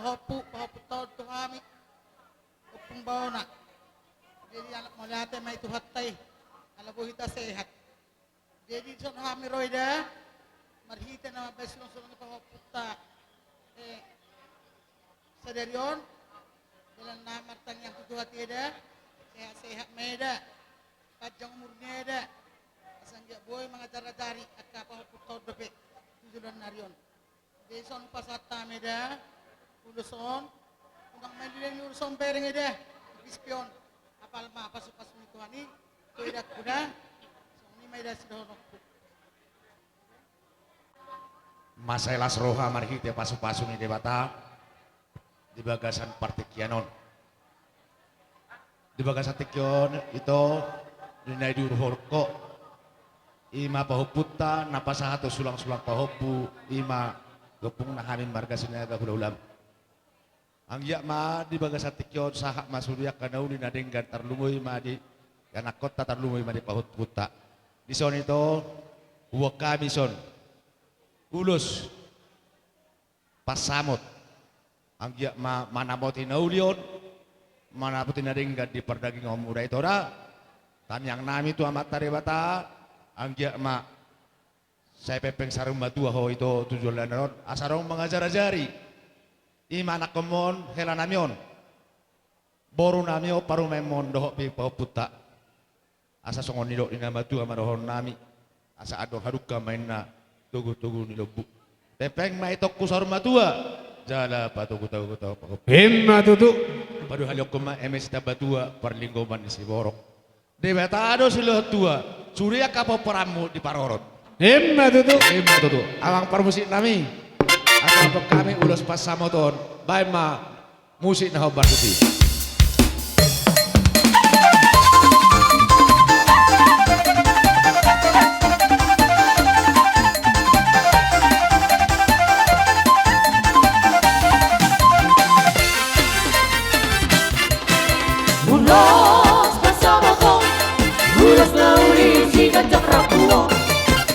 Pahompu, pahompu taon tu hami. Ompung Baona. Jadi anak mauliate ma i Tuhanta i. Ala boi hita sehat. Jadi dison hami ro i da. Marhite na mambahen ulaon ni pahompunta. Eh, sadari on. Jala na martangiang tu Tuhanta i da. Sehat-sehat ma i da. Panjang umurna i da. Asa anggiat boi mangajar-ajari angka pahompunta on dope. Tu joloan ni ari on. Jadi dison pasahat hami da, ulos on, unang main dulu ulos on bereng i da, di pispion, apala ma pasu-pasu ni Tuhan i, tu i da kuda, songon i ma i da sidohononku. Masa i las roha marhite pasu-pasu ni Debata, di bagasan partingkian on. Di bagasan tingki on ito, di na diuruhon ho, i ma pahompunta, na pasahat tu sulang-sulang pahompu, i ma gompungna hami marga Sinaga hula-hulam. Anggiat ma di bagasan tingki on sahat ma sude angka na uli na denggan tarlumobi ma di anakkonta tarlumobi ma di pahompunta. Dison ito, huboan hami dison. Ulos. Pansamot. Anggiat ma manamoti na uli on, manamoti na denggan di pardagingonmu da ito da. Tangiang nami tu Amanta Debata, anggiat ma sai pengpeng saur matua ho ito tu joloan on, asa adong mangajar-ajari. I ma anakkonmon, hela nami on. Boru nami on, parumaenmon dohot pe pahompunta. Asa songon nidok ni na matua ma dohonon nami. Asa andor hadungka ma inna togu-togu ni lombu. Pengpeng ma itongku saur matua. Jala patogu-togu tu pahompu. Emma tutu. Paduahalihon ma eme sitambatua parlinggoman ni siborok. Debata do silehon tua. Sude angka pomparanmu diparorot. Emma tutu. Emma tutu. Amang parmusik nami. Asa hami ulos pansamot on. Baen ma. Musik na hombar tusi. Ulos pansamot on, ulos na uli siganjang rambu on.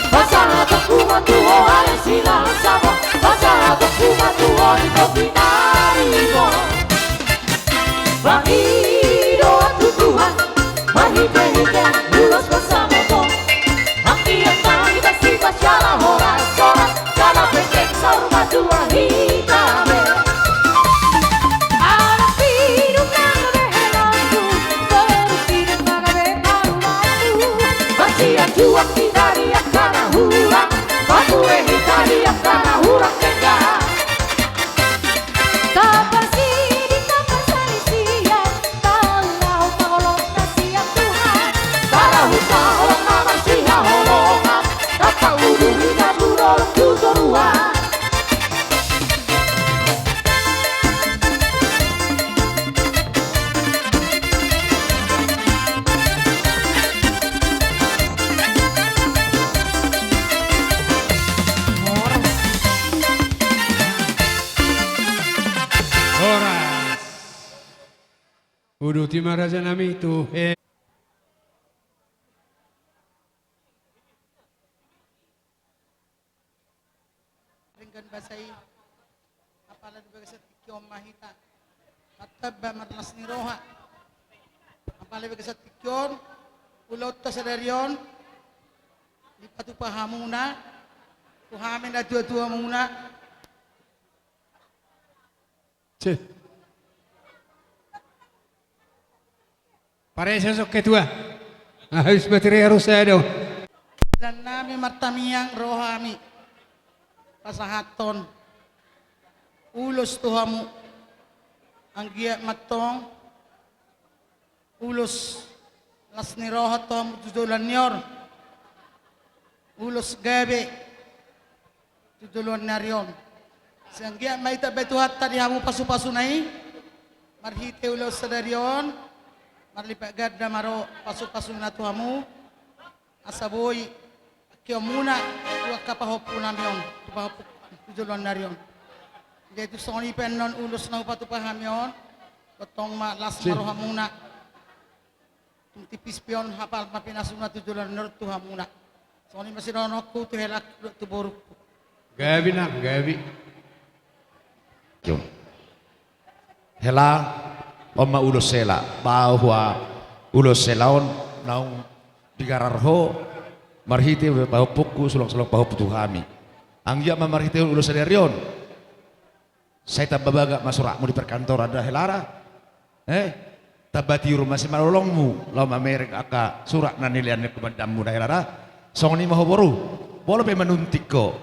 Pasahatonku ma tu ho ale silas saba, pasahatonku ma tu ho di topi na ribot. Pangidoan tu Tuhan, marhite-hite ulos pansamot on. Anggiat ma hita sipasiala horas-horas, jala pengpeng saur matua hita be. Ala pinum na gabe helangku, pinum na gabe parumaenku. Marsianjuan hita di angka na hurang, pamue hita di angka na hurang denggan. Taparsiding, taparsalisian, taulahon ma holong na sian Tuhan. Taulahon ma holong na marsihaholongan, tapaulu hita tu dolok tu toruan. Horas. Uduti ma raja nami tu he. Denggan basa i. Apala di bagasan tingki on ma hita martamba marlas ni roha. Apala di bagasan tingki on, ulaonta sadari on dipatupa hamuna tu hami natua-tuamuna. Cih. Paresa songon ketua. Habis baterai harus saya dong. Sian nami martangiang ro hami pasahathon ulos tu hamu. Anggiat ma antong ulos las ni roha tu hamu tu joloan ni ari on. Ulos gabe tu joloan ni ari on. Sai anggiat ma ditambai Tuhanta di hamu pasu-pasuna i marhite ulaon sadari on. Marlipat ganda ma ro pasu-pasuna tu hamu. Asa boi angka muna tu angka pahompu nami on, tu pahompu tu joloan ni ari on. Jadi tu songon i pe annon ulos na hupatupa hami on. Antong ma las ma rohamuna. Tung tipis pe on, hapal ma pinasuna tu joloan ni ari on tu hamuna. Songon i ma sidohononku tu helangku dohot tu borungku. Gabe nang, gabe. Yo. Hela, on ma ulos hela, bahwa ulos hela on naung digarar ho marhite pahompungku, sulang-sulang pahompu tu hami. Anggiat ma marhite ulos sadari on, sai tamba bagak ma suratmu di perkantoran da helara. Eh, tamba tiur ma simalolongmu laho mamereng angka surat na nilean ni komandanmu da helara. Songon i ma ho boru, molo pe manuntik ho,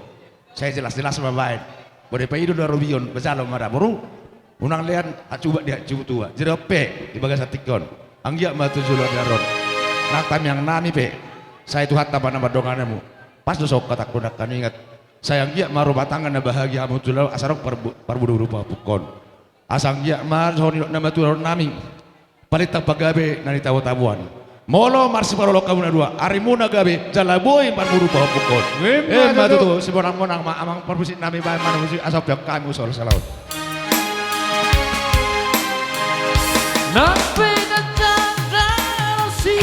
sai jelas-jelas ma baen. Molo dipaidon do harobion, bajalo ma da boru. Unang lean hacubat di hacutua, jero pe di bagasan tingki on. Anggiat ma tu joloan ni ari on nang tamiang nami pe, sai Tuhanta ma na mandongani hamu. Pas do songon hatangku nangkin, ingat, sai anggiat ma rumah tangga na bahagia hamu tu joloan on, asa adong parbu-, parbudu-budu pahompungkon. Asa anggiat ma songon nidok na matua dohonon nami, palintang pagabe na nitabo-taboan. Molo marsipaolo hamu na dua, arimuna gabe jala boi marmuru pahompungkon. Ima tutu. Simonang-monang ma amang parmusik nami, baen ma na musik asa umpehon hami ulos hela on. Nang pe ganjang dao si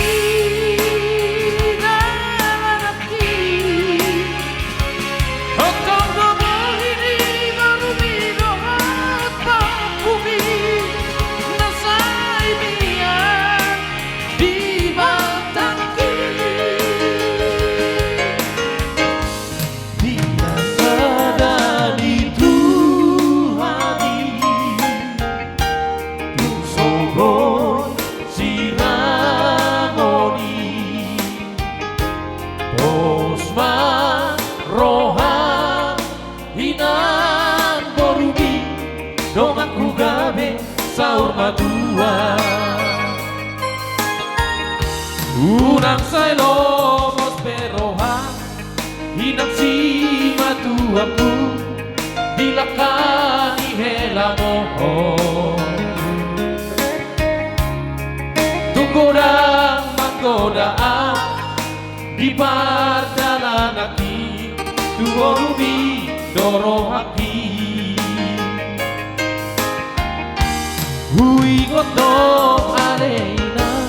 dalan nangkin, tongtong do boi ni borumi dohot pahompumi na sai mian di batangki. Di na sada ni Tuhan i, tung so boi sirangon i. Pos ma roham, inang borumi, donganku gabe saur matua. Unang sai lomos be roham, inang simatuangku, di langka ni helam on. Tung godang manggoda au di pardalananki, tu borumi do rohangki. Huingot do ale inang,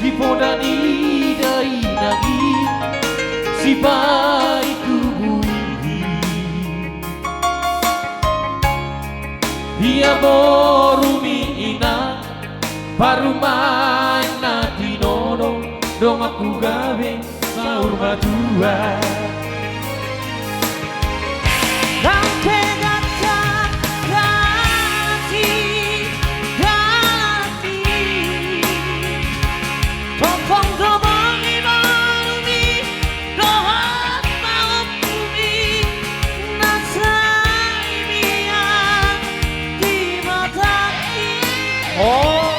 di poda ni dainang i, sipaintubu i. Ia borumi inang, parumaen na tinodo, donganku gabe saur matua. Nang pe ganjang dao si dalan nangkin, tongtong do boi ni borumi dohot pahompumi na sai mian di batangki. Oh.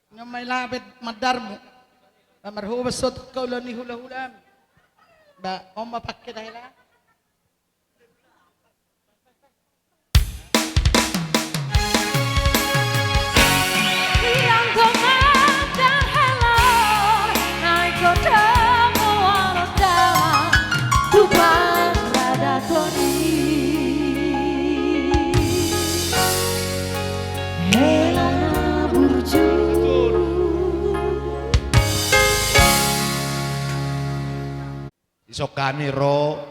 Nunga ma i laho be mandarmu. Ba marhobas sotung haula ni hulahulam. Ba on ma pangke da hela. Tiang do mandar hela, naeng godang mual dalan tu paradaton i. Hela na burju. Dison hami ro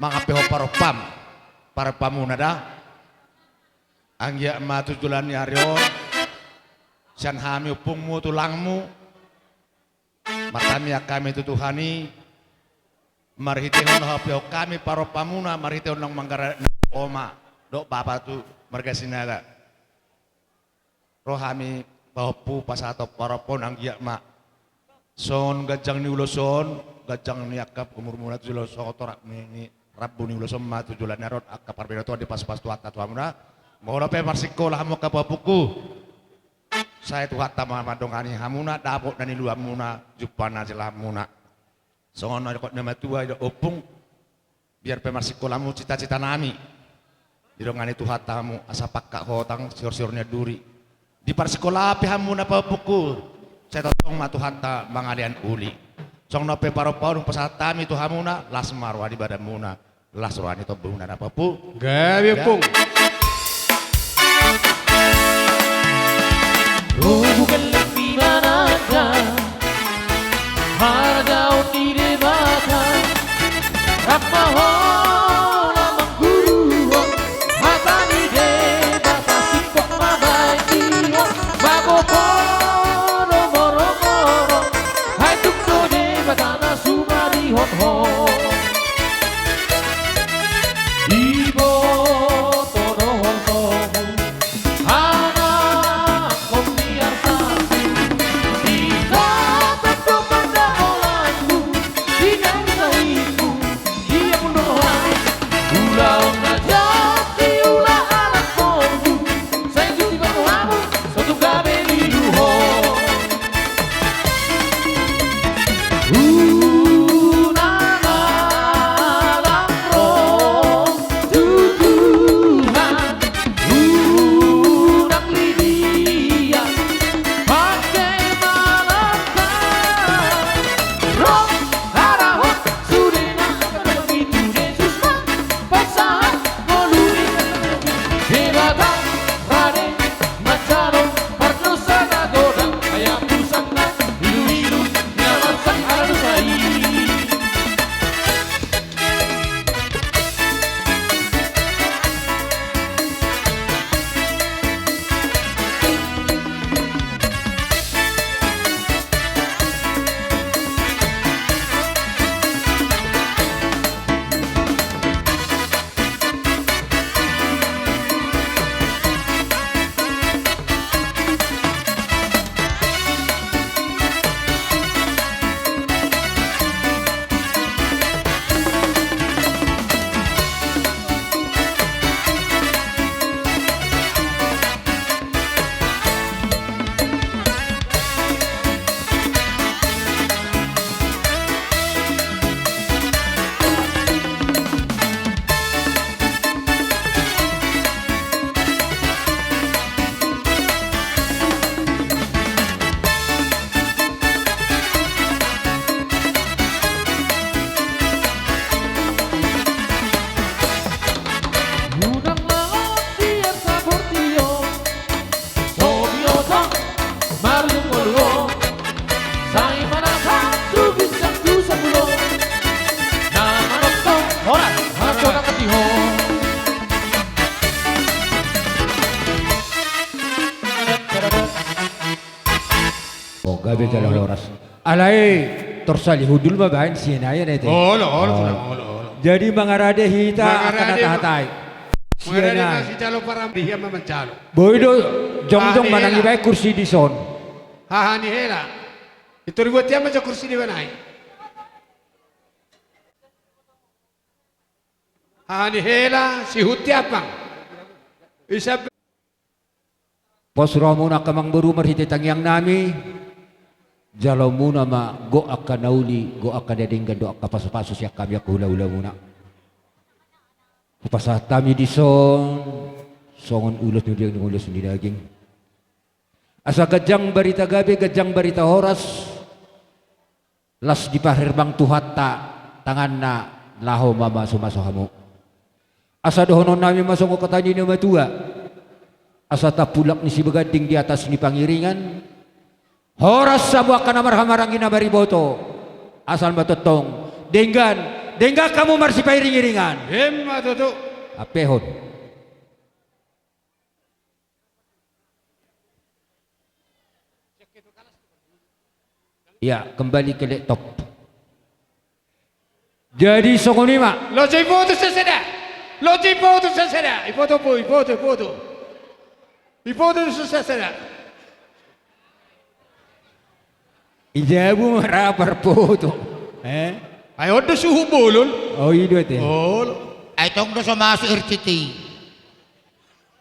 mangampehon parompam, parompamuna da. Anggiat ma tu joloan ni ari on, sian hami ompungmu, tulangmu, martamiang hami tu Tuhan i, marhitehon na huampehon hami parompamuna, marhitehon naung manggarar oma dohot bapa tu marga Sinaga. Ro hami pahompu pasahathon parompuon, anggiat ma songon ganjang ni ulos on, ganjang ni angka umurmuna tu joloan on, songon torop ni, ni rambu ni ulos on ma tu joloan ni ari on angka parbinotoan, dipasupasu Tuhanta tu hamuna. Molo pe marsikola hamu angka pahompungku, sai Tuhanta ma mandongani hamuna, dapot na niluamuna, jumpang na jalahanmuna. Songon na didok ni na matua, didok ompung, biar pe marsikola hamu, cita-cita nami didongani Tuhanta hamu asa pangkat hotang, sior-sior ni anduri. Di parsikola pe hamuna pahompungku, sai tongtong ma Tuhanta mangalean uli. Songon on pe parompaon pasahat hami tu hamuna, las ma roha ni badanmuna, las roha ni tombuna na pahompu. Gabe ompung. Tubu gelleng ni mananda, harga on di Amang ho na mangguruhon, hata ni Debata singkop ma baen dihon, magopo do moromorong, haetuk do Debata na sumarihon ho. Iboto do holsomu, anakkon ni arsakku, di hata do pandapolanku, di na sahitku, ia pun roha, ulaon na jat di ula anakkon, sai tuti baru hamu, sotung gabe diluhon. Unang alang ro tu Tuhan, unang lidian, pake malangka. Ro, harahon, sudena, angka na mangitu Jesus ma, pasahat ngolu ni Debata, rade manjalo pardosa na godang, hapusanna iluilu na mansai ala dosa i. Unang laon di arsaportian, so binoto marujung ngolu on, sai manatap tu ginjang tu sapulo, na manongtong horas, horas, horas, horas, horas. O, gabe jala horas. Alai tor sali hundul ma baen sian i ate. Olo, olo, olo, olo. Jadi mangarade hita, mangarade angka na tahatai. Mangarade sian i ma sijalo param di hia ma manjalo. Boi do jongjong manang dibaen kursi dison. Haha ni hela. Itu dibuat ia ma jo kursi dibaen i. Haha ni hela, sihut i apang. Isa. Pos rohamuna angka amangboru marhite tangiang nami, jaloonmuna ma gok angka na uli, gok angka na denggan dohot angka pasupasu sian hami angka hulahulamuna. Hupasahat hami dison songon ulos ni daging, ulos ni daging. Asa ganjang barita gabe, ganjang barita horas. Las dipaherbang Tuhanta tanganna laho mamasumasu hamu. Asa dohonon nami ma songon hata ni na matua: Asa tampulak ni sibaganding di atas ni pangiringan, horas hamu angka na marhahamaranggi na mariboto. Asal ma tongtong denggan, denggan hamu marsipairingiringan. Emma tutu. Ampehon. Ya, kembali ke laptop. Jadi songon i ma. Loja ipoto sasada. Loja ipoto sasada. Ipoto po, ipoto, ipoto. Ipoto sasada. Ijabu marapar poto. Eh? Ai on do suhut bolon. Oh, i do ate. Olo. Ai tong do so masuk R C T I.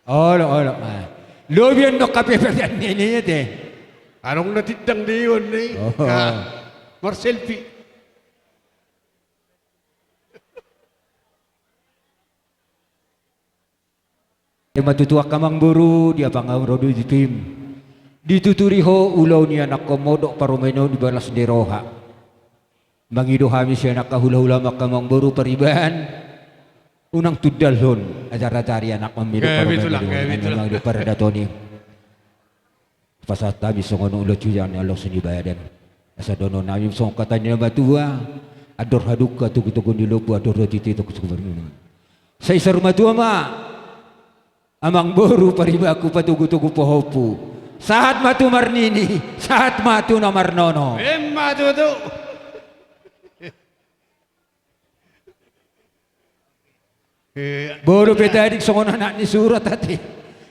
Olo, olo. Ah. Lobi on do K P P dan nene ate. Adong na tindang di on ni. Oh. Marselfie. Ima tutu angka amangboru, dia pangaurodu di tim. Dituturi ho ulaon ni anakkon modok parumaen on di balas ni roha. Mangido hami sian angka hulahula ma angka amangboru pariban. Unang tundalhon ajar-ajari anak mamiluk parumaen on. Gabe tulang, gabe tulang. Pasahat hami songon ulos ni daging, ulos ni badan. Asa dohonon nami songon hata ni na matua: Andor hadungka togutogu ni lombu, andor hatiti togutogu marnini. Sai saur matua ma amangboru paribanku patogutogu pahompu. Sahat ma tu marnini, sahat ma tu na marnono. Emma tutu. Molo pe tading songon anak ni surat ate.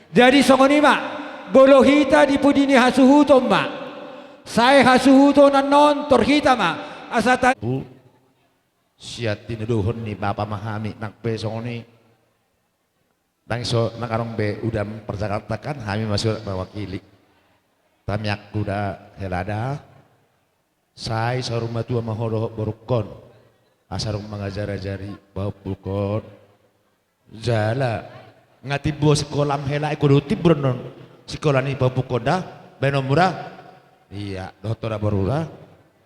Jadi songon i ma, molo hita di pudi ni hasuhuton ma, sai hasuhuton annon tor hita ma, asa ta- Bu, sian tinodohon ni bapa ma hami nang pe songon i. Ndang so nang adong be udan parjakarta kan, hami ma surat mewakili. Tamiangku da, hela da. Sai saur matua ma ho dohot borungkon, asa dung mangajarajari pahompungkon. Jala nga timbo sikolam hela, ingkon do timbo annon sikola ni pahompungkon da, bahenonmu da. Ia dohot ho da boru da.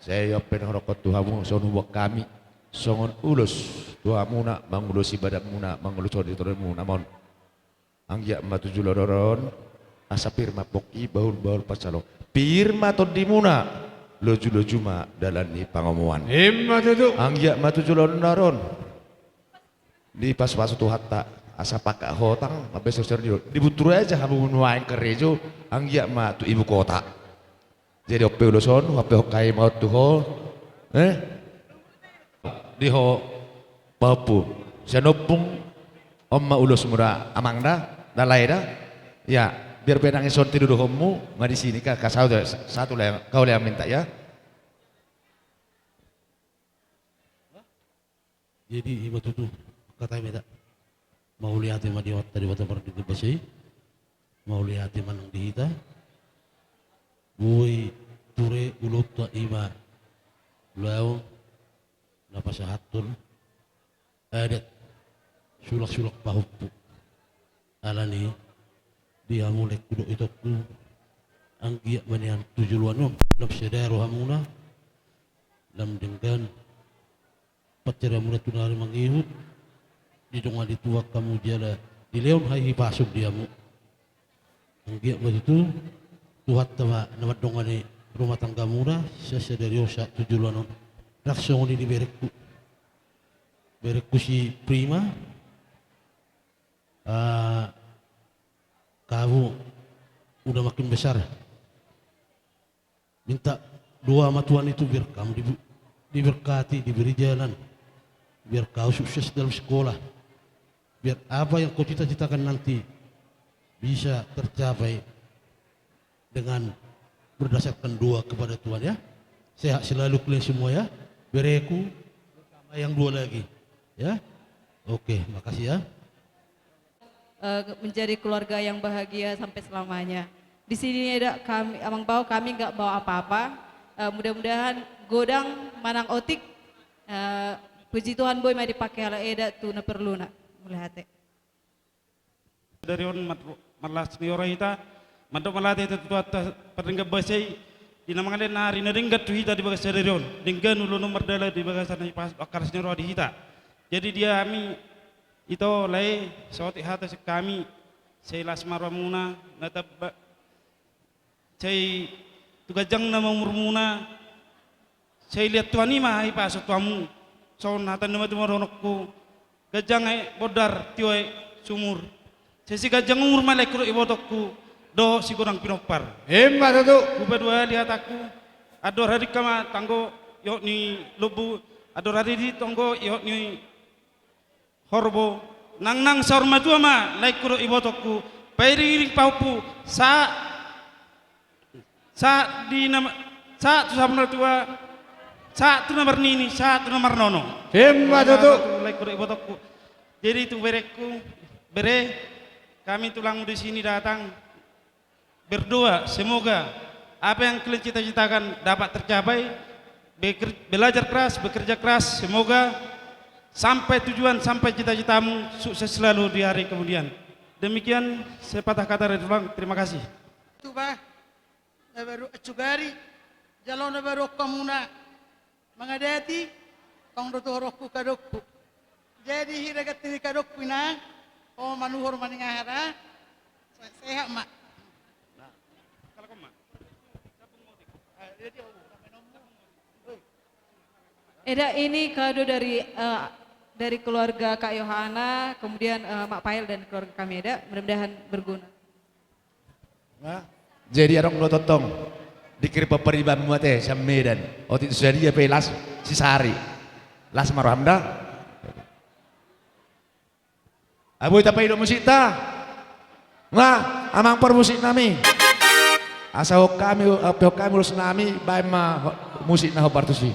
Sai on pe na hudokkon tu hamu, songon huboan hami, songon ulos tu hamuna, mangulosi badanmuna, mangulosi torimuna ma on. Anggiat ma tu joloan on, asa pir ma pongki, bahulbahul pansalongan. Pir ma tondimuna, lojuloju ma dalan ni pangomoan. Emma tutu. Anggiat ma tu joloan on, dipasupasu Tuhanta, asa pangkat hotang, mambahen saur ni on. Di Buntu Raja hamu nuaeng karejo, anggiat ma tu ibu kota. Jadi on pe ulos on, huampehon hami ma on tu ho. Eh? Di ho pahompu. Sian ompung, on ma ulosmu da amang da, da lae da. Ia, biar pe nang ison tinodohonmu, nga di sini ka, ka satu, satu lae, kau lae minta ia. Jadi ima tutu, hata i ma da. Mauliate ma di Amanta Debata Pardenggan Basa i. Mauliate ma nang di hita. Boi ture ulaonta ima laho na pasahathon adat sulaksulak pahompu. Alani i, di hamu laengku dohot itongku, anggiat ma nian tu joloan on lam sada rohamuna, lam denggan pansarianmuna tu na ro mangihut, didongani Tuhan hamu jala dilehon hahipason di hamu. Anggiat ma tutu, Tuhanta ma na mandongani rumah tanggamuna sian sadari on sahat tu joloan on. Rap songon i di berengku, berengku si Prima. Ah, kamu udah makin besar. Minta doa ma Tuhan itu biar kamu dibu-, diberkati, diberi jalan. Biar kau sukses dalam sekolah. Biar apa yang kau cita-citakan nanti bisa tercapai dengan berdasarkan doa kepada Tuhan, ya. Sehat selalu kalian semua, ya. Bereku, sama yang dua lagi, ya. Oke, makasih, ya. Eh, menjadi keluarga yang bahagia sampai selamanya. Di sini eda kami, Amang Bao, kami nggak bawa apa-apa. Eh, mudah-mudahan godang manang otik, eh, puji Tuhan, boi ma dipake halak eda tu na perluna. Mauliate. Sadari on mar-, marlas ni roha hita, mandok mauliate hita tu Tuhanta Pardenggan Basa i, di na mangalehon ari na denggan tu hita di bagasan sadari on, denggan ulaon on mardalan di bagasan na hipas-, las ni roha di hita. Jadi di hami, ito lae, saotik hata sian hami, sai las ma rohamuna, na tamba, sai tu ganjang nama umurmuna, sai liat Tuhan i ma hahipason tu hamu, songon hata ni natuatua ma dohononku, ganjang aek bondar, tio aek sumur, sai siganjang umur ma laengku dohot ibotongku, dohot sigodang pinompar. Emma tutu. Hupaduahali hatangku, andor hadungka ma tanggo ihot ni lombu, andor hatiti tanggo ihot ni horbo, nangnang saur matua ma laengku dohot ibotongku, pairingiring pahompu, sa-, sahat di na ma-, sahat tu saur matua, sahat tu na marnini, sahat tu na marnono. Emma tutu. Laengku dohot ibotongku. Jadi tu berengku, bere, kami tulangmu di sini datang. Berdoa, semoga apa yang kalian cita-citakan dapat tercapai. Beker-, belajar keras, bekerja keras, semoga sampai tujuan, sampai cita-citamu, sukses selalu di hari kemudian. Demikian sepatah kata dari tulang, terima kasih. Tuba, na baru acugari, jalo na baru okamuna. Mangadati, tong do tu horongku kadokku. Jadi hira ganti ni kadokku inang, o manuhor maningaha da, se-, sehat ma. Ah, jadi, o, Eda, ini kado dari, eh, dari keluarga Kak Yohana, kemudian, eh, Mak Pael dan keluarga kami, Eda. Mudah-mudahan berguna. Nah, jadi adong do tongtong di kiri peperiban muate sian Medan. Otik sadia pe las sisari. Las ma roham da. Aboi, tapaidok musikta. Nga, amang parmusik nami. Asa hot hami, eh, hot hami ulos nami, baen ma ho-, musik na hombar tusi.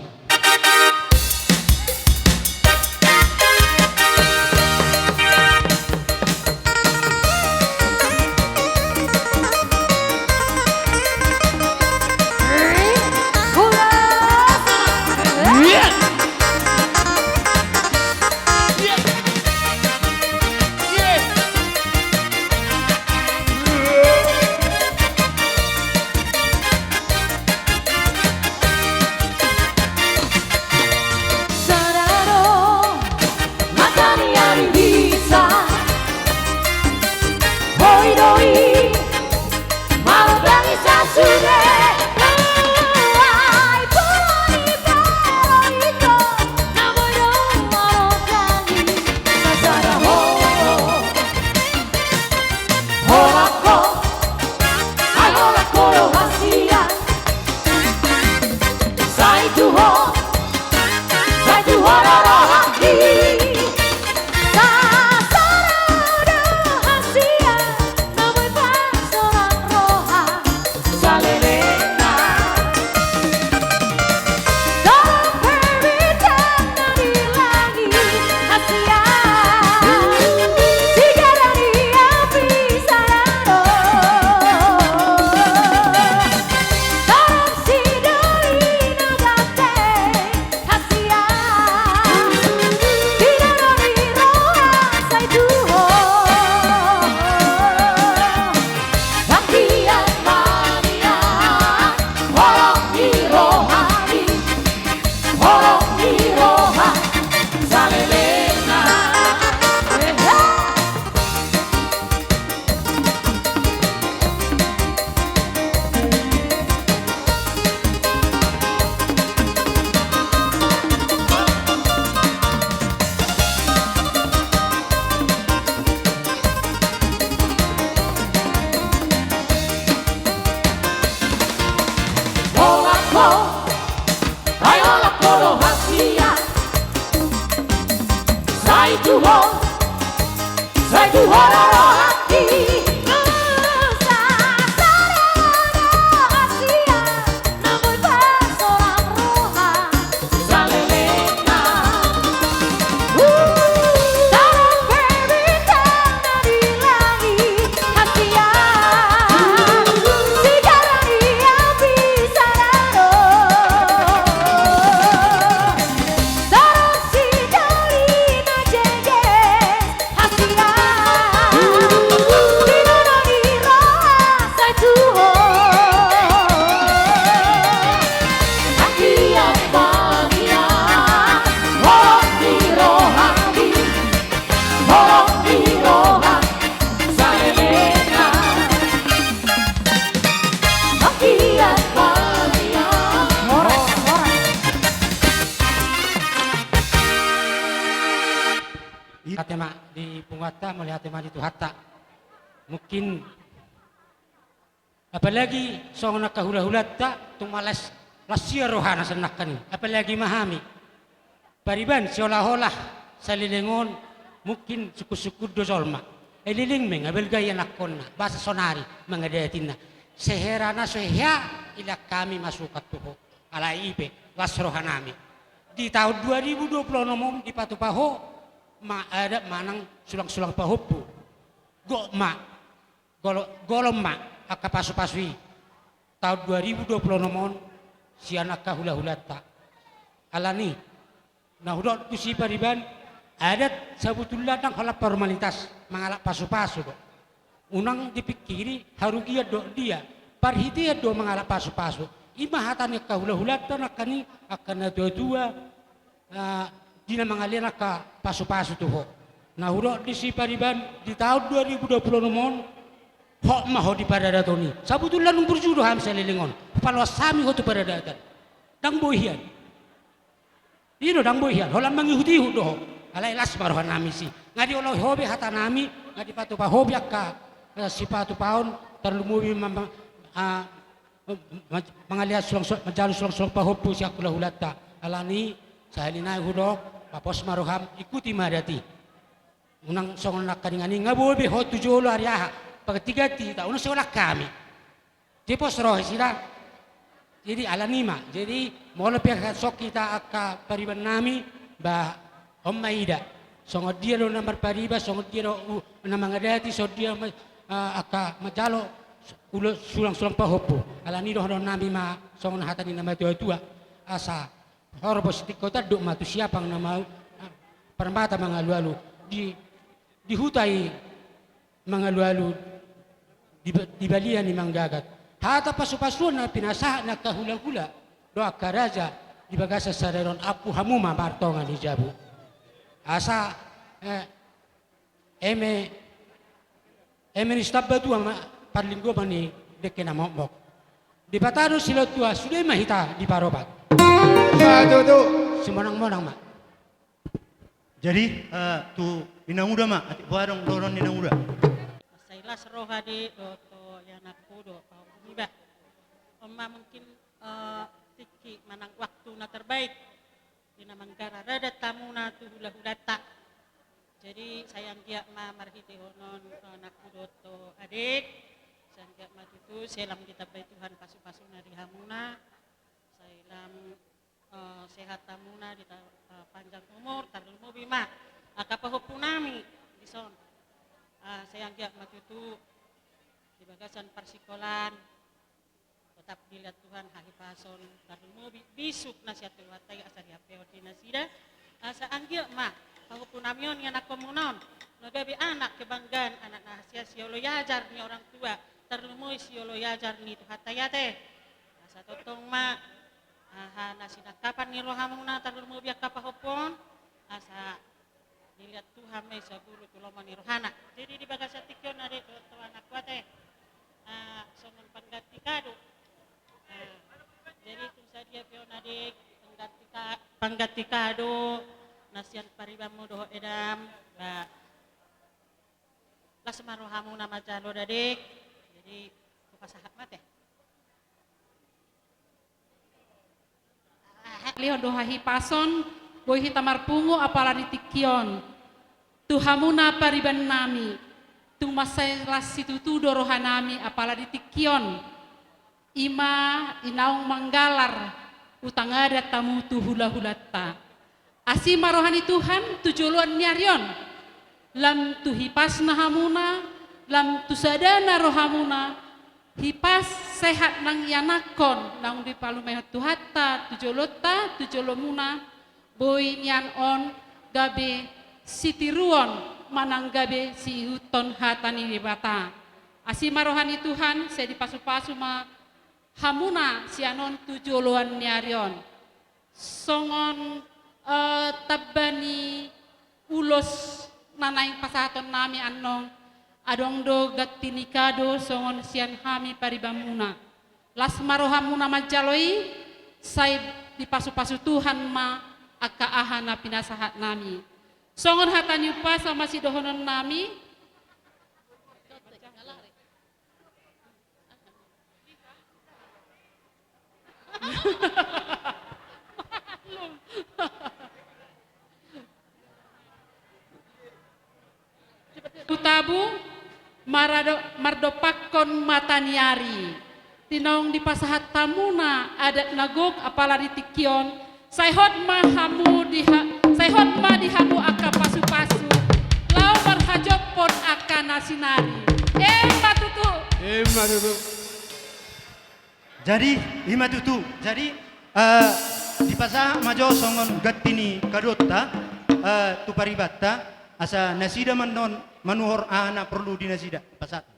Sada do mata ni ari bisa, hoi do i marbangisa sude. Ai boni baro ito, na boi do manodangi sasada ho. Holan ho, ai holan ho do hasian. Sai tu ho, sai tu ho do rohangki. Sasada do hasian, na boi pasoran roha salelengna. Torop pe bintang na di langit, hasian sigaran ni api sada do. Torop sidoli na ganteng, hasian di doro ni roha sai tu ho. Hasian mania, holong ni roha ni, holong ni roha salelengna. Holan ho, ai holan ho do hasian. Sai tu ho, sai tu ho do rohangki. Sasada do hasian, na boi pasoran roha salelengna. Torop pe bintang na di langit, hasian sigaran ni api sada do. Torop sidoli na jeges, hasian di doro ni roha sai tu ho. Hasian mania, holong ni roha ni, holong ni roha salelengna. Hasian mania. Horas, horas. Ate ma di punguanta, mauliate ma di Tuhanta. Mungkin apalagi songon angka hulahulanta, tung malas, las ia rohana sian nangkin i. Apalagi ma hami. Pariban, seolah-olah saleleng on mungkin sungkun-sungkun do jolma. Ai leleng ma i, nga balga i anakkonna, boasa sonari mangadati ninna. Sehera na so hea, ilang hami masukan tu ho. Alai i pe, las rohanami. Di taon dua ribu dua puluh onom on dipatupa ho ma adat manang sulang-sulang pahompu. Gok ma, golo-, golom ma angka pasu-pasu i taon dua ribu dua puluh onom on sian angka hulahulanta. Alani, na hudok tusi pariban, adat sabutulna ndang holan formalitas mangalap pasu-pasu do. Unang dipingkiri harugian dohot dia, parhitean do mangalap pasu-pasu. I ma hata ni angka hulahulanta nangkin i, angka natua-tua, ah, di na mangalean angka pasu-pasu tu ho. Na hudok disi pariban, di taon dua ribu dua puluh onom on, hot ma ho di paradaton i. Sabutulna nunga burju do hami saleleng on, paloas hami ho tu paradatan. Ndang boi hian. I do ndang boi hian, holan mangihut-ihut do ho. Alai las ma rohanami disi. Nga dioloi ho be hatanami, nga dipatupa ho be angka, eh, sipatupaon, tarlumobi ma-, ma-, ah, ma-, mangaliat sulang-, sulang-, manjalo sulang-sulang pahompu sian hula-hulanta. Alani, sahali nai hudok, pos ma roham, ikuti ma adat i. Unang songon angka ningan i, nga boi be ho tu jolo ari aha, pangganti-ganti hita, unang sai holan hami. Jadi pos roha nasida. Jadi alani ma. Jadi molo pe songon hita angka paribannami, bah, on ma ida. Songon dia do na marpariban, songon dia do, uh, na mangadati, songon dia ma-, eh, angka manjalo ulos sulang-sulang pahompu. Alani i dohononnami ma songon hata ni na matua-tua. Asa horbo sitingko tanduk ma tu siapang na mau, eh, parmata mangalu-alu. Di, di huta i mangalu-alu di ba-, di balian i manggagat. Hata pasu-pasuon na pinasahat ni angka hula-hula dohot angka raja di bagasan sadari on, ampu hamu ma martonga ni jabu. Asa, eh, eme, eme ni sitamba tua ma parlinggoman ni dengke na mokmok. Dipatadong silehon tua, sude ma hita diparopat. Satu tu. Simonang-monang ma. Jadi, eh, tu inanguda ma, atik boha adong dohonon ni inanguda. Sai las roha di dohot tu ianakku dohot pahompu niba. On ma mungkin, eh, tingki manang waktu na terbaik di na manggarar adat hamuna tu hula-hulanta. Jadi sai anggiat ma marhitehonon, eh, anakku dohot tu adek, sai anggiat ma tutu sai lam ditambai Tuhan pasu-pasuna di hamuna, sai lam eh, sehat hamuna, di ta-, eh, panjang umur, tarlumobi ma angka pahompunami dison. Eh, sai anggiat ma tutu di bagasan parsikolaan, tetap dilehon Tuhan hahipason, tarlumobi bisuk na sian Tuhanta i asa dihapeon di nasida. Asa anggiat ma pahompunami on, ianakkonmuna on, na gabe anak kebanggaan, anak na sian sioloi ajar ni orang tua, tarlumobi sioloi ajar ni Tuhanta i ate. Asa tongtong ma aha na sinangkapan ni rohamuna tarlumobi angka pahompu on, asa dilehon Tuhan ma i saguru tu lomo ni rohana. Jadi di bagasan tingki on adek dohot tu anakku ate, ah, songon pangganti kado. Ah, jadi tung sadia pe on adek pangganti ka-, pangganti kado na sian paribanmu dohot edam, ba, las ma rohamuna manjalo da adek. Jadi hupasahat ma ate. Lehon do hahipason, boi hita marpungu apala di tingki on. Tu hamuna paribannami, tung mansai las situtu do rohanami apala di tingki on. I ma i naung manggalar utang adat hamu tu hula-hulanta. Asi ma roha ni Tuhan tu joloan ni ari on, lam tu hipasna hamuna, lam tu sadana rohamuna, hipas sehat nang ianakkon naung dipalumehon Tuhanta tu jolonta, tu jolomuna, boi nian on gabe sitiruon manang gabe siihuthon hata ni Debata. Asi ma roha ni Tuhan, sai dipasu-pasu ma hamuna sian on tu joloan ni ari on. Songon, eh, tamba ni ulos na naeng pasahatonnami annon, adong do ganti ni kado songon sian hami paribanmuna. Las ma rohamuna manjalo i, sai dipasu-pasu Tuhan ma angka aha na pinasahatnami. Songon hata ni umpasa ma sidohononnami. Tabu-tabu marado-, mardompakkon mata ni ari. Di naung dipasahat hamuna adat na gok apala di tingki on, sai hot ma hamu di ha-, sai hot ma di hamu angka pasu-pasu, laho marhajompon angka na sinari. Emma tutu. Emma tutu. Jadi, i ma tutu. Jadi, eh, dipasahat ma jo songon ganti ni kadonta, eh, tu paribanta, asa nasida ma annon manuhor aha na porlu di nasida. Pasahat.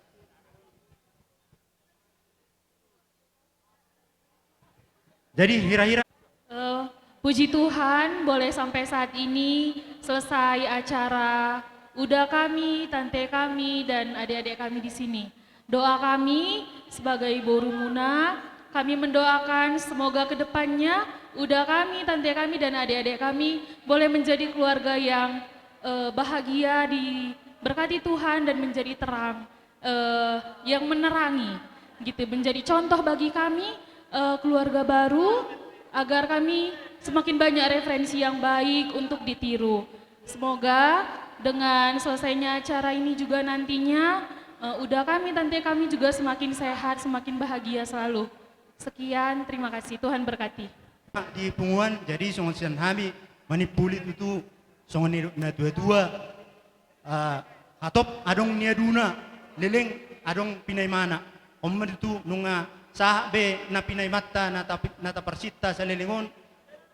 Jadi, hira-hira. Eh, puji Tuhan, boleh sampai saat ini selesai acara Uda kami, tante kami, dan adik-adik kami di sini. Doa kami sebagai borumuna, kami mendoakan semoga ke depannya Uda kami, tante kami, dan adik-adik kami boleh menjadi keluarga yang, eh, bahagia, diberkati Tuhan, dan menjadi terang, eh, yang menerangi, gitu, menjadi contoh bagi kami, eh, keluarga baru, agar kami semakin banyak referensi yang baik untuk ditiru. Semoga dengan selesainya acara ini juga nantinya, eh, uda kami, tante kami juga semakin sehat, semakin bahagia selalu. Sekian, terima kasih. Tuhan berkati. Di punguan, jadi songon sian hami manimpuli tutu songon nidok ni natua-tua, ah, hatop adong niaduna, leleng adong pinaimana. On ma tutu nunga sahat be na pinaimanta na tapi-, na taparsinta saleleng on.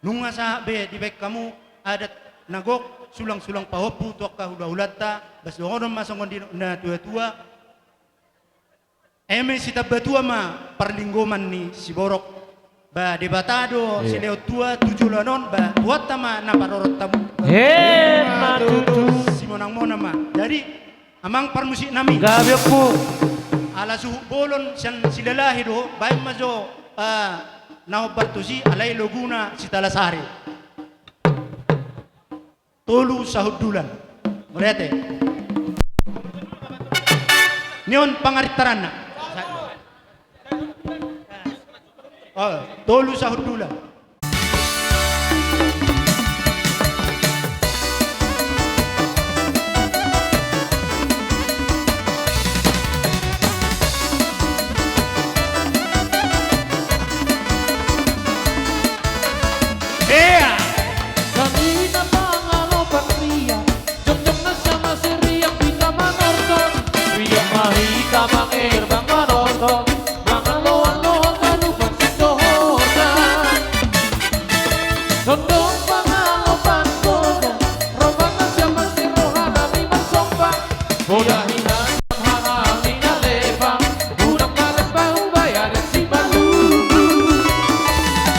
Nunga sahat be dibaen hamu adat na gok, sulang-sulang pahompu tu angka hula-hulanta. Bas dohonon ma songon nidok ni natua-tua. Eme sitambatua ma parlinggoman ni siborok. Ba Debata do silehon tua tu joloan on, ba Tuhanta ma na parorot hamu. Emma tutu. Simonang-monang ma. Jadi, amang parmusik nami, gabe, Ompu. Ala suhut bolon sian Silalahi do, baen ma jo, ah, na hombar tusi, alai loguna Sitalasari. Tolu sahundulan. Mauliate. Nion pangarintaranna. Oh, tolu sahundulan. Ia. Sanina pangalopan ria, jongjong na sian masiriak hita manortor, riak ma hita mangerbang manortor, mangaloan-loan ganupan sidohonan. Sondong pangalopan gogo, roban na sian masir roha nami marsomba. Poda hita hanami na lepang, unang maremba humbaya den sibalu.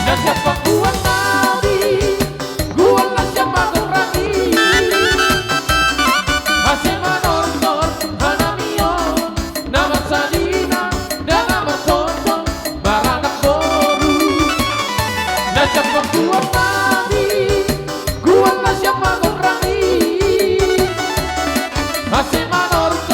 Na sian panggual nami, gual na sian magorangi. Ase manortor hanami on, na marsadina, na marsoso, maranak boru. Na sian panggual nami, gual na sian magorangi. Ase manortor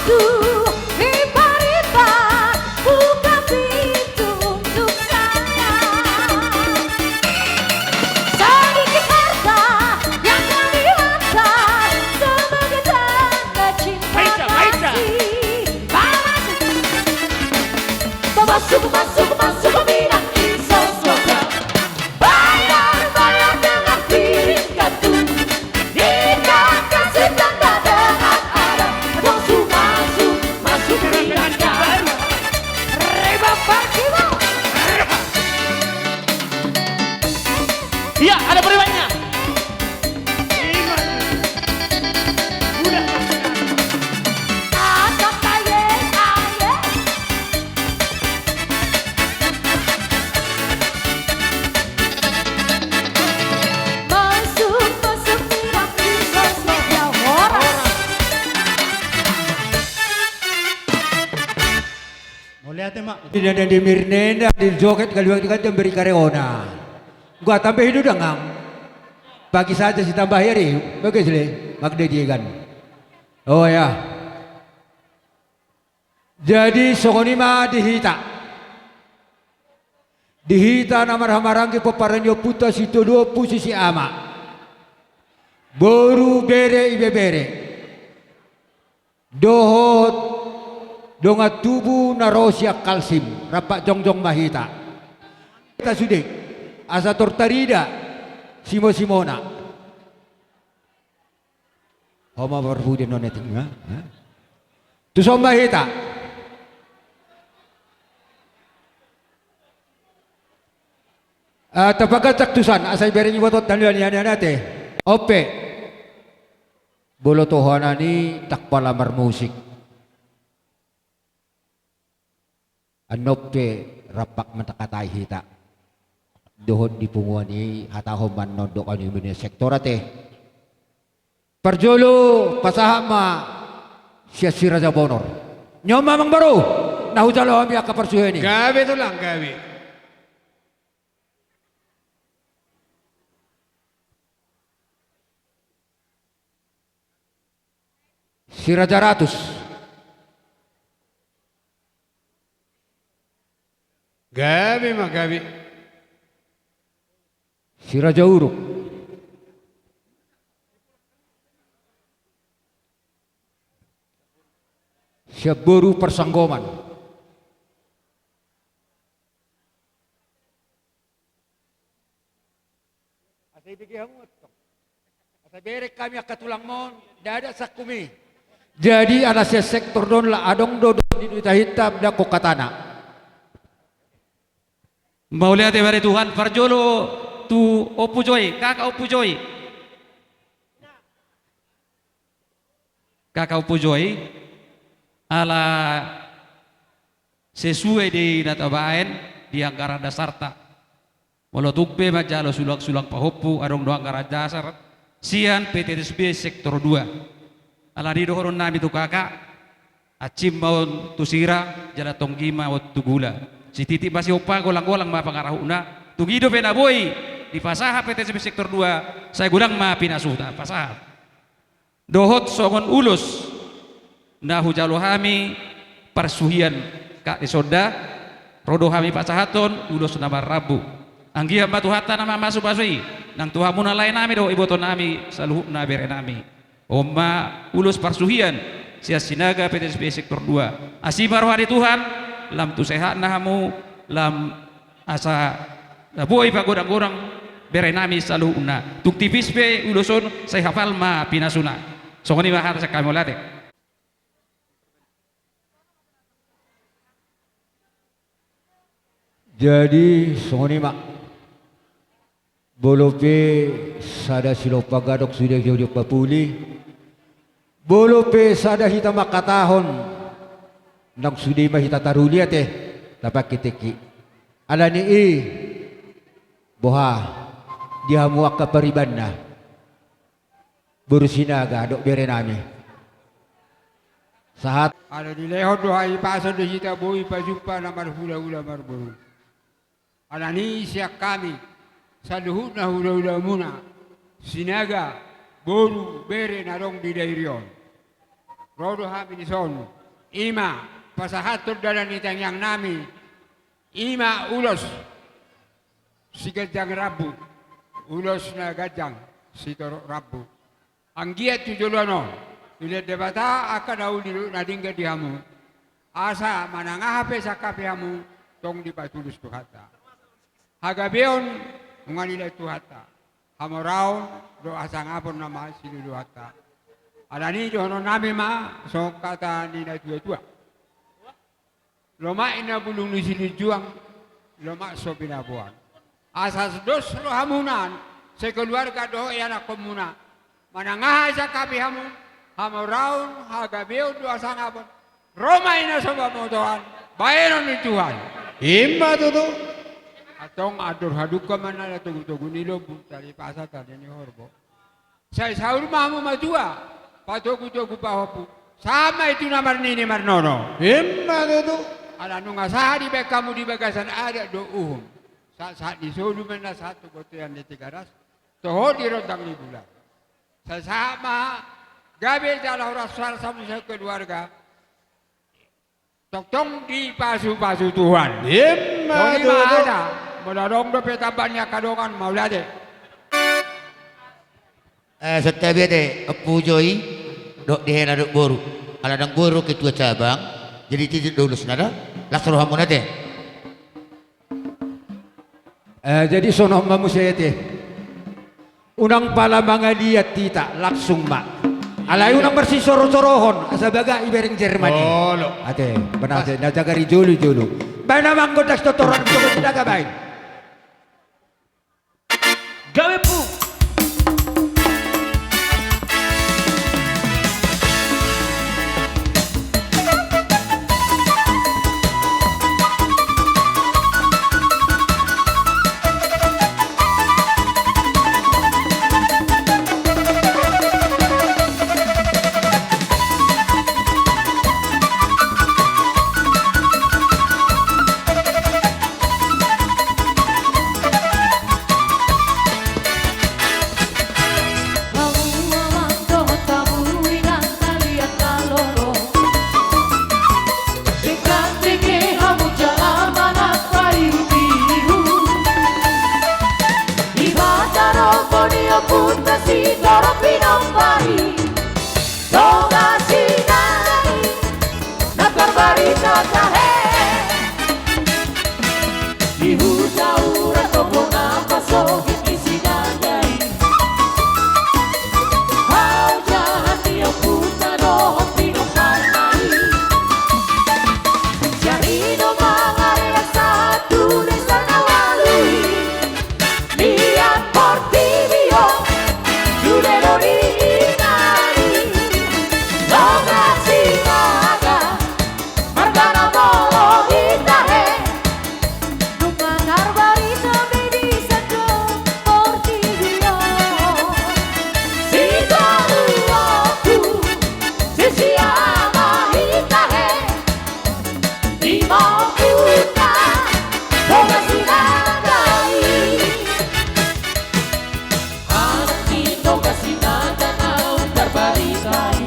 Pintu, ripa-ripa, buka pintu untuk saya. Sedikit harta yang kami hantar sebagai tanda cinta kasih. Masuk, masuk, masuk, minang di sosok. Bayar, bayar dengan piring katu. Nikah kasih tanda dengan adat. Masuk, masuk, masuk dengan adat. Reba Parkimo. Iya, ada perubahannya. Udah. Ayo, ayo. Masuk, masuk, minang di sosok, ya, horas. Mauliate ma. Di nanda di mirnenda, di joget, kaluar di kanta beri kareona. Gua tambah hidup dengan. Pagi saja si tambah hari. Bagus le. Magde diegan. Oh ya. Jadi songon i ma di hita. Di hita na marhahamaranggi pomparan ni ompunta Sitolu Ompu Sisi Ama. Boru, bere, ibebere. Dohot dongan tubu na ro sian Kalsim, rampak jongjong ma hita. Hita sude, asa tor tarida simo-simona. Ho ma parpudi non eting, ha? Ha? Tuson ma hita. Ah, tapagancak tusan, asa ibere ni botot dan lian, lian, lian, ate. Ope. Bolo tohanan i tak pala marmusik. Annon pe rampak mangkatai hita. Dohot di punguan i hatahon ma annon dohot ni sektor ate. Parjolo pasahat ma sian si Raja Bonor. Nion ma amang boru, na hujalo hami angka parsuhian i. Gabe tulang, gabe. Si Raja Ratus. Gabe ma, gabe. Si Raja Uruk. Sian boru Parsanggoman. Asa ibege hamu antong. Asa bereng hami angka tulangmon, ndada sangkumi. Jadi ala sian sektor do on la adong do dohot ni do ita hinta ndang hon hatana. Mauliate bari Tuhan, parjolo tu Ompu Joi, kakak Ompu Joi. Kakak Ompu Joi, ala sesuai di na tabaen di anggaran dasarta. Molo tung pe manjalo sulang-sulang pahompu, adong do anggaran dasar sian P T S B sektor dua. Alani i dohonon nami tu kakak, ancim ma on tu sira, jala tonggi ma on tu gula. Sititi ma sihompa, golang-golang ma pangarahutna. Tung i dope na boi dipasahat P T S B sektor dua, sai godang ma pinasuna pasahat. Dohot songon ulos na hujalo hami parsuhian, kak di sonda, ro do hami pasahathon ulos na marrambu. Anggiat ma Tuhanta na mamasu-masu i nang tu hamu na lae nami dohot iboto nami saluhutna, bere nami. On ma ulos parsuhian sian Sinaga P T S B sektor dua. Asi ma roha ni Tuhan, lam tu sehatna hamu, lam asa na boi pagodang-godang bere nami saluhutna. Tung tipis pe ulos on, sai hapal ma pinasuna. Songon i ma hata sian hami, mauliate. Jadi songon i ma. Molo pe sada silompa gadok sude, jodi papuli. Molo pe sada hita mangkatahon, nang sude ma hita taruli ate, tapangke tingki. Alani i, boha, di hamu angka paribanna, boru Sinaga dohot bere nami. Sahat. Ala dilehon do hahipason do hita, boi pajumpa na marhula-hula marboru. Alani i sian hami saluhutna hula-hulamuna Sinaga, boru, bere na adong di Dairi on. Ro do hami dison I ma pasahathon dalan ni tangiang nami, i ma ulos siganjang rambu, ulos na ganjang sitorop rambu. Anggiat tu joloan on dilehon Debata angka na uli dohot na denggan di hamu, asa manang aha pe sangkapi hamu, tong dipatulus Tuhanta. Hagabeon nunga dilehon Tuhanta, hamoraon dohot hasangapon nama siluluanta. Alani i dohonon nami ma songon hata ni na tuatua: Lomak i na bulung ni silinjuang, lomak so binaboan. Asa dos rohamuna sekeluarga dohot ianakkonmuna, manang aha sangkapi hamu, hamoraon, hagabeon dohot hasangapon, ro ma i na so pamotoan, bahenon ni Tuhan. I ma tutu. Antong andor hadungka ma na togutogu ni lombu, tali pasa tali ni horbo. Sai saur ma hamu matua, patogutogu pahompu, sahat ma i tu na marnini marnono. I ma tutu. Ala nunga sahat dibahen hamu di bagasan adat dohot uhum, sahatsahat ni solu ma na sahat tu bontean ni Tigaras, toho di rondang ni bulan. Sai sahat ma gabe jala horas-horas hamu sekeluarga. Tongtong dipasupasu Tuhan. I ma tutu. Songon i ma hata, molo adong dope tamba ni angka dongan, mauliate. Eh, santabi ate, Ompu Joi, dohot di hela dohot boru. Ala ndang boi ro ketua cabang, jadi titip do ulosna da. Las rohamuna ate. Eh, jadi songon on ma muse ate. Unang pala mangaliat hita, langsung ma. Alai unang marsisorosorohon, asa bagak ibereng Jerman i. Olo. Ate, benar ate, na jagar i jolo, jolo. Baen amang gondang sitotoran, jolo sinaga baen. Gabe pung. Di huta ura topona pasogit ni si Daniel i. Hau jahat ni ompunta dohot pinomparna i. Sian i do mangarelak sahat tu desa na ualu i. Liat portibi on sude do diingani. Loga Sinaga margana molo i tahe. Nunga tarbarita be di sandok portibi on. Sitoruonku, sisiama i tahe. Di ma ompunta Loga Sinaga i. Anak ni Loga Sinaga naung tarbarita i.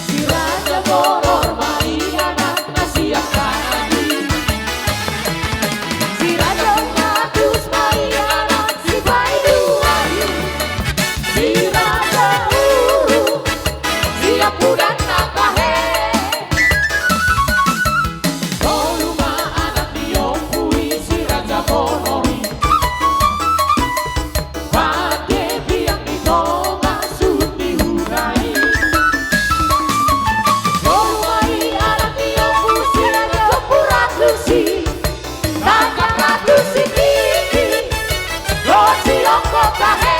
Si Raja Boror ma i anakna siangkangan i. Si Raja Umatus ma i anak sipaidua i. Si Raja Uru, si Ampudan na tahe. Tolu ma anak ni ompu i si Raja Boror i. Pande biang ni tonga suhut ni huta i. Tolu ma i anak ni ompu si Raja Ompu Ratus i. Raja Ratus i tingki, dohot si Ongko tahe.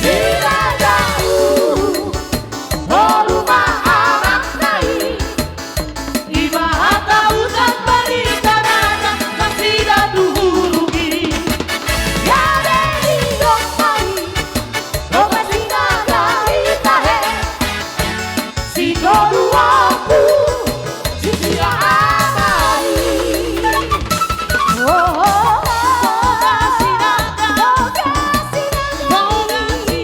Si Raja Uru, tolu ma anakna i. Ima hata utan barita na nasida tu hurung i. Ia be didok ma i, Loga Sinaga i tahe. Sitoruonku, sisiama i. Oh, oh, oh, Loga Sinaga, Loga Sinaga.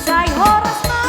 Sai horas ma.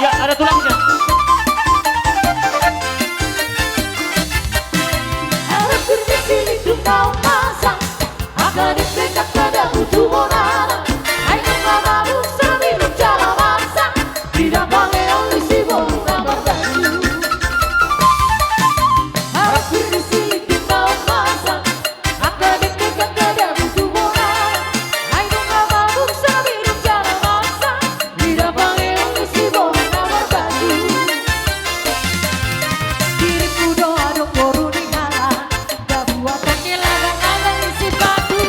Ya, ada tulangnya. Arak pir ni silindung na umpasa, angka dengke angka dabu tu bonana. Ai nunga mabuk saminum jala masa, didapang eon ni si boru na marbaju. Arak pir ni silindung na umpasa, angka dengke angka dabu tu bonana. Ai nunga mabuk saminum jala masa, didapang eon ni si boru na marbaju. Diringku do adong boru ni halak, dabu atak ni lagang-lagang ni si patu.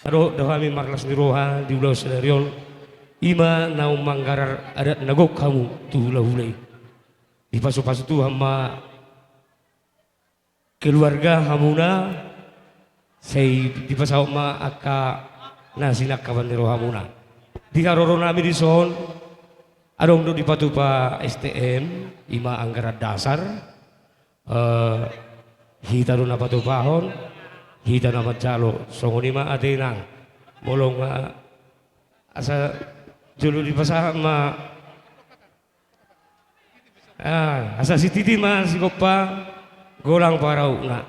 Ado do hami marlas ni roha di ulaon sadari on, i ma naung manggarar adat na gok hamu tu hulahula i. Dipasupasu Tuhan ma keluarga hamuna, sai dipasaut ma angka na sinangkapan ni rohamuna. Di haroro nami dison, adong do dipatupa S T M, i ma anggaran dasar, eh, hita do na patupahon, hita na manjalo, songon i ma ate inang. Molo nga asa jolo dipasahat ma Ah, asa sititi ma sigompa, golang pangarahutna.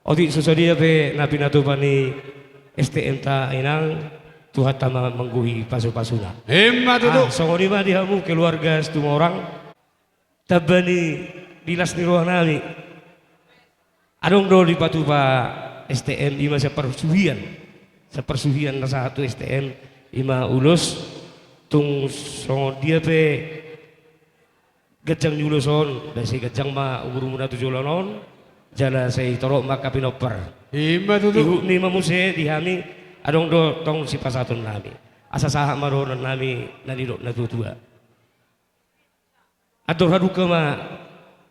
Otik so sadia pe na pinatupa ni S T M ta inang, Tuhanta ma manggohi pasupasuna. Ima tutu. Ah, songon i ma di hamu keluarga Situmorang. Tamba ni di las ni roha nami. Adong do dipatupa S T M, i ma sian parsuhian. Sian parsuhian na sahat tu S T M, i ma ulos, tung songon dia pe ganjang ni ulos on, sai ganjang ma umurmuna tu joloan on, jala sai torop ma angka pinompar. Ima tutu. Ihut ni ma muse di hami, adong do tong sipasahaton nami. Asa sahat ma dohonon nami na nidok na tuatua. Andor hadungka ma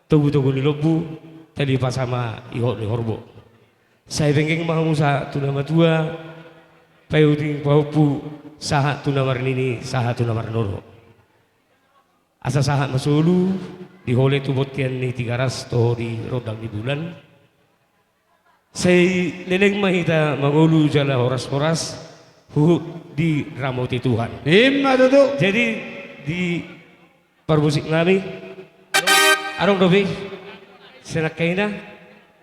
togutogu ni lombu, tali pasa ma ihot ni horbo. Sai penggeng ma hamu sahat tu na matua, paihut pahompu, sahat tu na marnini, sahat tu na marnono. Asa sahat ma solu, diholoi tu bontean ni Tigaras, toho di rondang ni bulan. Sai leleng ma hita mangolu jala horashoras, huhut diramoti Tuhan. Ima tutu. Jadi, di parmusik nami, adong dope, senang kaina,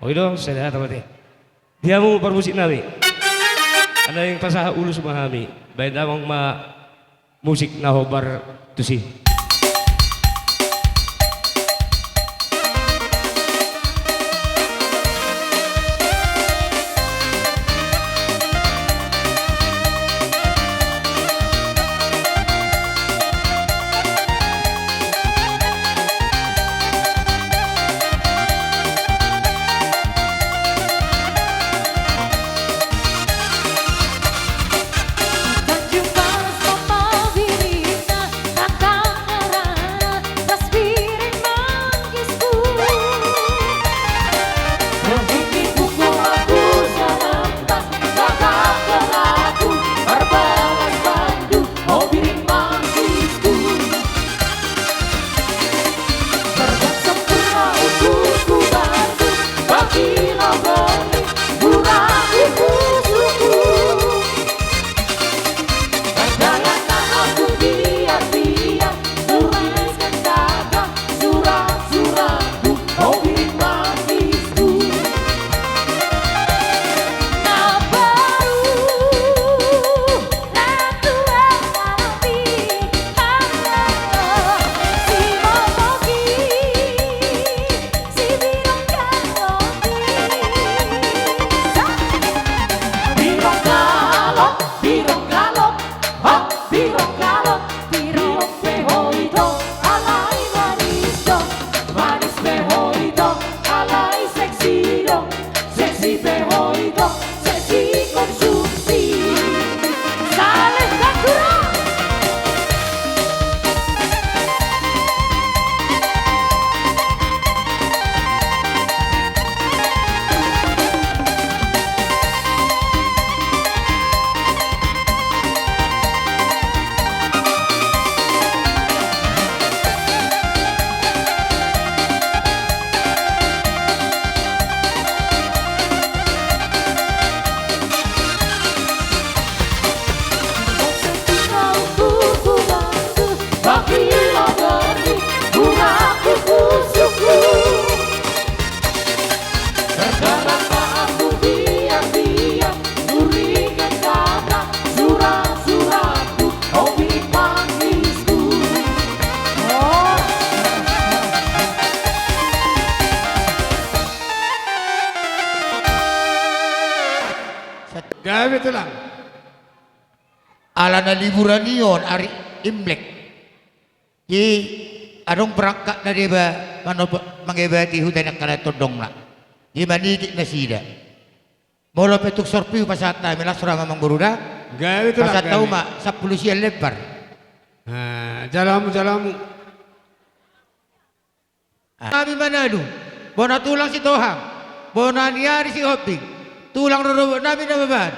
oi do, sada hata mate. Di hamu parmusik nami, asa naeng pasahat ulos ma hami, baen damang ma musik na hombar tusi. Gabe tulang. Alana liburan i on ari Imlek. Jadi adong perangkat na deba manopo-, mangebati huta ni angka na tondongna. Jadi manigit nasida. Molo pe tung sorpiu pasahat hami, las roha ma amangboru da. Gabe tulang. Pasahat hamu ma sampulu sia lembar. Jalo hamu, jalo hamu. Nami Manalu, bona tulang Sitohang, bona ni ari Sihombing, tulang rorobot nami Nababan,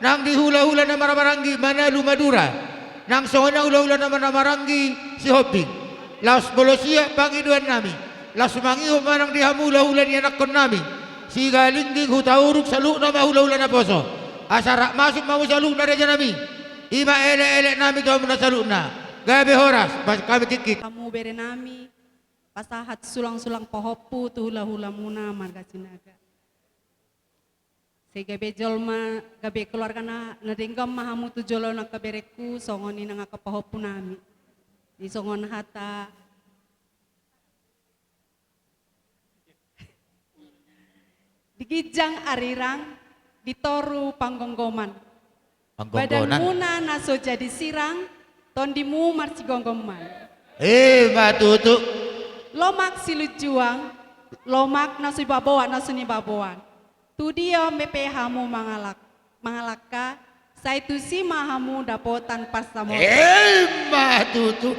nang di hulahula na marhahamaranggi Manalu Madura, nang songon i hulahula na marhahamaranggi Sihombing. Laos molo siap pangidoan nami, laos mangihut ma nang di hamu hulahula ni anakkon nami Sigalingging, Hutauruk, saluhutna ma hulahula naposo, asa rap masuk ma hamu saluhutna raja nami. I ma elek-elek nami tu hamuna saluhutna. Gabe horas, pas hami tingkit. Hamu bere nami, pasahat sulang-sulang pahompu tu hulahulamuna marga Sinaga. Sai gabe jolma, gabe keluarga na, na denggan ma hamu tu jolo on angka berengku, songon i nang angka pahompu nami. Di songon hata, di ginjang arirang, di toru panggomgoman. Panggomgoman. Badanmuna na so jadi sirang, tondimu marsigomgoman. I ma tutu. Lomak silunjuang, lomak na so nibaboan, na so nibaboan. Tu dia on pe hamu mangalak-, mangalangka, sai tusi ma hamu dapotan pansamotan. I ma tutu.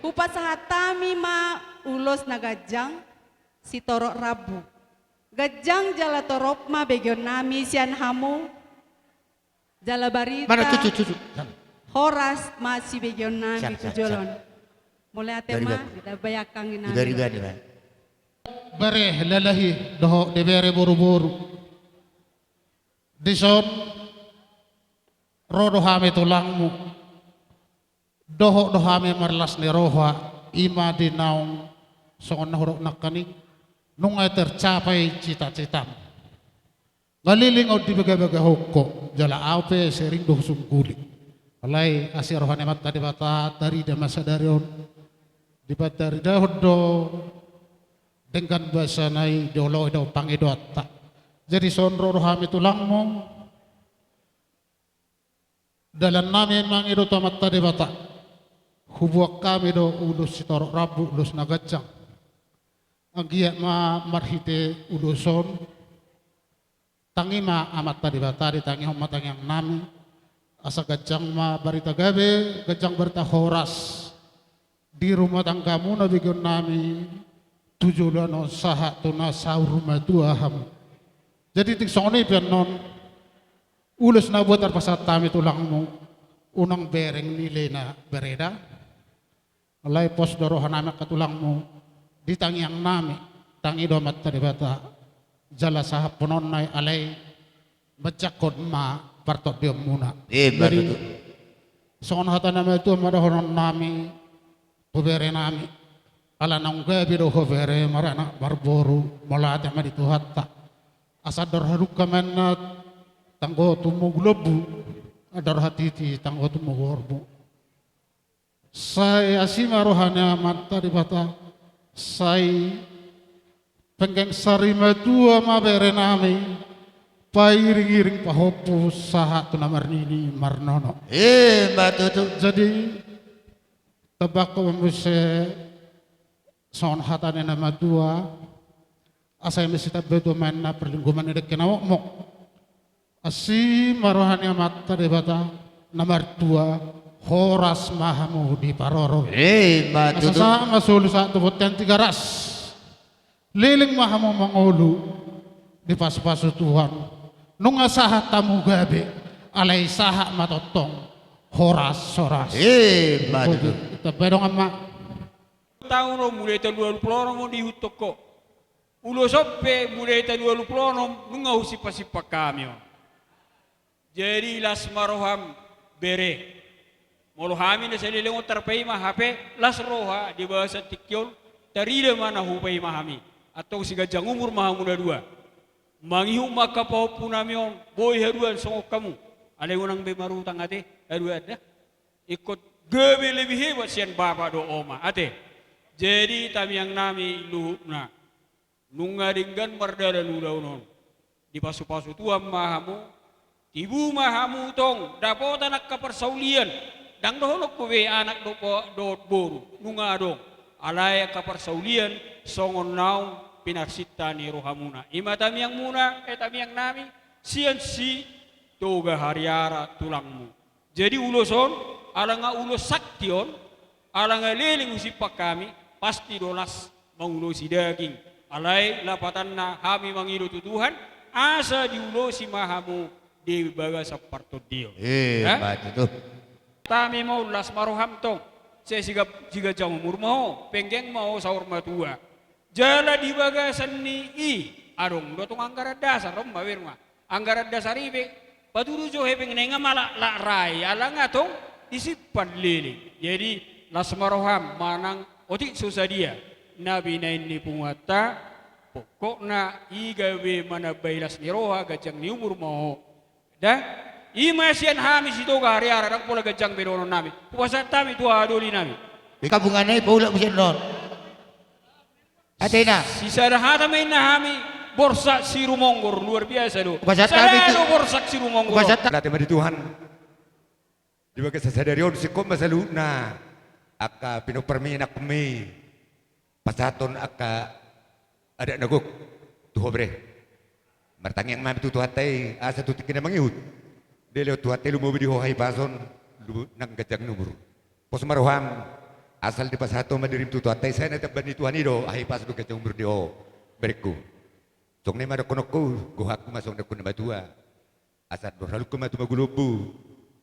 Hupasahat hami ma ulos na ganjang, sitorop rambu. Ganjang jala torop ma begeon nami sian hamu. Jala barita. Mana cucu, cucu? Sana. Horas ma sibegeon nami tu jolo on. Sana, sana, sana. Mauliate ma, di bagasan nami. Di bagasan nami. Bere lalahi dohot di bere boruboru. Dison ro do hami tulangmu. Dohot do hami marlas ni roha, i ma di naung songon na hudok nangkaning, nunga tercapai cita-citamu. Nga leleng on dibagabagahon ho, jala ahu pe sering do husungguli. Alai asi roha ni Amanta Debata tarida ma sadari on. Dipataridahon do denggan basana i, dioloi do pangidoanta. Jadi songon ro do hami tulangmu. Dalan nami mangido tu Amanta Debata. Huboan hami do ulos sitorop rambu, ulos na ganjang. Anggiat ma marhite ulos on, tangi ma Amanta Debata, ditangihon ma tangiang nami. Asa ganjang ma barita gabe, ganjang barita horas. Di rumah tanggamuna begeon nami, tu joloan on sahat tu na saur matua hamu. Jadi tung songon i pe annon, ulos na boi tarpasahat hami tulangmu, unang bereng ni lelengna bere da. Alai pos do roha nami angka tulangmu, di tangiang nami, tangi do Amanta Debata, jala sahathonon na i alai manjangkon ma partondionmuna. Jadi songon hata ni na matua ma dohonon nami, tu bere nami. Ala naung gabe do ho bere, maranak marboru, mauliate ma di Tuhanta. Asa andor hadungka ma inna tanggo tumonggu lombu, andor hatiti tanggo tumonggu horbo. Sai asi ma roha ni Amanta Debata, sai penggeng sari matua ma bere nami, pairing-iring pahompu sahat tu na marnini marnono. I ma tutu. Jadi, tamba ma muse songon hata ni na matua, asa eme sitamba tua ma inna parlinggoman ni dengke na mokmok. Asi ma roha ni Amanta Debata na martua, horas ma hamu diparorot. I ma tutu. Asa sahat ma solu sahat tu bontean Tigaras. Leleng ma hamu mangolu, dipasupasu Tuhan. Nunga sahat hamu gabe, alai sahat ma tongtong horas-horas. I ma tutu. Tamba dongan ma. Taon on mulai talu ualu pulu onom on diihuthon ho. Ulos on pe mulai talu ualu pulu onom nunga husimpang-simpang hami on. Jadi las ma roham bere. Molo hami na saleleng on tarpaima hape las roha di bagasan tingki on, tarida ma na hupaima hami. Antong siganjang umur ma hamu na dua. Mangihut ma angka pahompu nami on, boi haduan songon hamu. Alai unang be marutang ate, haduan da. Ingkon gabe lebih hebat sian bapa dohot oma ate. Jadi tangiang nami luhutna, nunga denggan mardalan ulaon on. Dipasupasu Tuhan ma hamu, tibu ma hamu tong dapotan angka parsaulian. Ndang dohononku be anak dohot bo-, dohot boru, nunga adong. Alai angka parsaulian songon naung pinarsinta ni rohamuna. I ma tangiangmuna, eh, tangiang nami, sian Sitoga Hariara tulangmu. Jadi ulos on, ala nga ulos sakti on, ala nga leleng husimpan hami, pasti do las mangulosi daging. Alai lapatanna hami mangido tu Tuhan, asa diulosi ma hamu di bagasan partondion. Eh, eh? Baik itu. Tami ma on las ma roham tong, sai siga-, siganjang umur ma ho, penggeng ma ho saur matua. Jala di bagasan ni i, adong do tong anggaran dasar, on ma berma. Anggaran dasar i pe, patudu jo hepeng na inga ma laklak rai, ala nga tong disimpan leleng. Jadi, las ma roham manang otik so sadia na binahen ni punguanta, pokokna i gabe manambai las ni roha, ganjang ni umur ma ho. Da, i ma sian hami Sitoga Hariara, ndang pola ganjang be dohonon nami. Hupasahat hami tu haha doli nami. Di kampung anai paulak muse non. Atena. Sisada hata ma inna hami, Borsak Sirumonggor, luar biasa do. Hupasahat hami tu, sada do Borsak Sirumonggor. Hupasahat. Mauliate ma di Tuhan. Di bagasan sadari on singkop ma saluhutna angka pinomparmi, anakkonmi, pasahathon angka adat na gok tu ho bere. Martangiang ma hami tu Tuhanta i asa tu tingki na mangihut dilehon Tuhanta i lumobi di ho hahipason, lu-, nang ganjang ni umur. Pos ma roham, asal dipasahat ho ma dirim tu Tuhanta i, sai na ditambai ni Tuhan i do hahipason dohot ganjang umur di ho berengku. Songon i ma dohononku, gohanku ma songon dohonon ni na matua. Asa andor halumpang ma tu magulombu,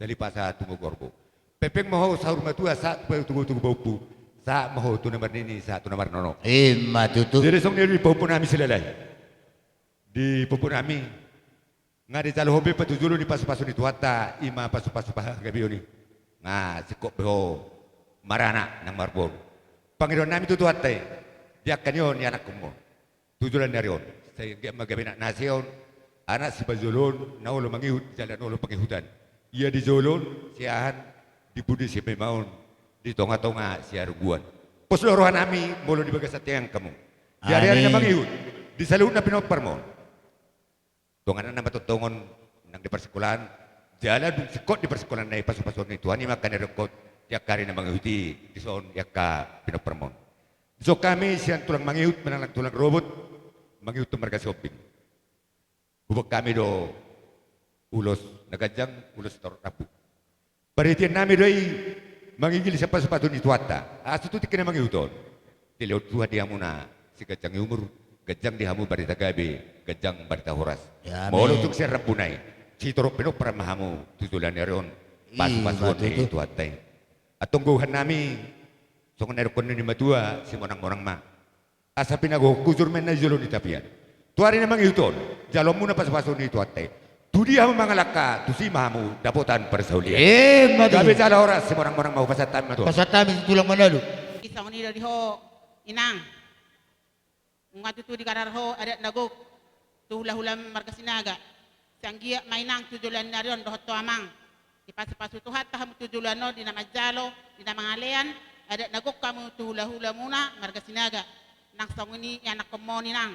tali pasa tu magorbo. Pengpeng ma ho saur matua, sahat tu patogu-togu pahompu, sahat ma ho tu na marnini, sahat tu na marnono. Ima tutu. Jadi songon i di pahompu nami Silalahi. Di pahompu nami, nga dijalo ho be patujolo ni pasu-pasu ni Tuhanta, ima pasu-pasu panggabeon i. Nga singkop be ho maranak nang marboru. Pangidoan nami tu Tuhanta i, di angka ni on i anakkonmu on tu joloan ni ari on. Sai anggiat ma gabe anak na hasea on, anak sipajoloon, na olo mangihut jala na olo pangihutan. Ia di jolo on siahaan, di pudi sipaimaon, di tonga-tonga siarguan. Pos do roha nami molo di bagasan tangiang hamu di ari-ari na mangihut, di saluhutna pinomparmu on. Donganan na matontongon nang di parsikolaan, jala dung singkop di parsikolaan na i pasu-pasuon ni Tuhan i ma angka na ringkot di angka ari na mangihut i, dison di angka pinomparmu on. Dison hami sian tulang mangihut manang tulang rorobot, mangihuthon marga Sihombing. Huboan hami do ulos na ganjang, ulos sitorop rambu. Parhitean nami do i mangigil sian pasu-pasu ni Tuhanta, asa tu tingki na mangihut on dilehon Tuhan di hamuna siganjang ni umur, ganjang di hamu barita gabe, ganjang barita horas. Ya, amin. Molo tung sian rambuna i, sitorop pinompar ma hamu tu joloan ni ari on, ima tutu, pasu-pasuon ni Tuhanta i. Antong gohan nami, songon na nidok ni na matua, simonang-monang ma. Asa pinagohon hujur ma inna di jolo ni tapian. Tu ari na mangihut on, jaloonmuna pasu-pasu ni Tuhanta i. Tudia hamu mangalangka, tusi ma hamu dapotan parsaulian. Ima tutu. Gabe jala horas, simonang-monang ma, hupasahat hami ma tu ho. Pasahat hami tu tulang Manalu. Songon i do di ho, Inang. Nunga tutu digarar ho adat na gok tu hula-hula marga Sinaga. Sai anggiat ma Inang tu joloan ni ari on dohot ho Amang, dipasu-pasu Tuhanta hamu tu joloan on di na manjalo, di na mangalean adat na gok hamu tu hula-hulamuna marga Sinaga. Nang songon i anakkonmu on, Inang,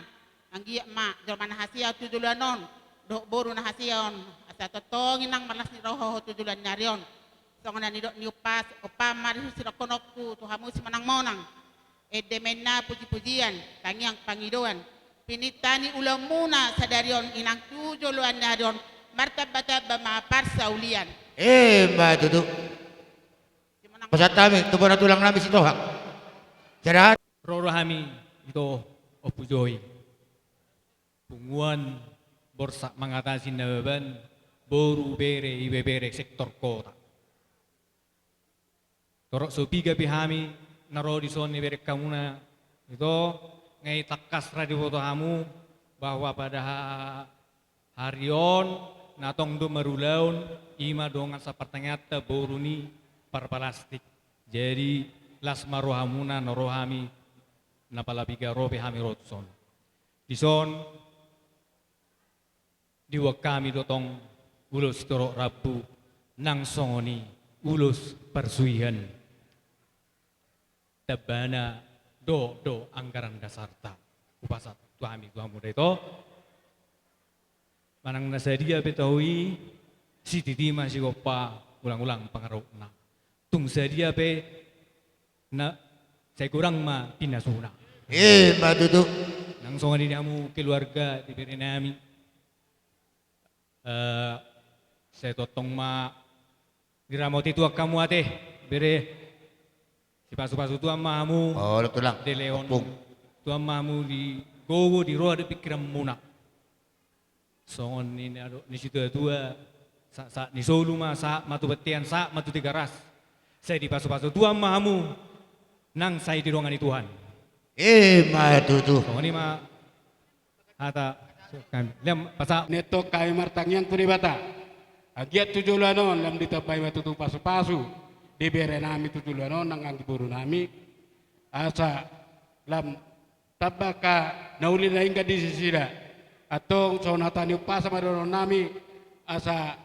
anggiat ma jolma na hasea tu joloan on dohot boru na hasea on, asa tongtong, Inang, marlas ni roha ho tu joloan ni ari on. Songon na nidok ni umpasa, umpama di sidohononku tu hamu simonang-monang. Ende ma inna puji-pujian, tangiang pangidoan, pinintani ulaonmuna sadari on, Inang, tu joloan ni ari on, martamba-tamba ma parsaulian. Ima tutu. Pasahat hami tu bona tulang nami Sitohang. Sada. Ro do hami, ito, Ompu Joi. Punguan Borsak Mangatasi Nababan, boru, bere, ibebere sektor kota. Torop so piga pe hami na ro dison, ibereng hamuna, ito, nga i tangkas ra diboto hamu bahwa pada ha-, hari on na tong do marulaon, ima dongan sapartangianganta boru ni Parpalastik. Jadi las ma rohamuna, na ro hami, na pala piga ro pe hami ro tuson. Dison diboan hami do tong ulos sitorop rambu, nang songon i ulos parsuhian. Tambana dohot do anggaran dasarta. Hupasahat tu hami tu hamu da, ito. Manang na sadia pe tahu i, sititi ma sigompa, ulang-ulang pangarahutna. Tung sadia pe na sai godang ma pinasuna. Ima tutu. Nang songon i di hamu keluarga di bere nami. Eh, sai tongtong ma diramoti Tuhan hamu ate, bere. Sipasupasu Tuhan ma hamu. Oh, tulang. Dilehon. Ompung. Tuhan ma hamu di gogo, di roha, di pingkiranmuna. Songon nidok ni situatua, sa-, sahat ni solu ma, sahat ma tu bontean, sahat ma tu Tigaras. Sai dipasupasu Tuhan ma hamu, nang sai didongani Tuhan. Ima tutu. Songon i ma hata kami. Lehon, pasahat. Antong hami martangiang tu Debata, anggiat tu joloan on lam ditambai ma tutu pasupasu di berenami tu joloan on nang anggi borunami, asa lam tamba angka na uli na denggan di sisina. Antong songon hata ni umpasa ma dohononnami, asa,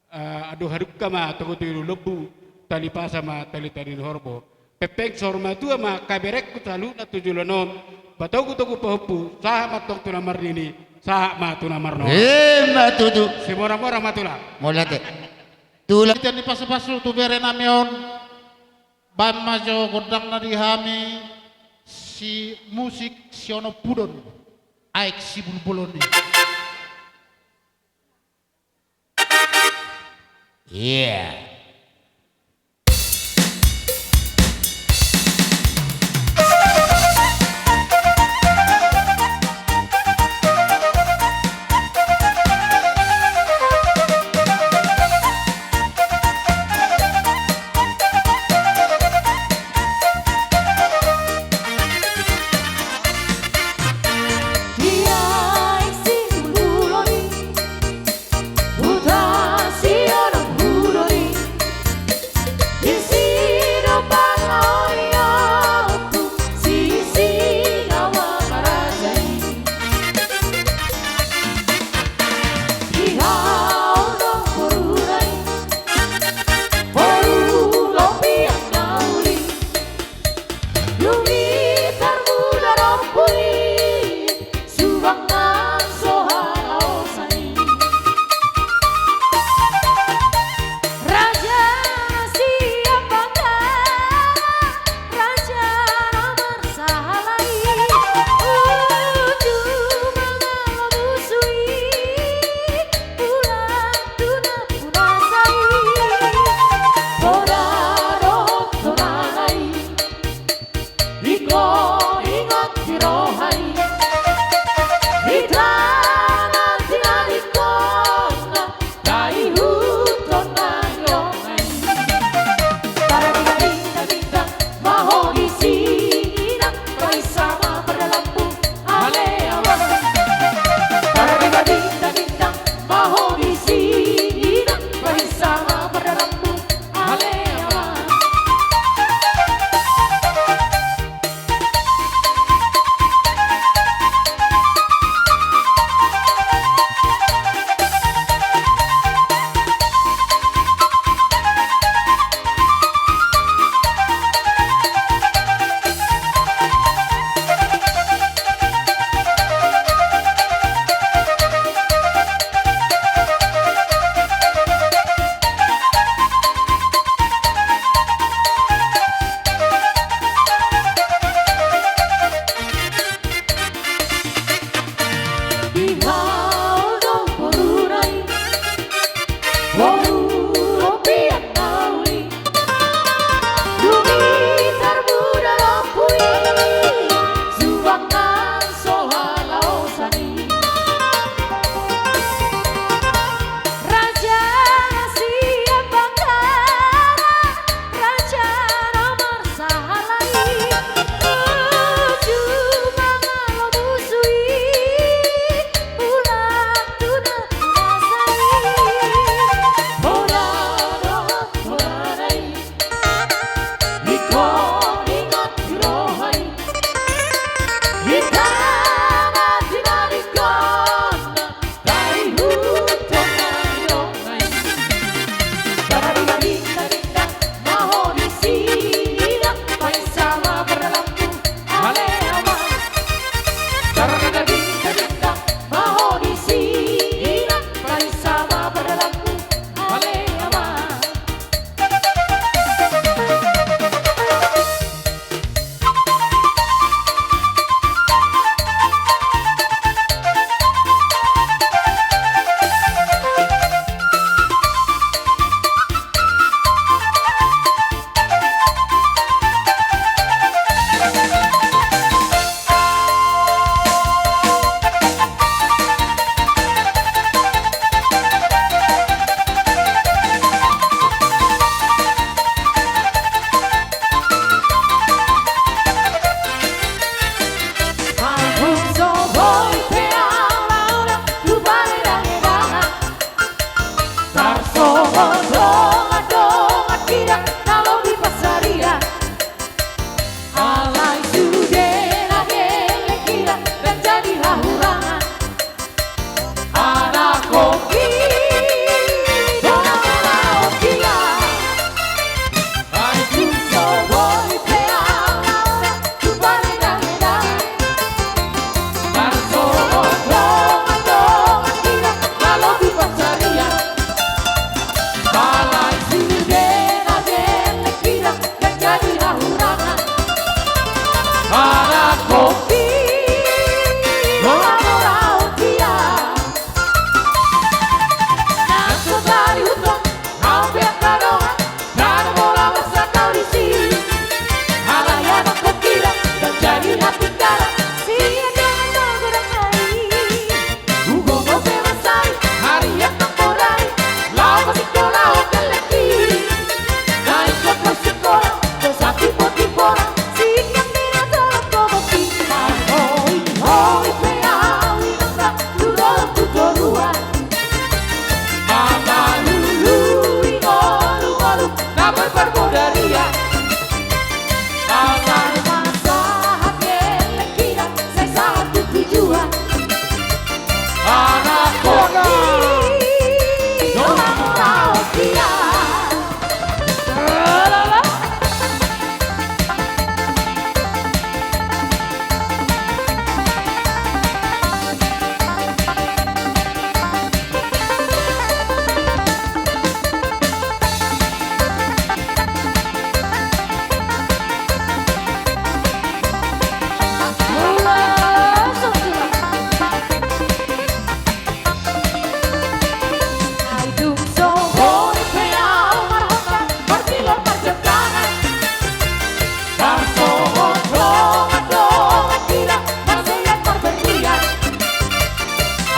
eh, andor hadungka ma togu-togu lombu, tali pasa ma tali-tali ni horbo. Pengpeng saur matua ma angka berengku saluhutna tu joloan on, patogu-togu pahompu, sahat ma antong tu na marnini, sahat ma tu na marnono. Ima tutu. Simora-mora ma tulang. Mauliate. Tulang. Titi ni pasupasu tu berenami on. Baen ma jo gondangna di hami, si musik si onom pudon, Aek Sibulbolon i. Iya.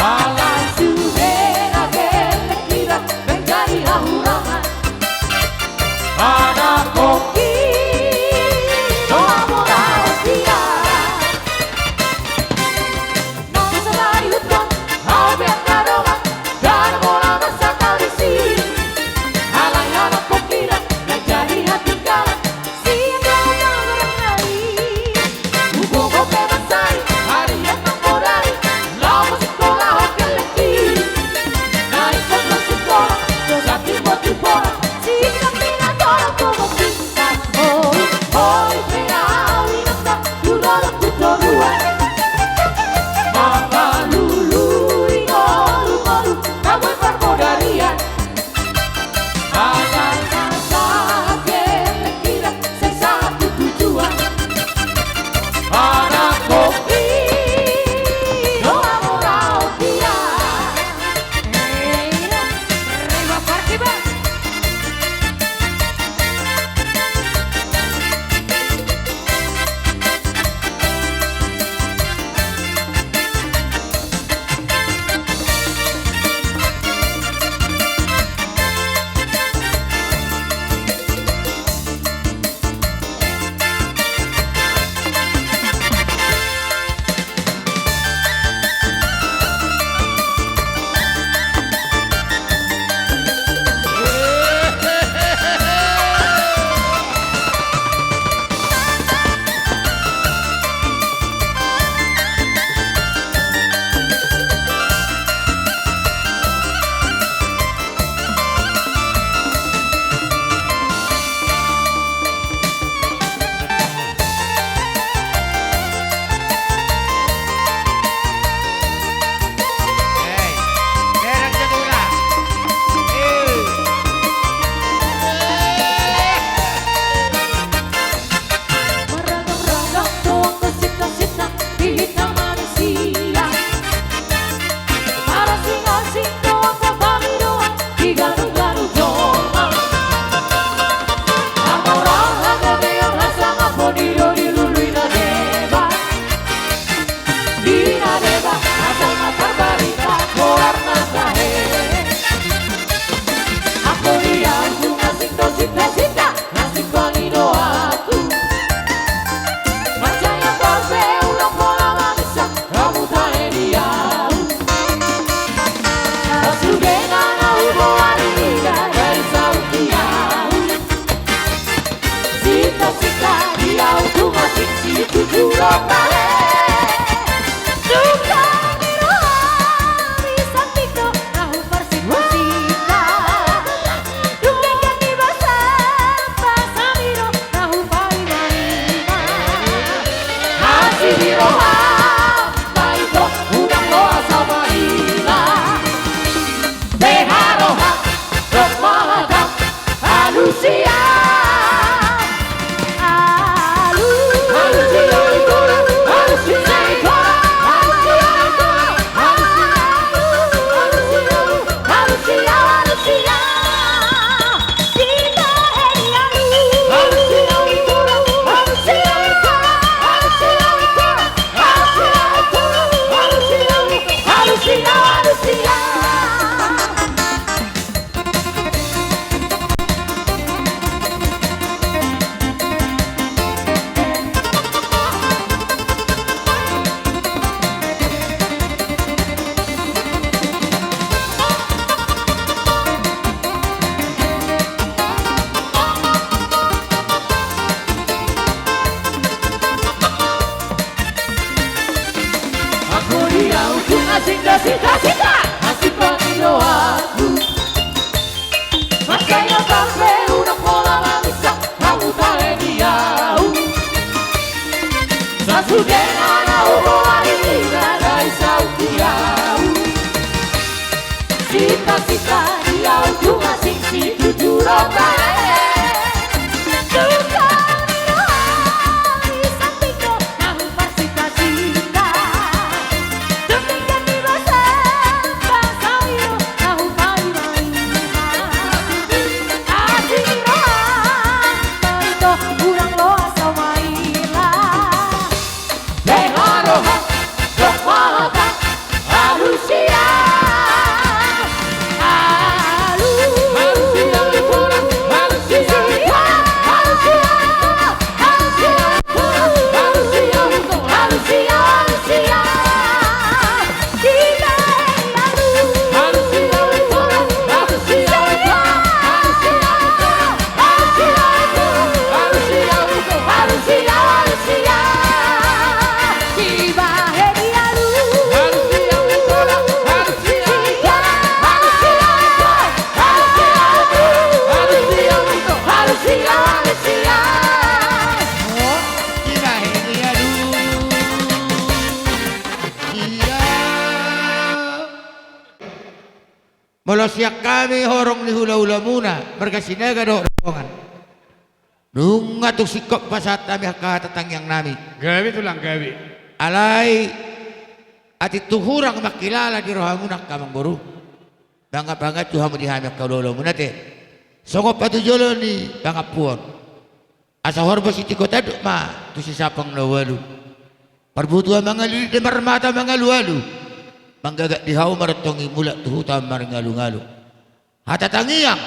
Alai sude na gelleng hira menjadi hahurangan. Anak pongki do hamoraon dia. Nang so tadihut hon hau pe angka dongan, ndada pola marsatau disi. Alai anak pongki na jadi hatinggalan. Sian dongan na marnari, hugogo pe mansai, harian nang bodari, laho sikola hon gellengki. Na ingkon marsikola, so sangkip botu bola, singkat ni na tolong tu bosi. Hoi, hoi pe au inanta, tu dolok tu toruan, mangalului ngolu-ngolu na boi parbodarian. Alai na sahat gelleng hira sai sahat tu tujuan. Anak pongki do hamoraon dia. Hei, rebak parkibas. Marragam-ragam do angka sinta-sinta di hita manusia. Marasing-asing do angka pangidoan di ganup-ganup jolma. Hamoraon, hagabeon, hasangapon i do dilului na deba. Di na deba, asal ma tarbarita goarna tahe. Anggo di au tung asing do sinta-sinta, asing pangidoanku. Mansai ambar pe unang pola mamisak, hamu tahe di au. Sasudena na huboan i, ndada i saut di au. Sinta-sinta di au tung asing situtu do tahe. Tung dang ni roha di samping do na huparsinta-sinta. Dung denggan ni basa, basa ni roha na hupaima-ima. Asi ni roha, baik do unang loas au maila. Beha roha, dok mahatam, alusia. Alusia. Anggo di au tung asing do sinta-sinta, asing pangidoanku. Mansai ambar pe unang pola mamisak, hamu tahe di au. Sasudena na huboan i, ndada i saut di au. Sinta-sinta di au tung asing situtu do tahe. Tung dang ni roha di samping do na huparsinta-sinta. Dung denggan ni basa, basa ni roha na hupaima-ima. Asi ni roha, baik do unang loas au maila. Beha roha, dok mahatam, alusia. Molo sian hami horong ni hulahulamuna marga Sinaga dohot rombongan, nunga tung singkop pasahat hami angka hata tangiangnami. Gabe tulang, gabe. Alai atik tung hurang mangkilala di rohamuna angka amangboru, mangapangan tu hamu di hami angka hulahulamuna ate, songon patujolo ni pangampuon. Asa horbo sitingko tanduk ma tu sisapang na ualu. Parbutuha mangalilit, marmata mangalualu, manggagak di hau martongi, mulak tu huta marngalungalu. Hata tangiang,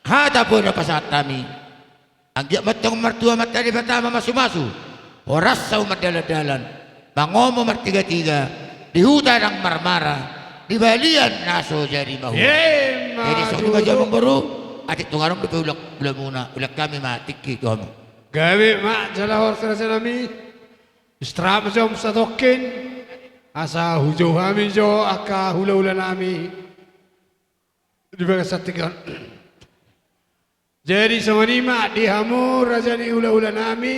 hata poda pasahat hami. Anggiat ma antong martua ma Debata mamasumasu, horas hamu mardalandalan, mangomo martigatiga, di huta ndang marmara, di balian na so jadi mahuta. Ima tutu. Jadi songon i ma jo amangboru, atik tung adong dope ulahulamuna, ulaon hami ma tingki tu hamu. Gabe ma jala horas rajanami. Istirahat ma jo hamu satongkin, asa hujou hami jo angka hulahulanami. Di bagasan tingki on. Jadi songon i ma di hamu raja ni hulahulanami.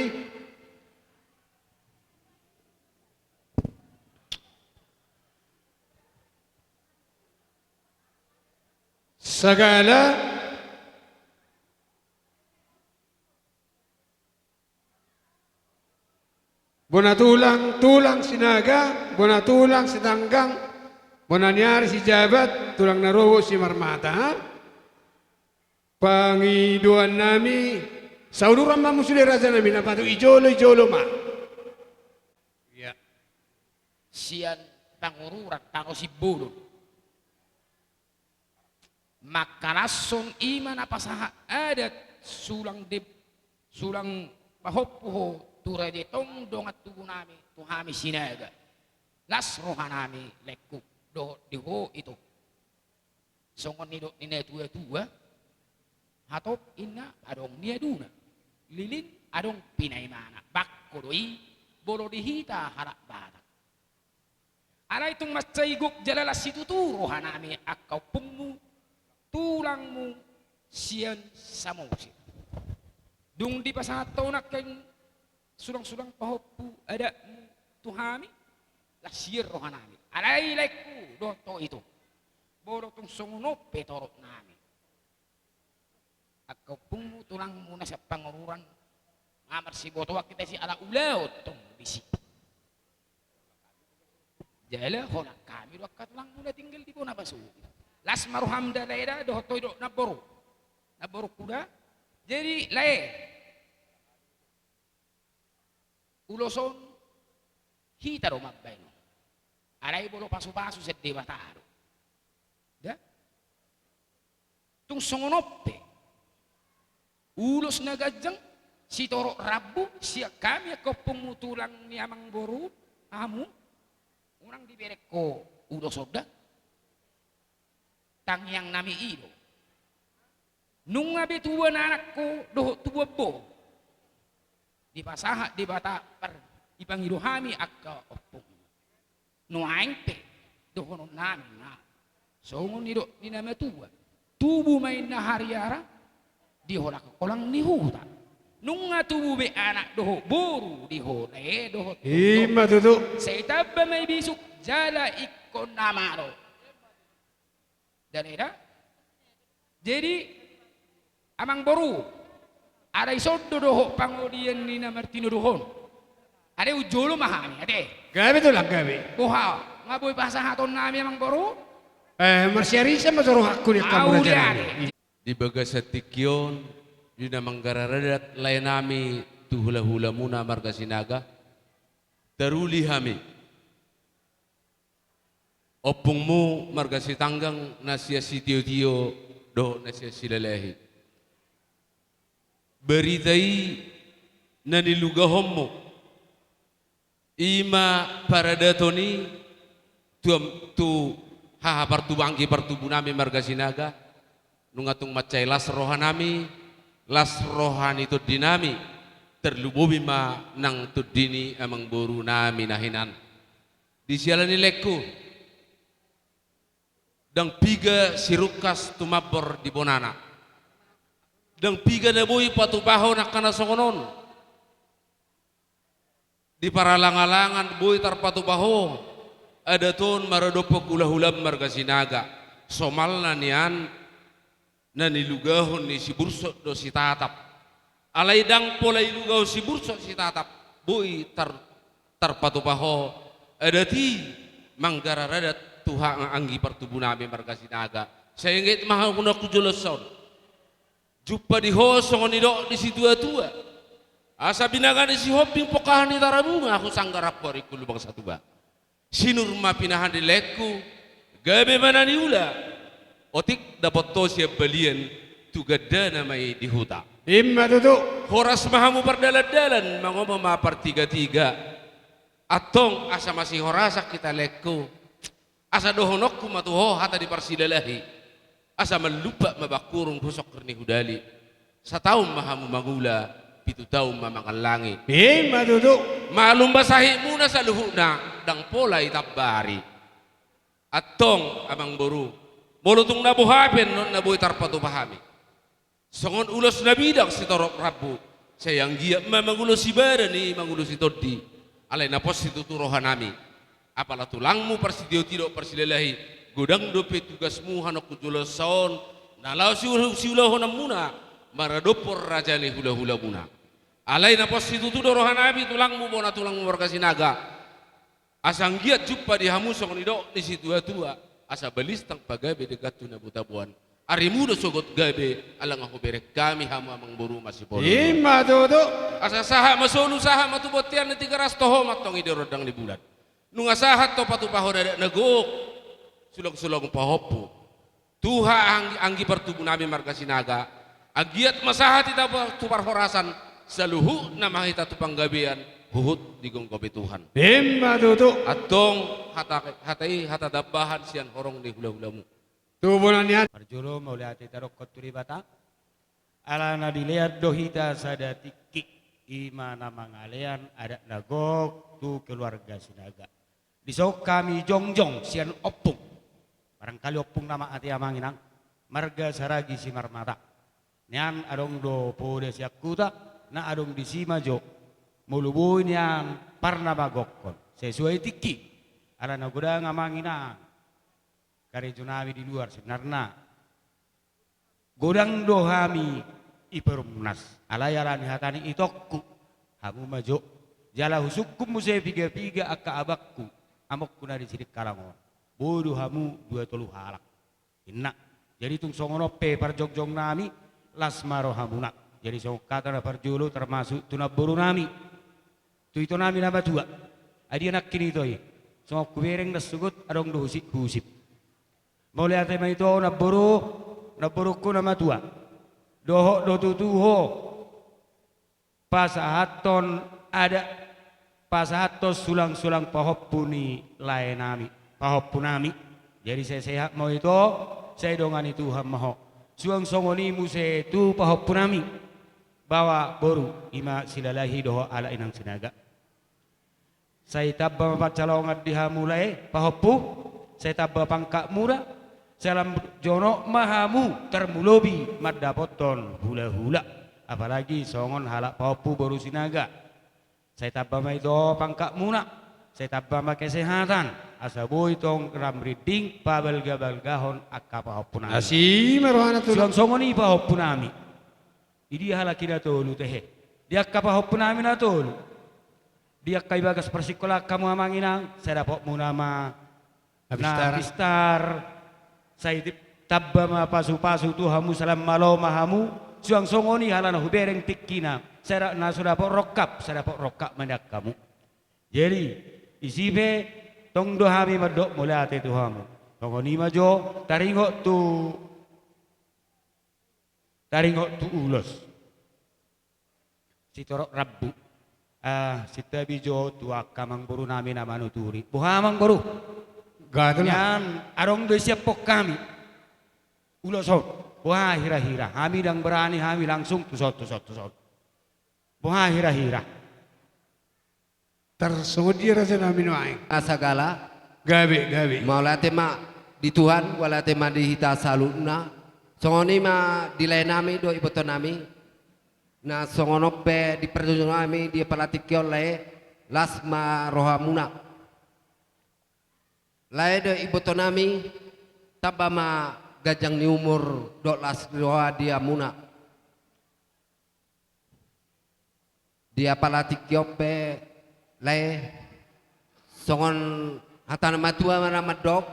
Sagala bona tulang, tulang Sinaga, bona tulang Sitanggang, bona ni ari Sijabat, tulang na rorobot Simarmata. Pangidoannami, sauduran ma hamu sude rajanami, na patut i jolo, i jolo ma. Ia. Sian Pangururan, Tano Simbolon. Mangkalashon i ma na pasahat adat sulang de-, sulang pahompu ho tu raja i, tong dongan tubunami tu hami Sinaga. Las rohanami, laengku, dohot di ho ito. Songon nidok ni natuatua, hatop inna adong niaduna, lilin adong pinaimana, bangko do i molo di hita halak Batak. Alai tung mansai gok jala las situtu rohanami angka ompungmu, tulangmu sian Samosir. Dung dipasahat ho nangkin sulang-sulang pahompu adatmu tu hami, las hian rohanami. Alai laengku dohot ho ito, molo tung songon on pe toruknami, angka ompungmu, tulangmu na sian Pangururan, nga marsibotoan hita disi ala ulaon tong disi. Jala holan hami do angka tulangmu na tinggal di bona pasu. Las ma roham da lae da, dohot ho i do namboru. Namborungku da. Jadi lae, ulos on hita do mambaen on. Alai molo pasupasu sian Debata do. Da. Tung songon on pe, ulos na ganjang, sitorop rambu sian hami angka ompungmu, tulang ni amangboru, hamu, unang dibereng ho ulos on da. Tangiangnami i do. Nunga be tubuan anak ho dohot tubuan boru, dipasahat Debata par-, dipangido hami angka ompungmu. Nuaeng pe dohononnami ma songon nidok ni na matua, tubu ma inna hariara di holang-holang ni huta. Nunga tubu be anak dohot boru di ho lae dohot... Ima tutu. Sai tamba ma i bisuk jala ingkon na malo. Da lae da. Jadi, amangboru, ala dison do dohot pangolian ni na martinodohon. Alai tu jolo ma hami ate. Gabe tulang, gabe. Boha, nga boi pasahatonnami amangboru? Eh, marsiarisan ma jo rohangku di angka murajana. Di bagasan tingki on, di na manggarar adat laenami tu hulahulamuna marga Sinaga, taruli hami. Ompungmu marga Sitanggang na sian Sitiotio dohot na sian Silalahi. Barita i na nilugahonmu, i ma paradaton i tu am-, tu haha partubu-, anggi partubunami marga Sinaga, nunga tung mansai las rohanami, las roha ni tondinami, tarlumobi ma nang tondi ni amangborunami na hinan. Di siala ni i laengku, ndang piga sirungkas tumambor di bonana. Ndang piga na boi patupahon angka na songon on. Di paralanglangan boi tarpatupa ho adat on maradophon hulahulam marga Sinaga. Somalna nian na nilugahon ni si Bursot do si Tatap. Alai ndang pola ilugahon si Bursot si Tatap, boi tar-, tarpatupa ho adat i manggarar adat tu ha-, anggi partubu nami marga Sinaga. Sai anggiat ma hamu nangkin jolo on. Jumpa di ho songon nidok ni situa-tua. Asa binanga ni Sihombing pongkahan ni Tarabunga, husanggar amporik ku lubang satua. Sinur ma pinahan ni laengku, gabe ma na niula. Otik dapot ho sian balian, tu gandana ma i di huta. I ma tutu. Horas ma hamu pardalan-dalan, mangomo ma partiga-tiga. Antong asa masihorasan hita laengku. Asa dohononku ma tu ho hata ni parsilalahi. Asa manlumpak ma bangkurung hu songkir ni hudali. Sataon ma hamu mangula, pitu taon ma mangallangi. I ma tutu. Malum ma sahitmuna saluhutna, ndang pola itamba ari. Antong, amangboru, molo tung na boha pe annon na boi tarpatupa hami. Songon ulos na bidang sitorop rambu, sai anggiat ma mangulosi badan i mangulosi tondi. Alai na pos situtu rohanami. Apala tulangmu parsitio-tio dohot parsilalahi, godang dope tugasmu nangkin jolo on, na laho siul-, siulahononmuna, maradophon raja ni hula-hulamuna. Alai na pos situtu do rohanami tulangmu, bona tulangmu marga Sinaga. Asa anggiat jumpa di hamu songon nidok ni situa-tua, asa balintang pagabe denggan tu na butabuan. Arimu do sogot gabe, ala nga hubereng hami hamu amangboru masipolo. I ma tutu. Asa sahat ma solu, sahat ma tu bontean ni Tigaras, toho ma antong i di rondang ni bulan. Nunga sahat ho patupa ho adat na gok, sulang-sulang pahompu. Tu ha-, anggi, anggi partubu nami marga Sinaga. Anggiat ma sahat hita pa-, tu parhorasan, saluhutna ma hita tu panggabean, huhut digomgomi Tuhan. I ma tutu. Antong hata, hata i, hata tambahan sian horong ni hula-hulamu. Tu bona nian. Parjolo mauliate tadokkon tu Debata. Ala na dilean do hita sada tingki, i ma na mangalean adat na gok tu keluarga Sinaga. Dison hami jongjong sian ompung. Barangkali ompung nama ate amang inang, marga Saragi Simarmata. Nian adong do poda sian huta, na adong disi ma jo. Molo boi nian parna ma gokkon. Sesuai tingki. Ala na godang amang inang. Karejo nami di luar sebenarna. Godang do hami i perumnas, alai ala ni hata ni itongku, hamu ma jo. Jala husungkun muse piga-piga angka abangku, amongku na di Sidikalang on. Boi do hamu dua tolu halak. Inna. Jadi tung songon on pe parjongjong nami, las ma rohamuna. Jadi songon hata na parjolo termasuk tu namboru nami. Tu ito nami na matua. Ai dia nangkin ito i. Songon hubereng na sogot adong do husip-husip. Mauliate ma ito namboru, namborungku na matua. Dohot do tutu ho. Pasahathon adat, pasahathon sulang-sulang pahompu ni lae nami, pahompu nami. Jadi sai sehat ma ho ito, sai dongani Tuhan ma ho. Suang songon i muse tu pahompu nami. Baoa boru, i ma Silalahi dohot halak inang Sinaga. Sai tamba ma pansalongan di hamu lae, pahompu, sai tamba pangkatmuna, sai lam jonok ma hamu tarlumobi mandapothon hula-hula. Apalagi songon halak pahompu boru Sinaga. Sai tamba ma ito pangkatmuna, sai tamba ma kesehatan, asa boi tong lam rinding pabalga-balgahon angka pahompu nami. Asi ma rohana tulang. Suang songon i pahompu nami. Di dia halak i na tolu tehe. Di angka pahompu nami na tolu. Di angka i bagas parsikolaan hamu amang inang, sai dapotmuna ma na pistar. Na pistar. Sai di-, tamba ma pasu-pasu tu hamu, sai lam malo ma hamu, suang songon i ala na hubereng tingkina. Sai da-, na so dapot rongkap, sai dapot rongkap ma nian hamu. Jadi, disi pe tong do hami mandok mauliate tu hamu. Songon i ma jo, taringot tu Taringot tu ulos. Sitorop rambu. Ah, sintabi jo tu angka amangboru nami na manuturi. Boha amangboru? Gatul. Nian adong do i siampon hami. Ulos on. Boha hira-hira. Hami ndang berani hami langsung tuson, tuson, tuson. Boha hira-hira. Tarsongon dia raja nami nuaeng. Asagala. Gabe, gabe. Mauliate ma di Tuhan, mauliate ma di hita saluhutna. Songon i ma di lae nami dohot iboto nami. Na songon on pe di parjongjong nami di apala tingki on lae, las ma rohamuna. Lae dohot iboto nami, Tamba ma ganjang ni umur dohot las ni roha di hamuna. Di apala tingki on pe lae, songon hata na matua ma na mandok,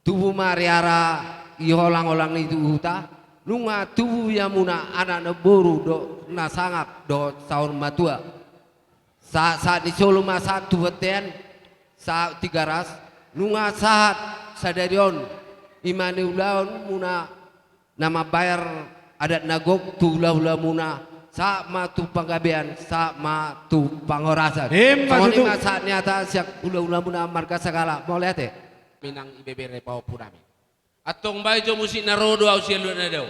tubu ma riara i holang-holang ni huta, nunga tubu di hamuna anak na boru dohot na sangap dohot saur matua. Sa-, sahat ni solu ma sahat tu bontean, sahat Tigaras, nunga sahat sadari on, i ma na ulaonmuna na mambayar adat na gok tu hula-hulamuna, sahat ma tu panggabean, sahat ma tu panghorasan. Ima tutu. Songon i ma sahat ni hata sian hula-hulamuna marga Sagala, mauliate. Inang ibebere pahompunami. Antong baen jo musik na ro do au sian luat na dao.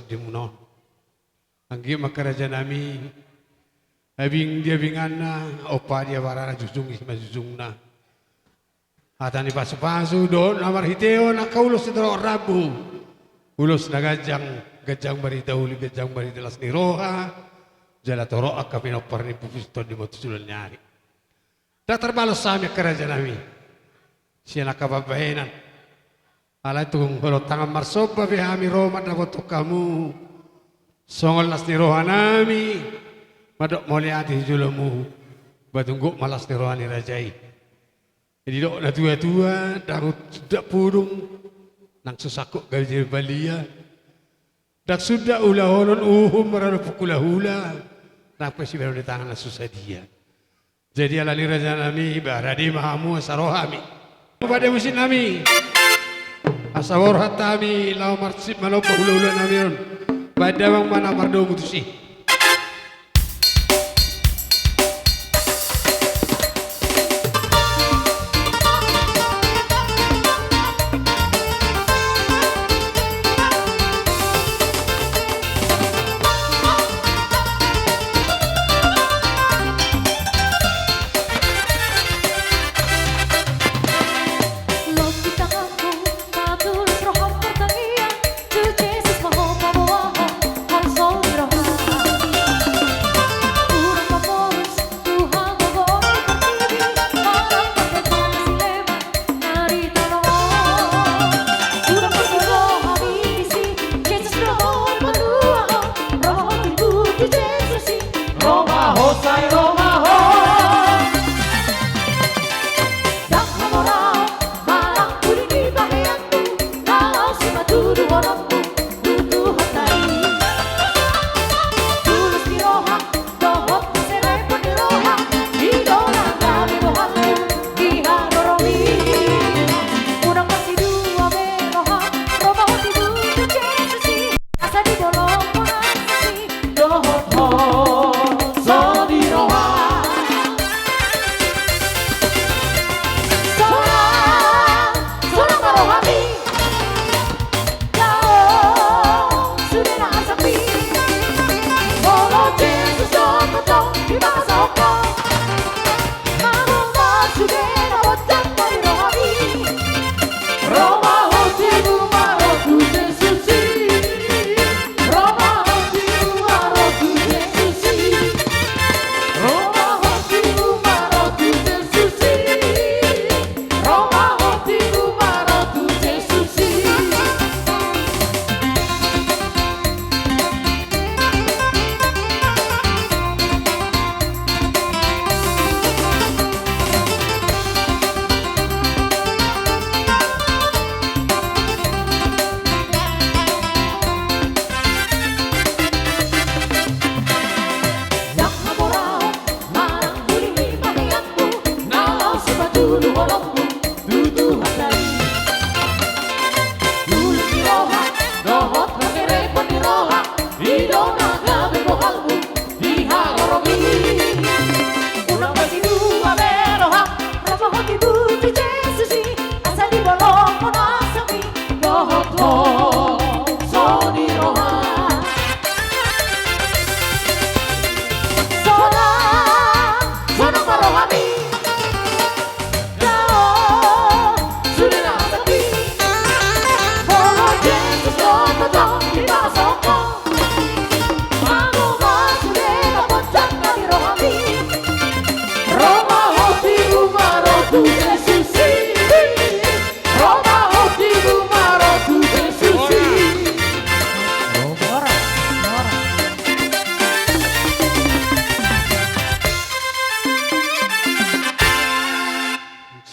tondimuna on. Anggiat ma angka rajanami, abing di abinganna, ompa di abarana, jujung i ma jujungna. Hata ni pasupasu dohot na marhitehon angka ulos ni torop rambu, ulos na ganjang, ganjang marhite uli, ganjang marhite las ni roha, jala torop angka pinompar ni pupusi tondim on tu joloan ni ari. Ndang tarbalos hami angka rajanami sian angka pambahenan. Alai tung holong tangan marsomba pe hami ro mandapothon hamu songon las ni rohanami mandok mauliate tu jolomu. Ba tung gok ma las ni roha ni raja i. Didok natuatua, ndang suda pudung nang so sangkot gabe balia, ndang suda ulahonon uhum maradophon hulahula nang pe sibahenon ni tangan na so sadia. Jadi alani rajanami, ba rade ma hamu asa ro hami. Pande musiknami, asa borhat hami laho marsip manomba hulahulanami on. Baen damang ma na mardomu tusi.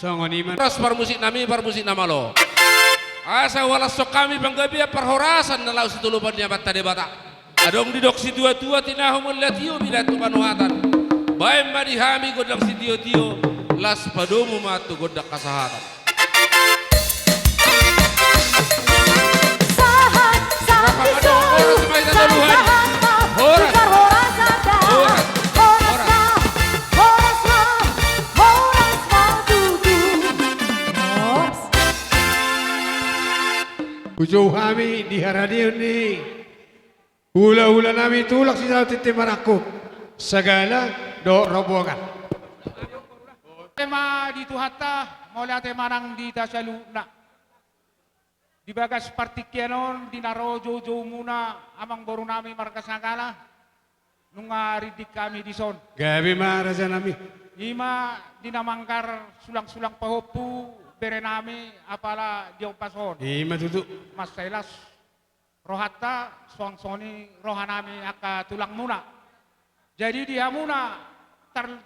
Songon i ma. Horas parmusiknami, parmusik na malo. Asa huhalashon hami panggabean parhorasan na laho sitolopan ni Amanta Debata. Adong didok situatua, tinahu ma latio, bila tu panuhatan. Baen ma di hami gondang sitiotio, laos padomu ma tu gondang hasahatan. Sahat, sahat di solu, sahat, sahat ma di parhorasan. Horas, horas, horas. Horas ma, horas ma tutu. Horas. Hujou hami di haradeon ni Hula-hula nami tulang sisada tintin marangkup, Sagala dohot Rombongan. Mauliate ma di Tuhanta, mauliate ma nang di hita saluhutna. Di bagas partingkian on, di na ro jou-jou muna amangboru nami marga Sagala, nunga rinding hami dison. Gabe ma raja nami. I ma di na manggar sulang-sulang pahompu bere nami apala di ombas on. I ma tutu. Mansai las rohanta, suang songon i roha nami angka tulang muna. Jadi di hamuna tar-,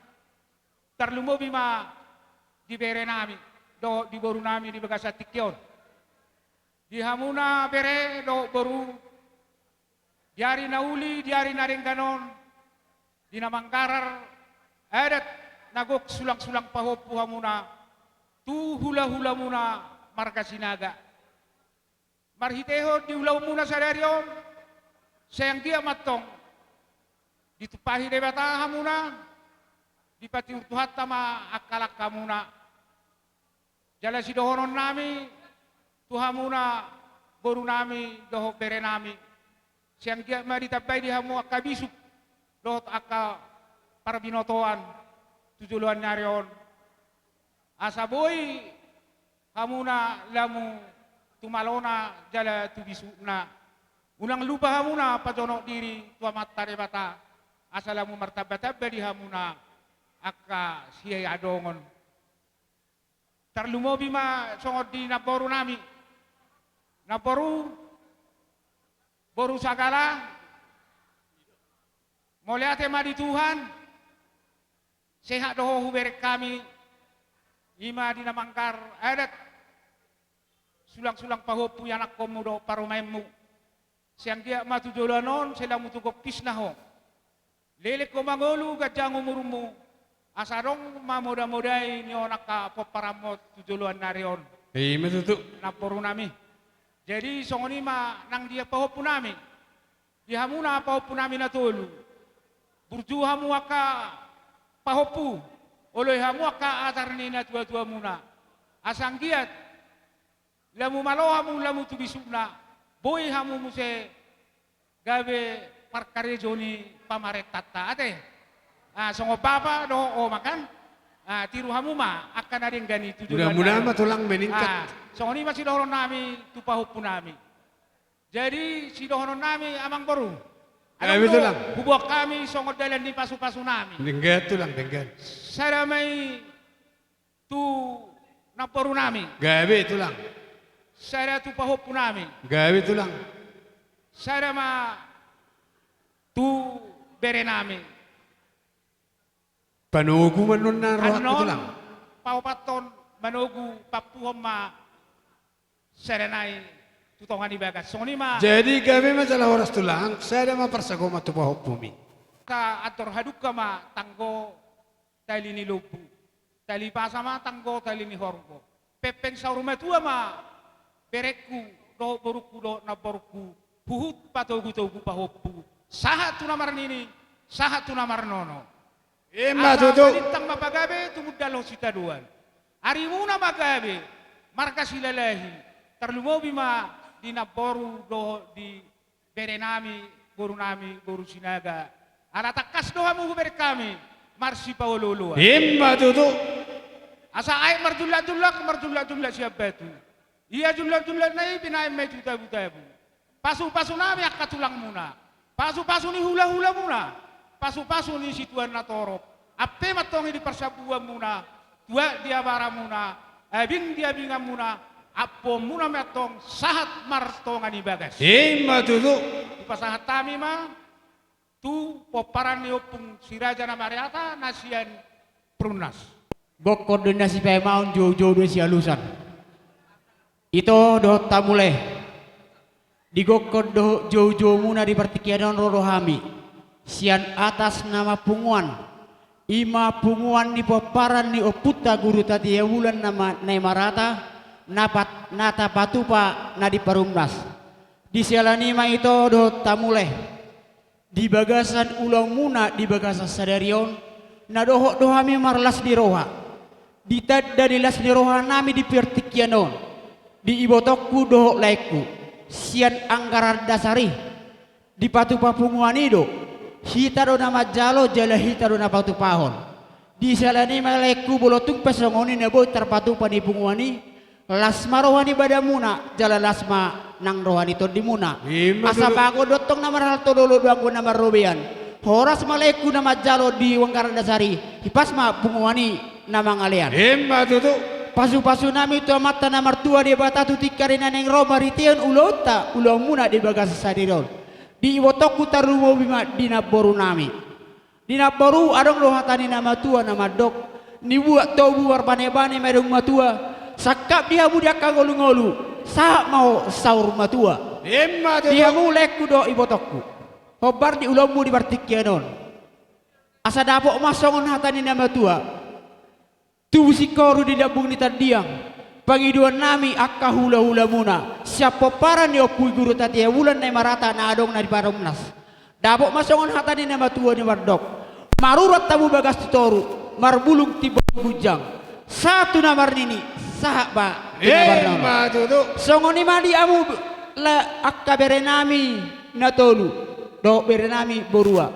tarlumobi ma di bere nami dohot di boru nami di bagasan tingki on. Di hamuna bere dohot boru, di ari na uli, di ari na denggan on, di na manggarar adat na gok sulang-sulang pahompu hamuna tu hula-hula muna marga Sinaga. Marhitehon di ulaon muna sadari on, sai anggiat ma antong ditumpahi Debata hamuna, dipatiur Tuhanta ma angka langka muna. Jala sidohonon nami tu hamuna boru nami dohot bere nami, sai anggiat ma ditambai di hamu angka bisuk dohot angka parbinotoan tu joloan ni ari on. Asa boi hamuna lamu tu malona jala tu bisukna. Unang lupa hamuna pajonok diri tu Amanta Debata, asa lamu martamba-tamba di hamuna angka siadongon. Tarlumobi ma songon di namboru nami. Namboru, boru Sagala, mauliate ma di Tuhan, sehat do ho hubereng hami, i ma di na manggar adat sulang-sulang pahompu ianakkonmu dohot parumaenmu. Sai anggiat ma tu joloan on, sai lamu tu gompisna ho. Leleng ho mangolu, ganjang umurmu, asa adong ma moda-modai ni on angka pomparanmu tu joloan ni ari on. I ma tutu. Namboru nami. Jadi songon i ma nang di pahompu nami. Di hamuna pahompu nami na tolu. Burju hamu angka pahompu, oloi hamu angka ajar ni natua-tua muna. Asa anggiat lamu malo hamu lamu tu bisukna, boi hamu muse gabe parkarejo ni pamarentanta, ate? Ah, songon bapa dohot oma kan? Ah, tiru hamu ma angka na denggan i tu joloan. Mudah-mudahan ma tulang meningkat. Ah, songon i ma sidohonon nami tu pahompu nami. Jadi sidohonon nami amangboru. Gabe tulang. Huboan hami songon dalan ni pasu-pasu nami. Denggan tulang, denggan. Sada ma i tu namboru nami. Gabe tulang. Sada tu pahompu nami. Gabe tulang. Sada ma tu bere nami. Panogu ma annon na rohanta tulang. Paopathon manogu, pampuhon ma sada nai tu tonga ni bagas. Songon i ma. Jadi gabe ma jala horas tulang, sada ma parsagoman tu pahompumi. Andor hadungka ma tanggo tali ni lombu, tali pasa ma tanggo tali ni horbo. Pengpeng saur matua ma berengku dohot borungku dohot namborungku, huhut patogu-togu pahompu, sahat tu na marnini, sahat tu na marnono. I ma tutu. Asa balintang ma pagabe, tumundalhon sitadoan. Arimuna ma gabe marga Silalahi, tarlumobi ma di namboru dohot di bere nami, boru nami, boru Sinaga. Ala tangkas do hamu hubereng hami marsipaolo-oloan. I ma tutu. Asa aek marjullak-jullak, marjullak-jullak sian batu. Ia jullak-jullakna i binahen ma i tu tabu-tabu. Pasu-pasu nami angka tulangmuna. Pasu-pasu ni hula-hulamuna. Pasu-pasu ni situan na torop. Ampe ma antong i di parsambuanmuna. Tuak di abaramuna, abing di abinganmuna, ampuonmuna ma antong sahat martonga ni bagas. I ma tutu. Hupasahat hami ma tu pomparan ni Ompung Si Raja Namariata na sian Perumnas. Gokhon do na sipaimaon, joujou do sialusan. Ito dohot hamu lae. Di gokhon dohot joujoumuna di partingkian on ro do hami sian atas nama punguan, i ma punguan ni pomparan ni ompunta Guru Tatea Bulan nama Naimarata, na pat-, na tapatupa na di Perumnas. Di siala ni i ma ito dohot hamu lae. Di bagasan ulaonmuna di bagasan sadari on, na dohot do hami marlas ni roha. Di tanda ni las ni roha nami di partingkian on, di ibotongku dohot laengku, sian anggaran dasar i, Dipatupa punguan i do. Hita do na manjalo, jala hita do na patupahon. Di siala ni i ma laengku, molo tung pe songon i na boi tarpatupa ni punguan i, las ma roha ni badanmuna, jala las ma nang roha ni tondimuna. Ima tutu. Asa bagot do tong na marhalto, dolok do anggo na marrobean. Horas ma laengku na manjalo di Wanggaran Dasar i, hipas ma punguan i na mangalean. Ima tutu. Pasupasu nami tu Amanta na martua Debata tu tingki ari na naeng ro marhitehon ulaonta, ulaonmuna di bagasan sadari on. Di ibotongku tarlumobi ma di namboru nami. Di namboru adong do hata ni na matua na mandok: Nibuat tobu marbanebane ma i, adong matua, sangkap di hamu di angka ngolungolu, sahat ma ho saur matua. Ima tutu. Di hamu laengku dohot ibotongku, hombar di ulaonmu di partingkian on, asa dapot ma songon hata ni na matua: Tubu singkoru di lambung ni tandiang, pangidoan nami angka hulahulamuna, sian pomparan ni Ompu i Guru Tatea Bulan na i marata na adong na di Perumnas. Dapot ma songon hata ni na matua na mandok: Marurat hamu bagas tu toru, marbulung timbul gunjang, sahat tu na marnini, sahat ma tu na marnono. Ima tutu. Songon i ma di hamu la-, angka bere nami na tolu dohot bere nami borua.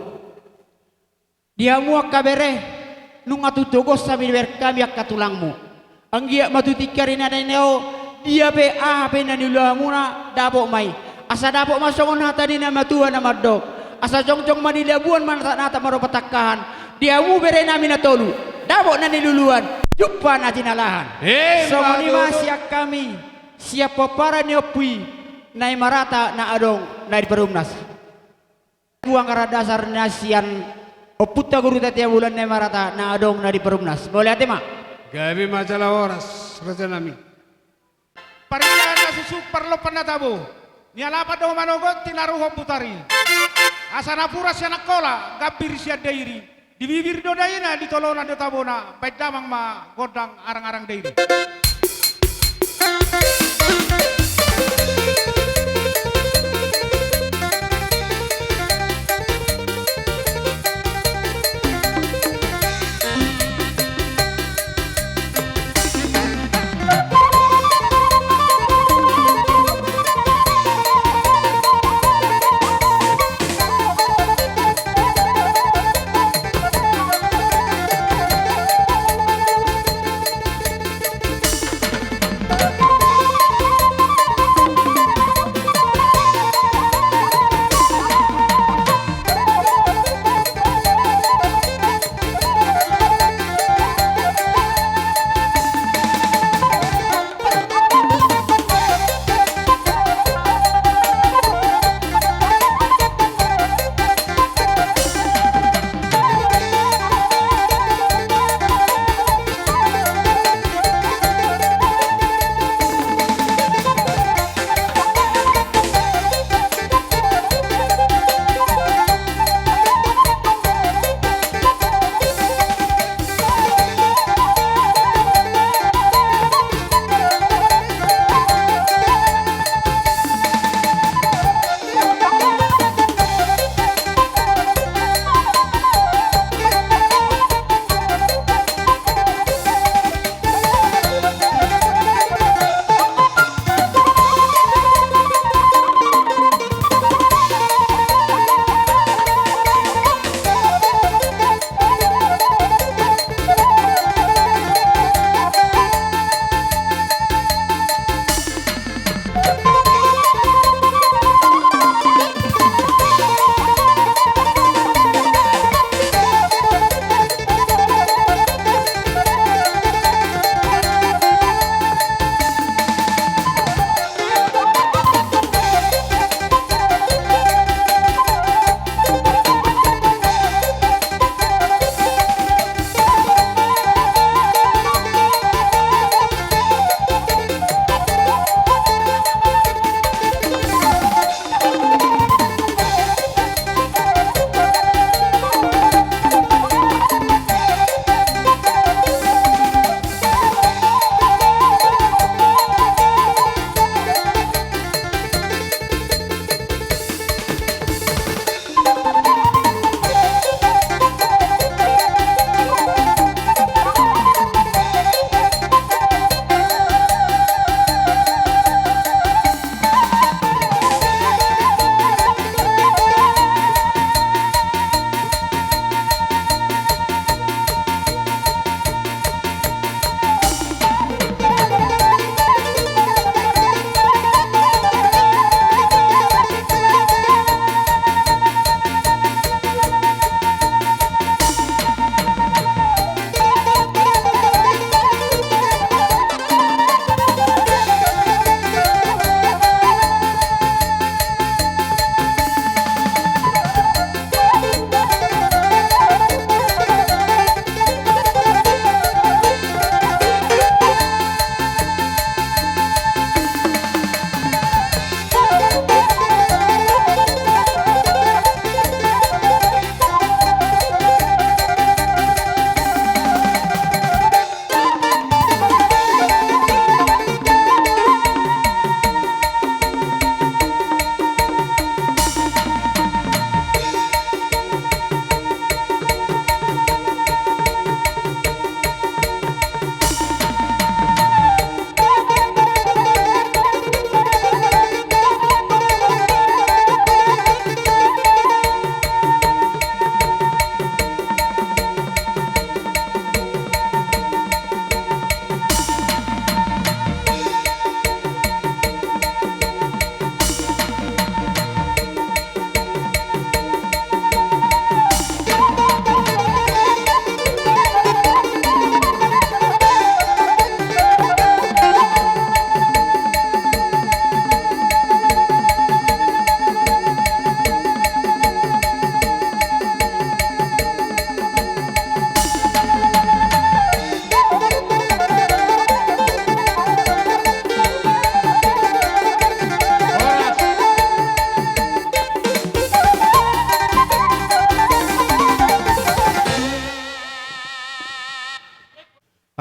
Di hamu angka bere, nunga tutu gosa ma dibahen hami angka tulangmu. Anggiat ma tu tingki ari na naeng ro, dia pe aha pe na niula hamuna, dapot ma i. Asa dapot ma songon hata ni na matua na mandok: Asa jongjong ma di labuan, manatap-natap ma ro patangkahan. Di hamu bere nami na tolu, dapot na niluluan, jumpa na jinalahan. Ima tutu. Songon i ma sian hami, sian pomparan ni Ompu i na i marata na adong na di Perumnas. Anggaran dasar na sian Ompunta Guru Tatea Bulan na i marata na adong na di Perumnas. Mauliate ma. Gabe ma jala horas, raja nami. Parindahan na suksuk, parlompan na tabo, nialapan do manogot, tinaruhon butari. Asa napuran sian Angkola, gambir sian Dairi. Di bibir do daina, di tolonan do tabona, baen damang ma gondang arang-arang Dairi.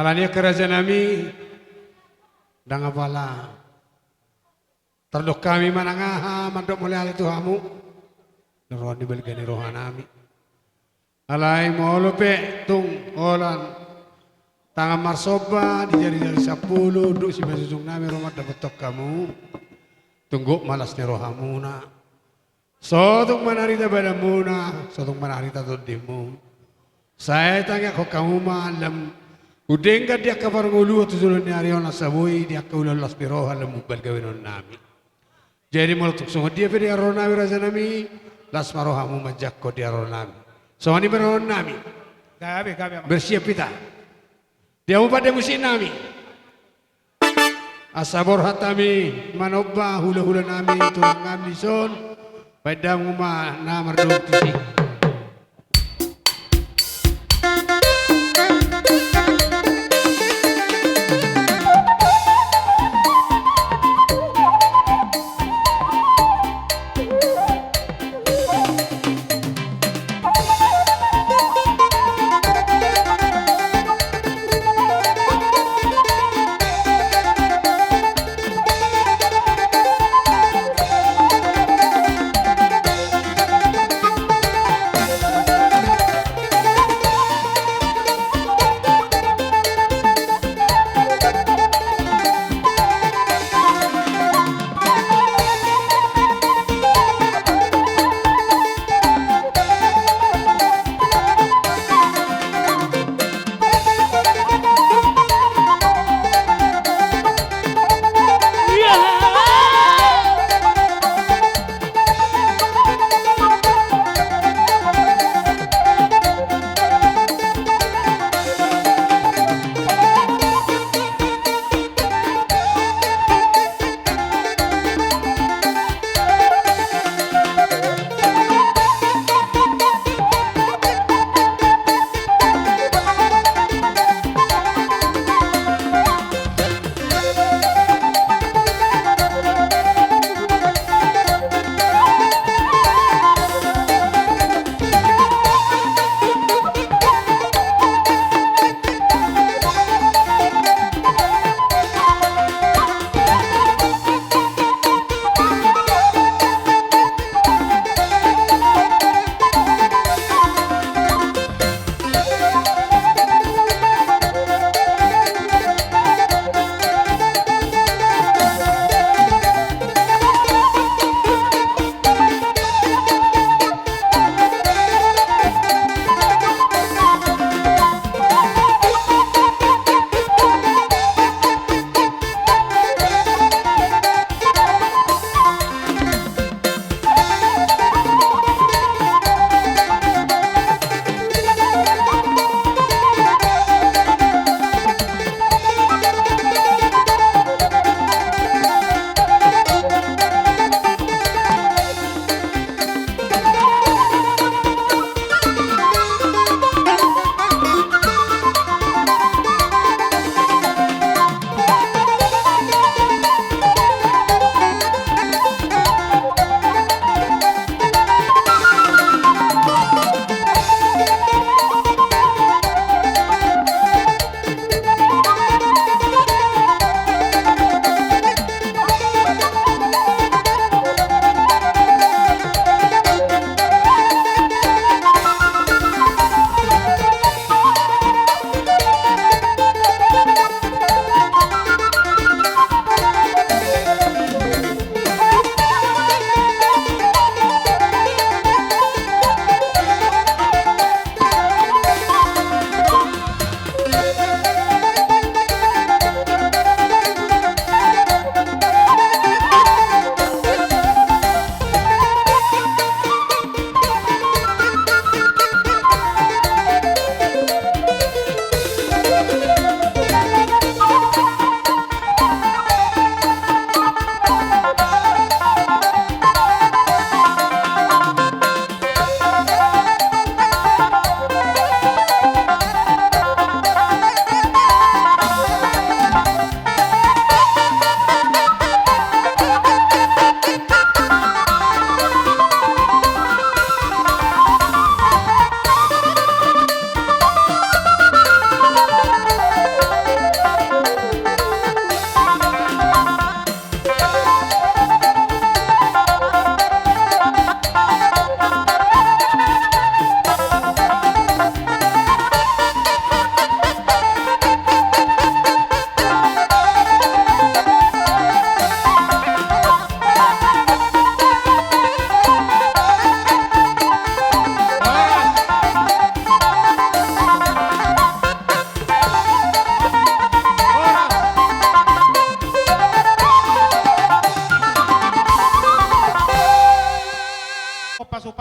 Alani angka raja nami, ndang apala tardok hami manang aha mandok mauliate tu hamu, di roha ni balga ni roha nami. Alai molo pe tung holan tangan marsomba di jari-jari sampulu, unduk simanjujung nami ro mandapothon hamu, tung gok ma las ni rohamuna. So tung manarita badanmuna, so tung manarita tondimuna. Sai tangianghon hamu ma lam undenggan di angka parngoluon tu joloan ni ari on, asa boi di angka ulaon las ni roha lam umbalga bahenon nami. Jadi molo tung songon dia pe di haroro nami raja nami, las ma rohamu manjangkon di haroro nami. Songon i ma haroro nami. Gabe, gabe, amang. Bersiap hita. Dia mu pande musik nami. Asa borhat hami manomba hula-hula nami tu hami dison. Baen damang ma na mardongan tusi.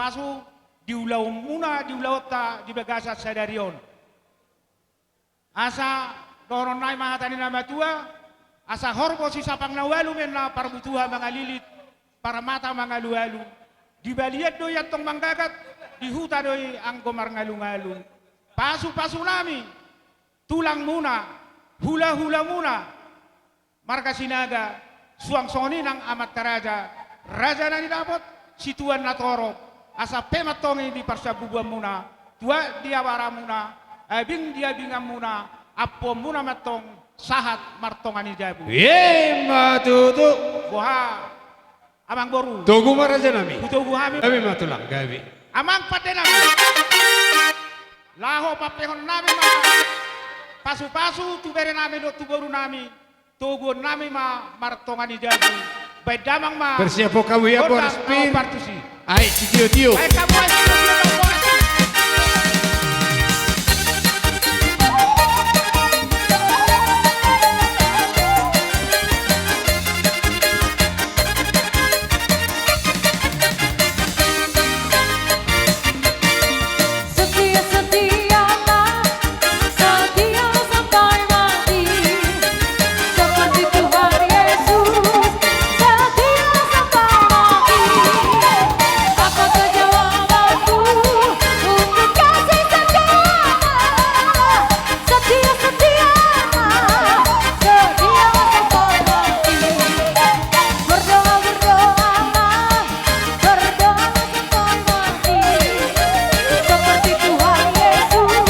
pasu di ulaonmuna, di ulaonta di bagasan sadari on. Asa dohonon nami ma hata ni na matua, asa horbo sisapang na ualu ma inna, parbutuha mangalilit, parmata mangalualu. Di balian do i antong manggagat, di huta do i anggo marngalungalu. Pasupasu nami, tulangmuna, hulahulamuna, marga Sinaga, suang songon i nang amanta raja, raja na nidapot, situan na torop, asa pe ma antong i di parsambubuanmuna, tuat di abaramuna, abing di abinganmuna, ampuonmuna ma antong sahat martonga ni jabu. I ma tutu. Boha, amang boru? Togu ma raja nami. Hutogu hami. Gabe ma tulang, gabe. Amang pande nami. Laho pampehon nami ma pasupasu tu bere nami dohot tu boru nami. Toguon nami ma martonga ni jabu. Baen damang ma. Persiapon hamu ia gondang boras pir. Aek sitiotio. Baen hamu aek sitiotio dohot boras i. Setia, setia ma, setia sampai mati. Seperti Tuhan Yesus, setia sampai mati. Apa kejawab aku untuk kasih setia? Setia, setia, setia sampai mati. Berdoa, berdoalah, berdoalah sampai mati. Seperti Tuhan Yesus,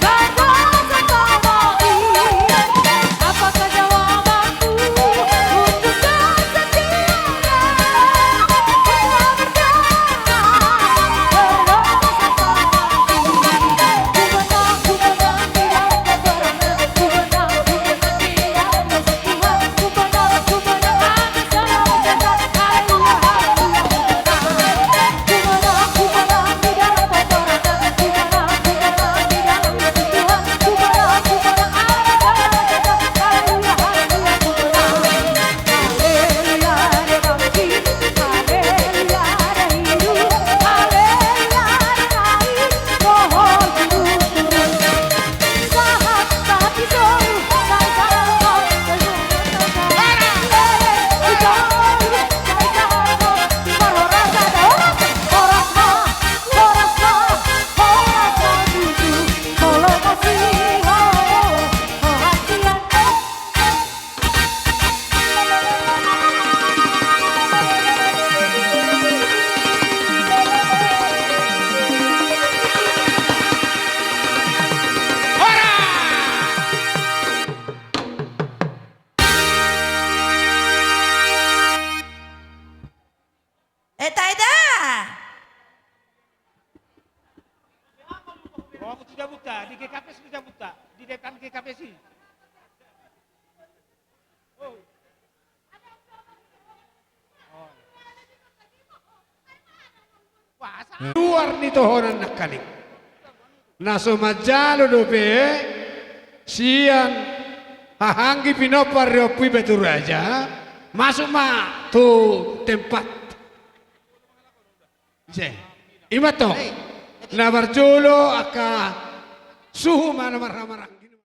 berdoalah sampai mati. Apakah jawabanku untuk kesetiaan? Berdoa, berdoa. Eh, taida! Oh, aku tidak buta, di G K P S tidak buta, di depan G K P S i. Luar ni tohonan nangkaning. Na so manjalo dope sian haha anggi pinompar ni Ompu i Batu Raja, masuk ma tu tempat. Ise. I ma tong. Na parjolo angka suhu ma na marhamaranggi.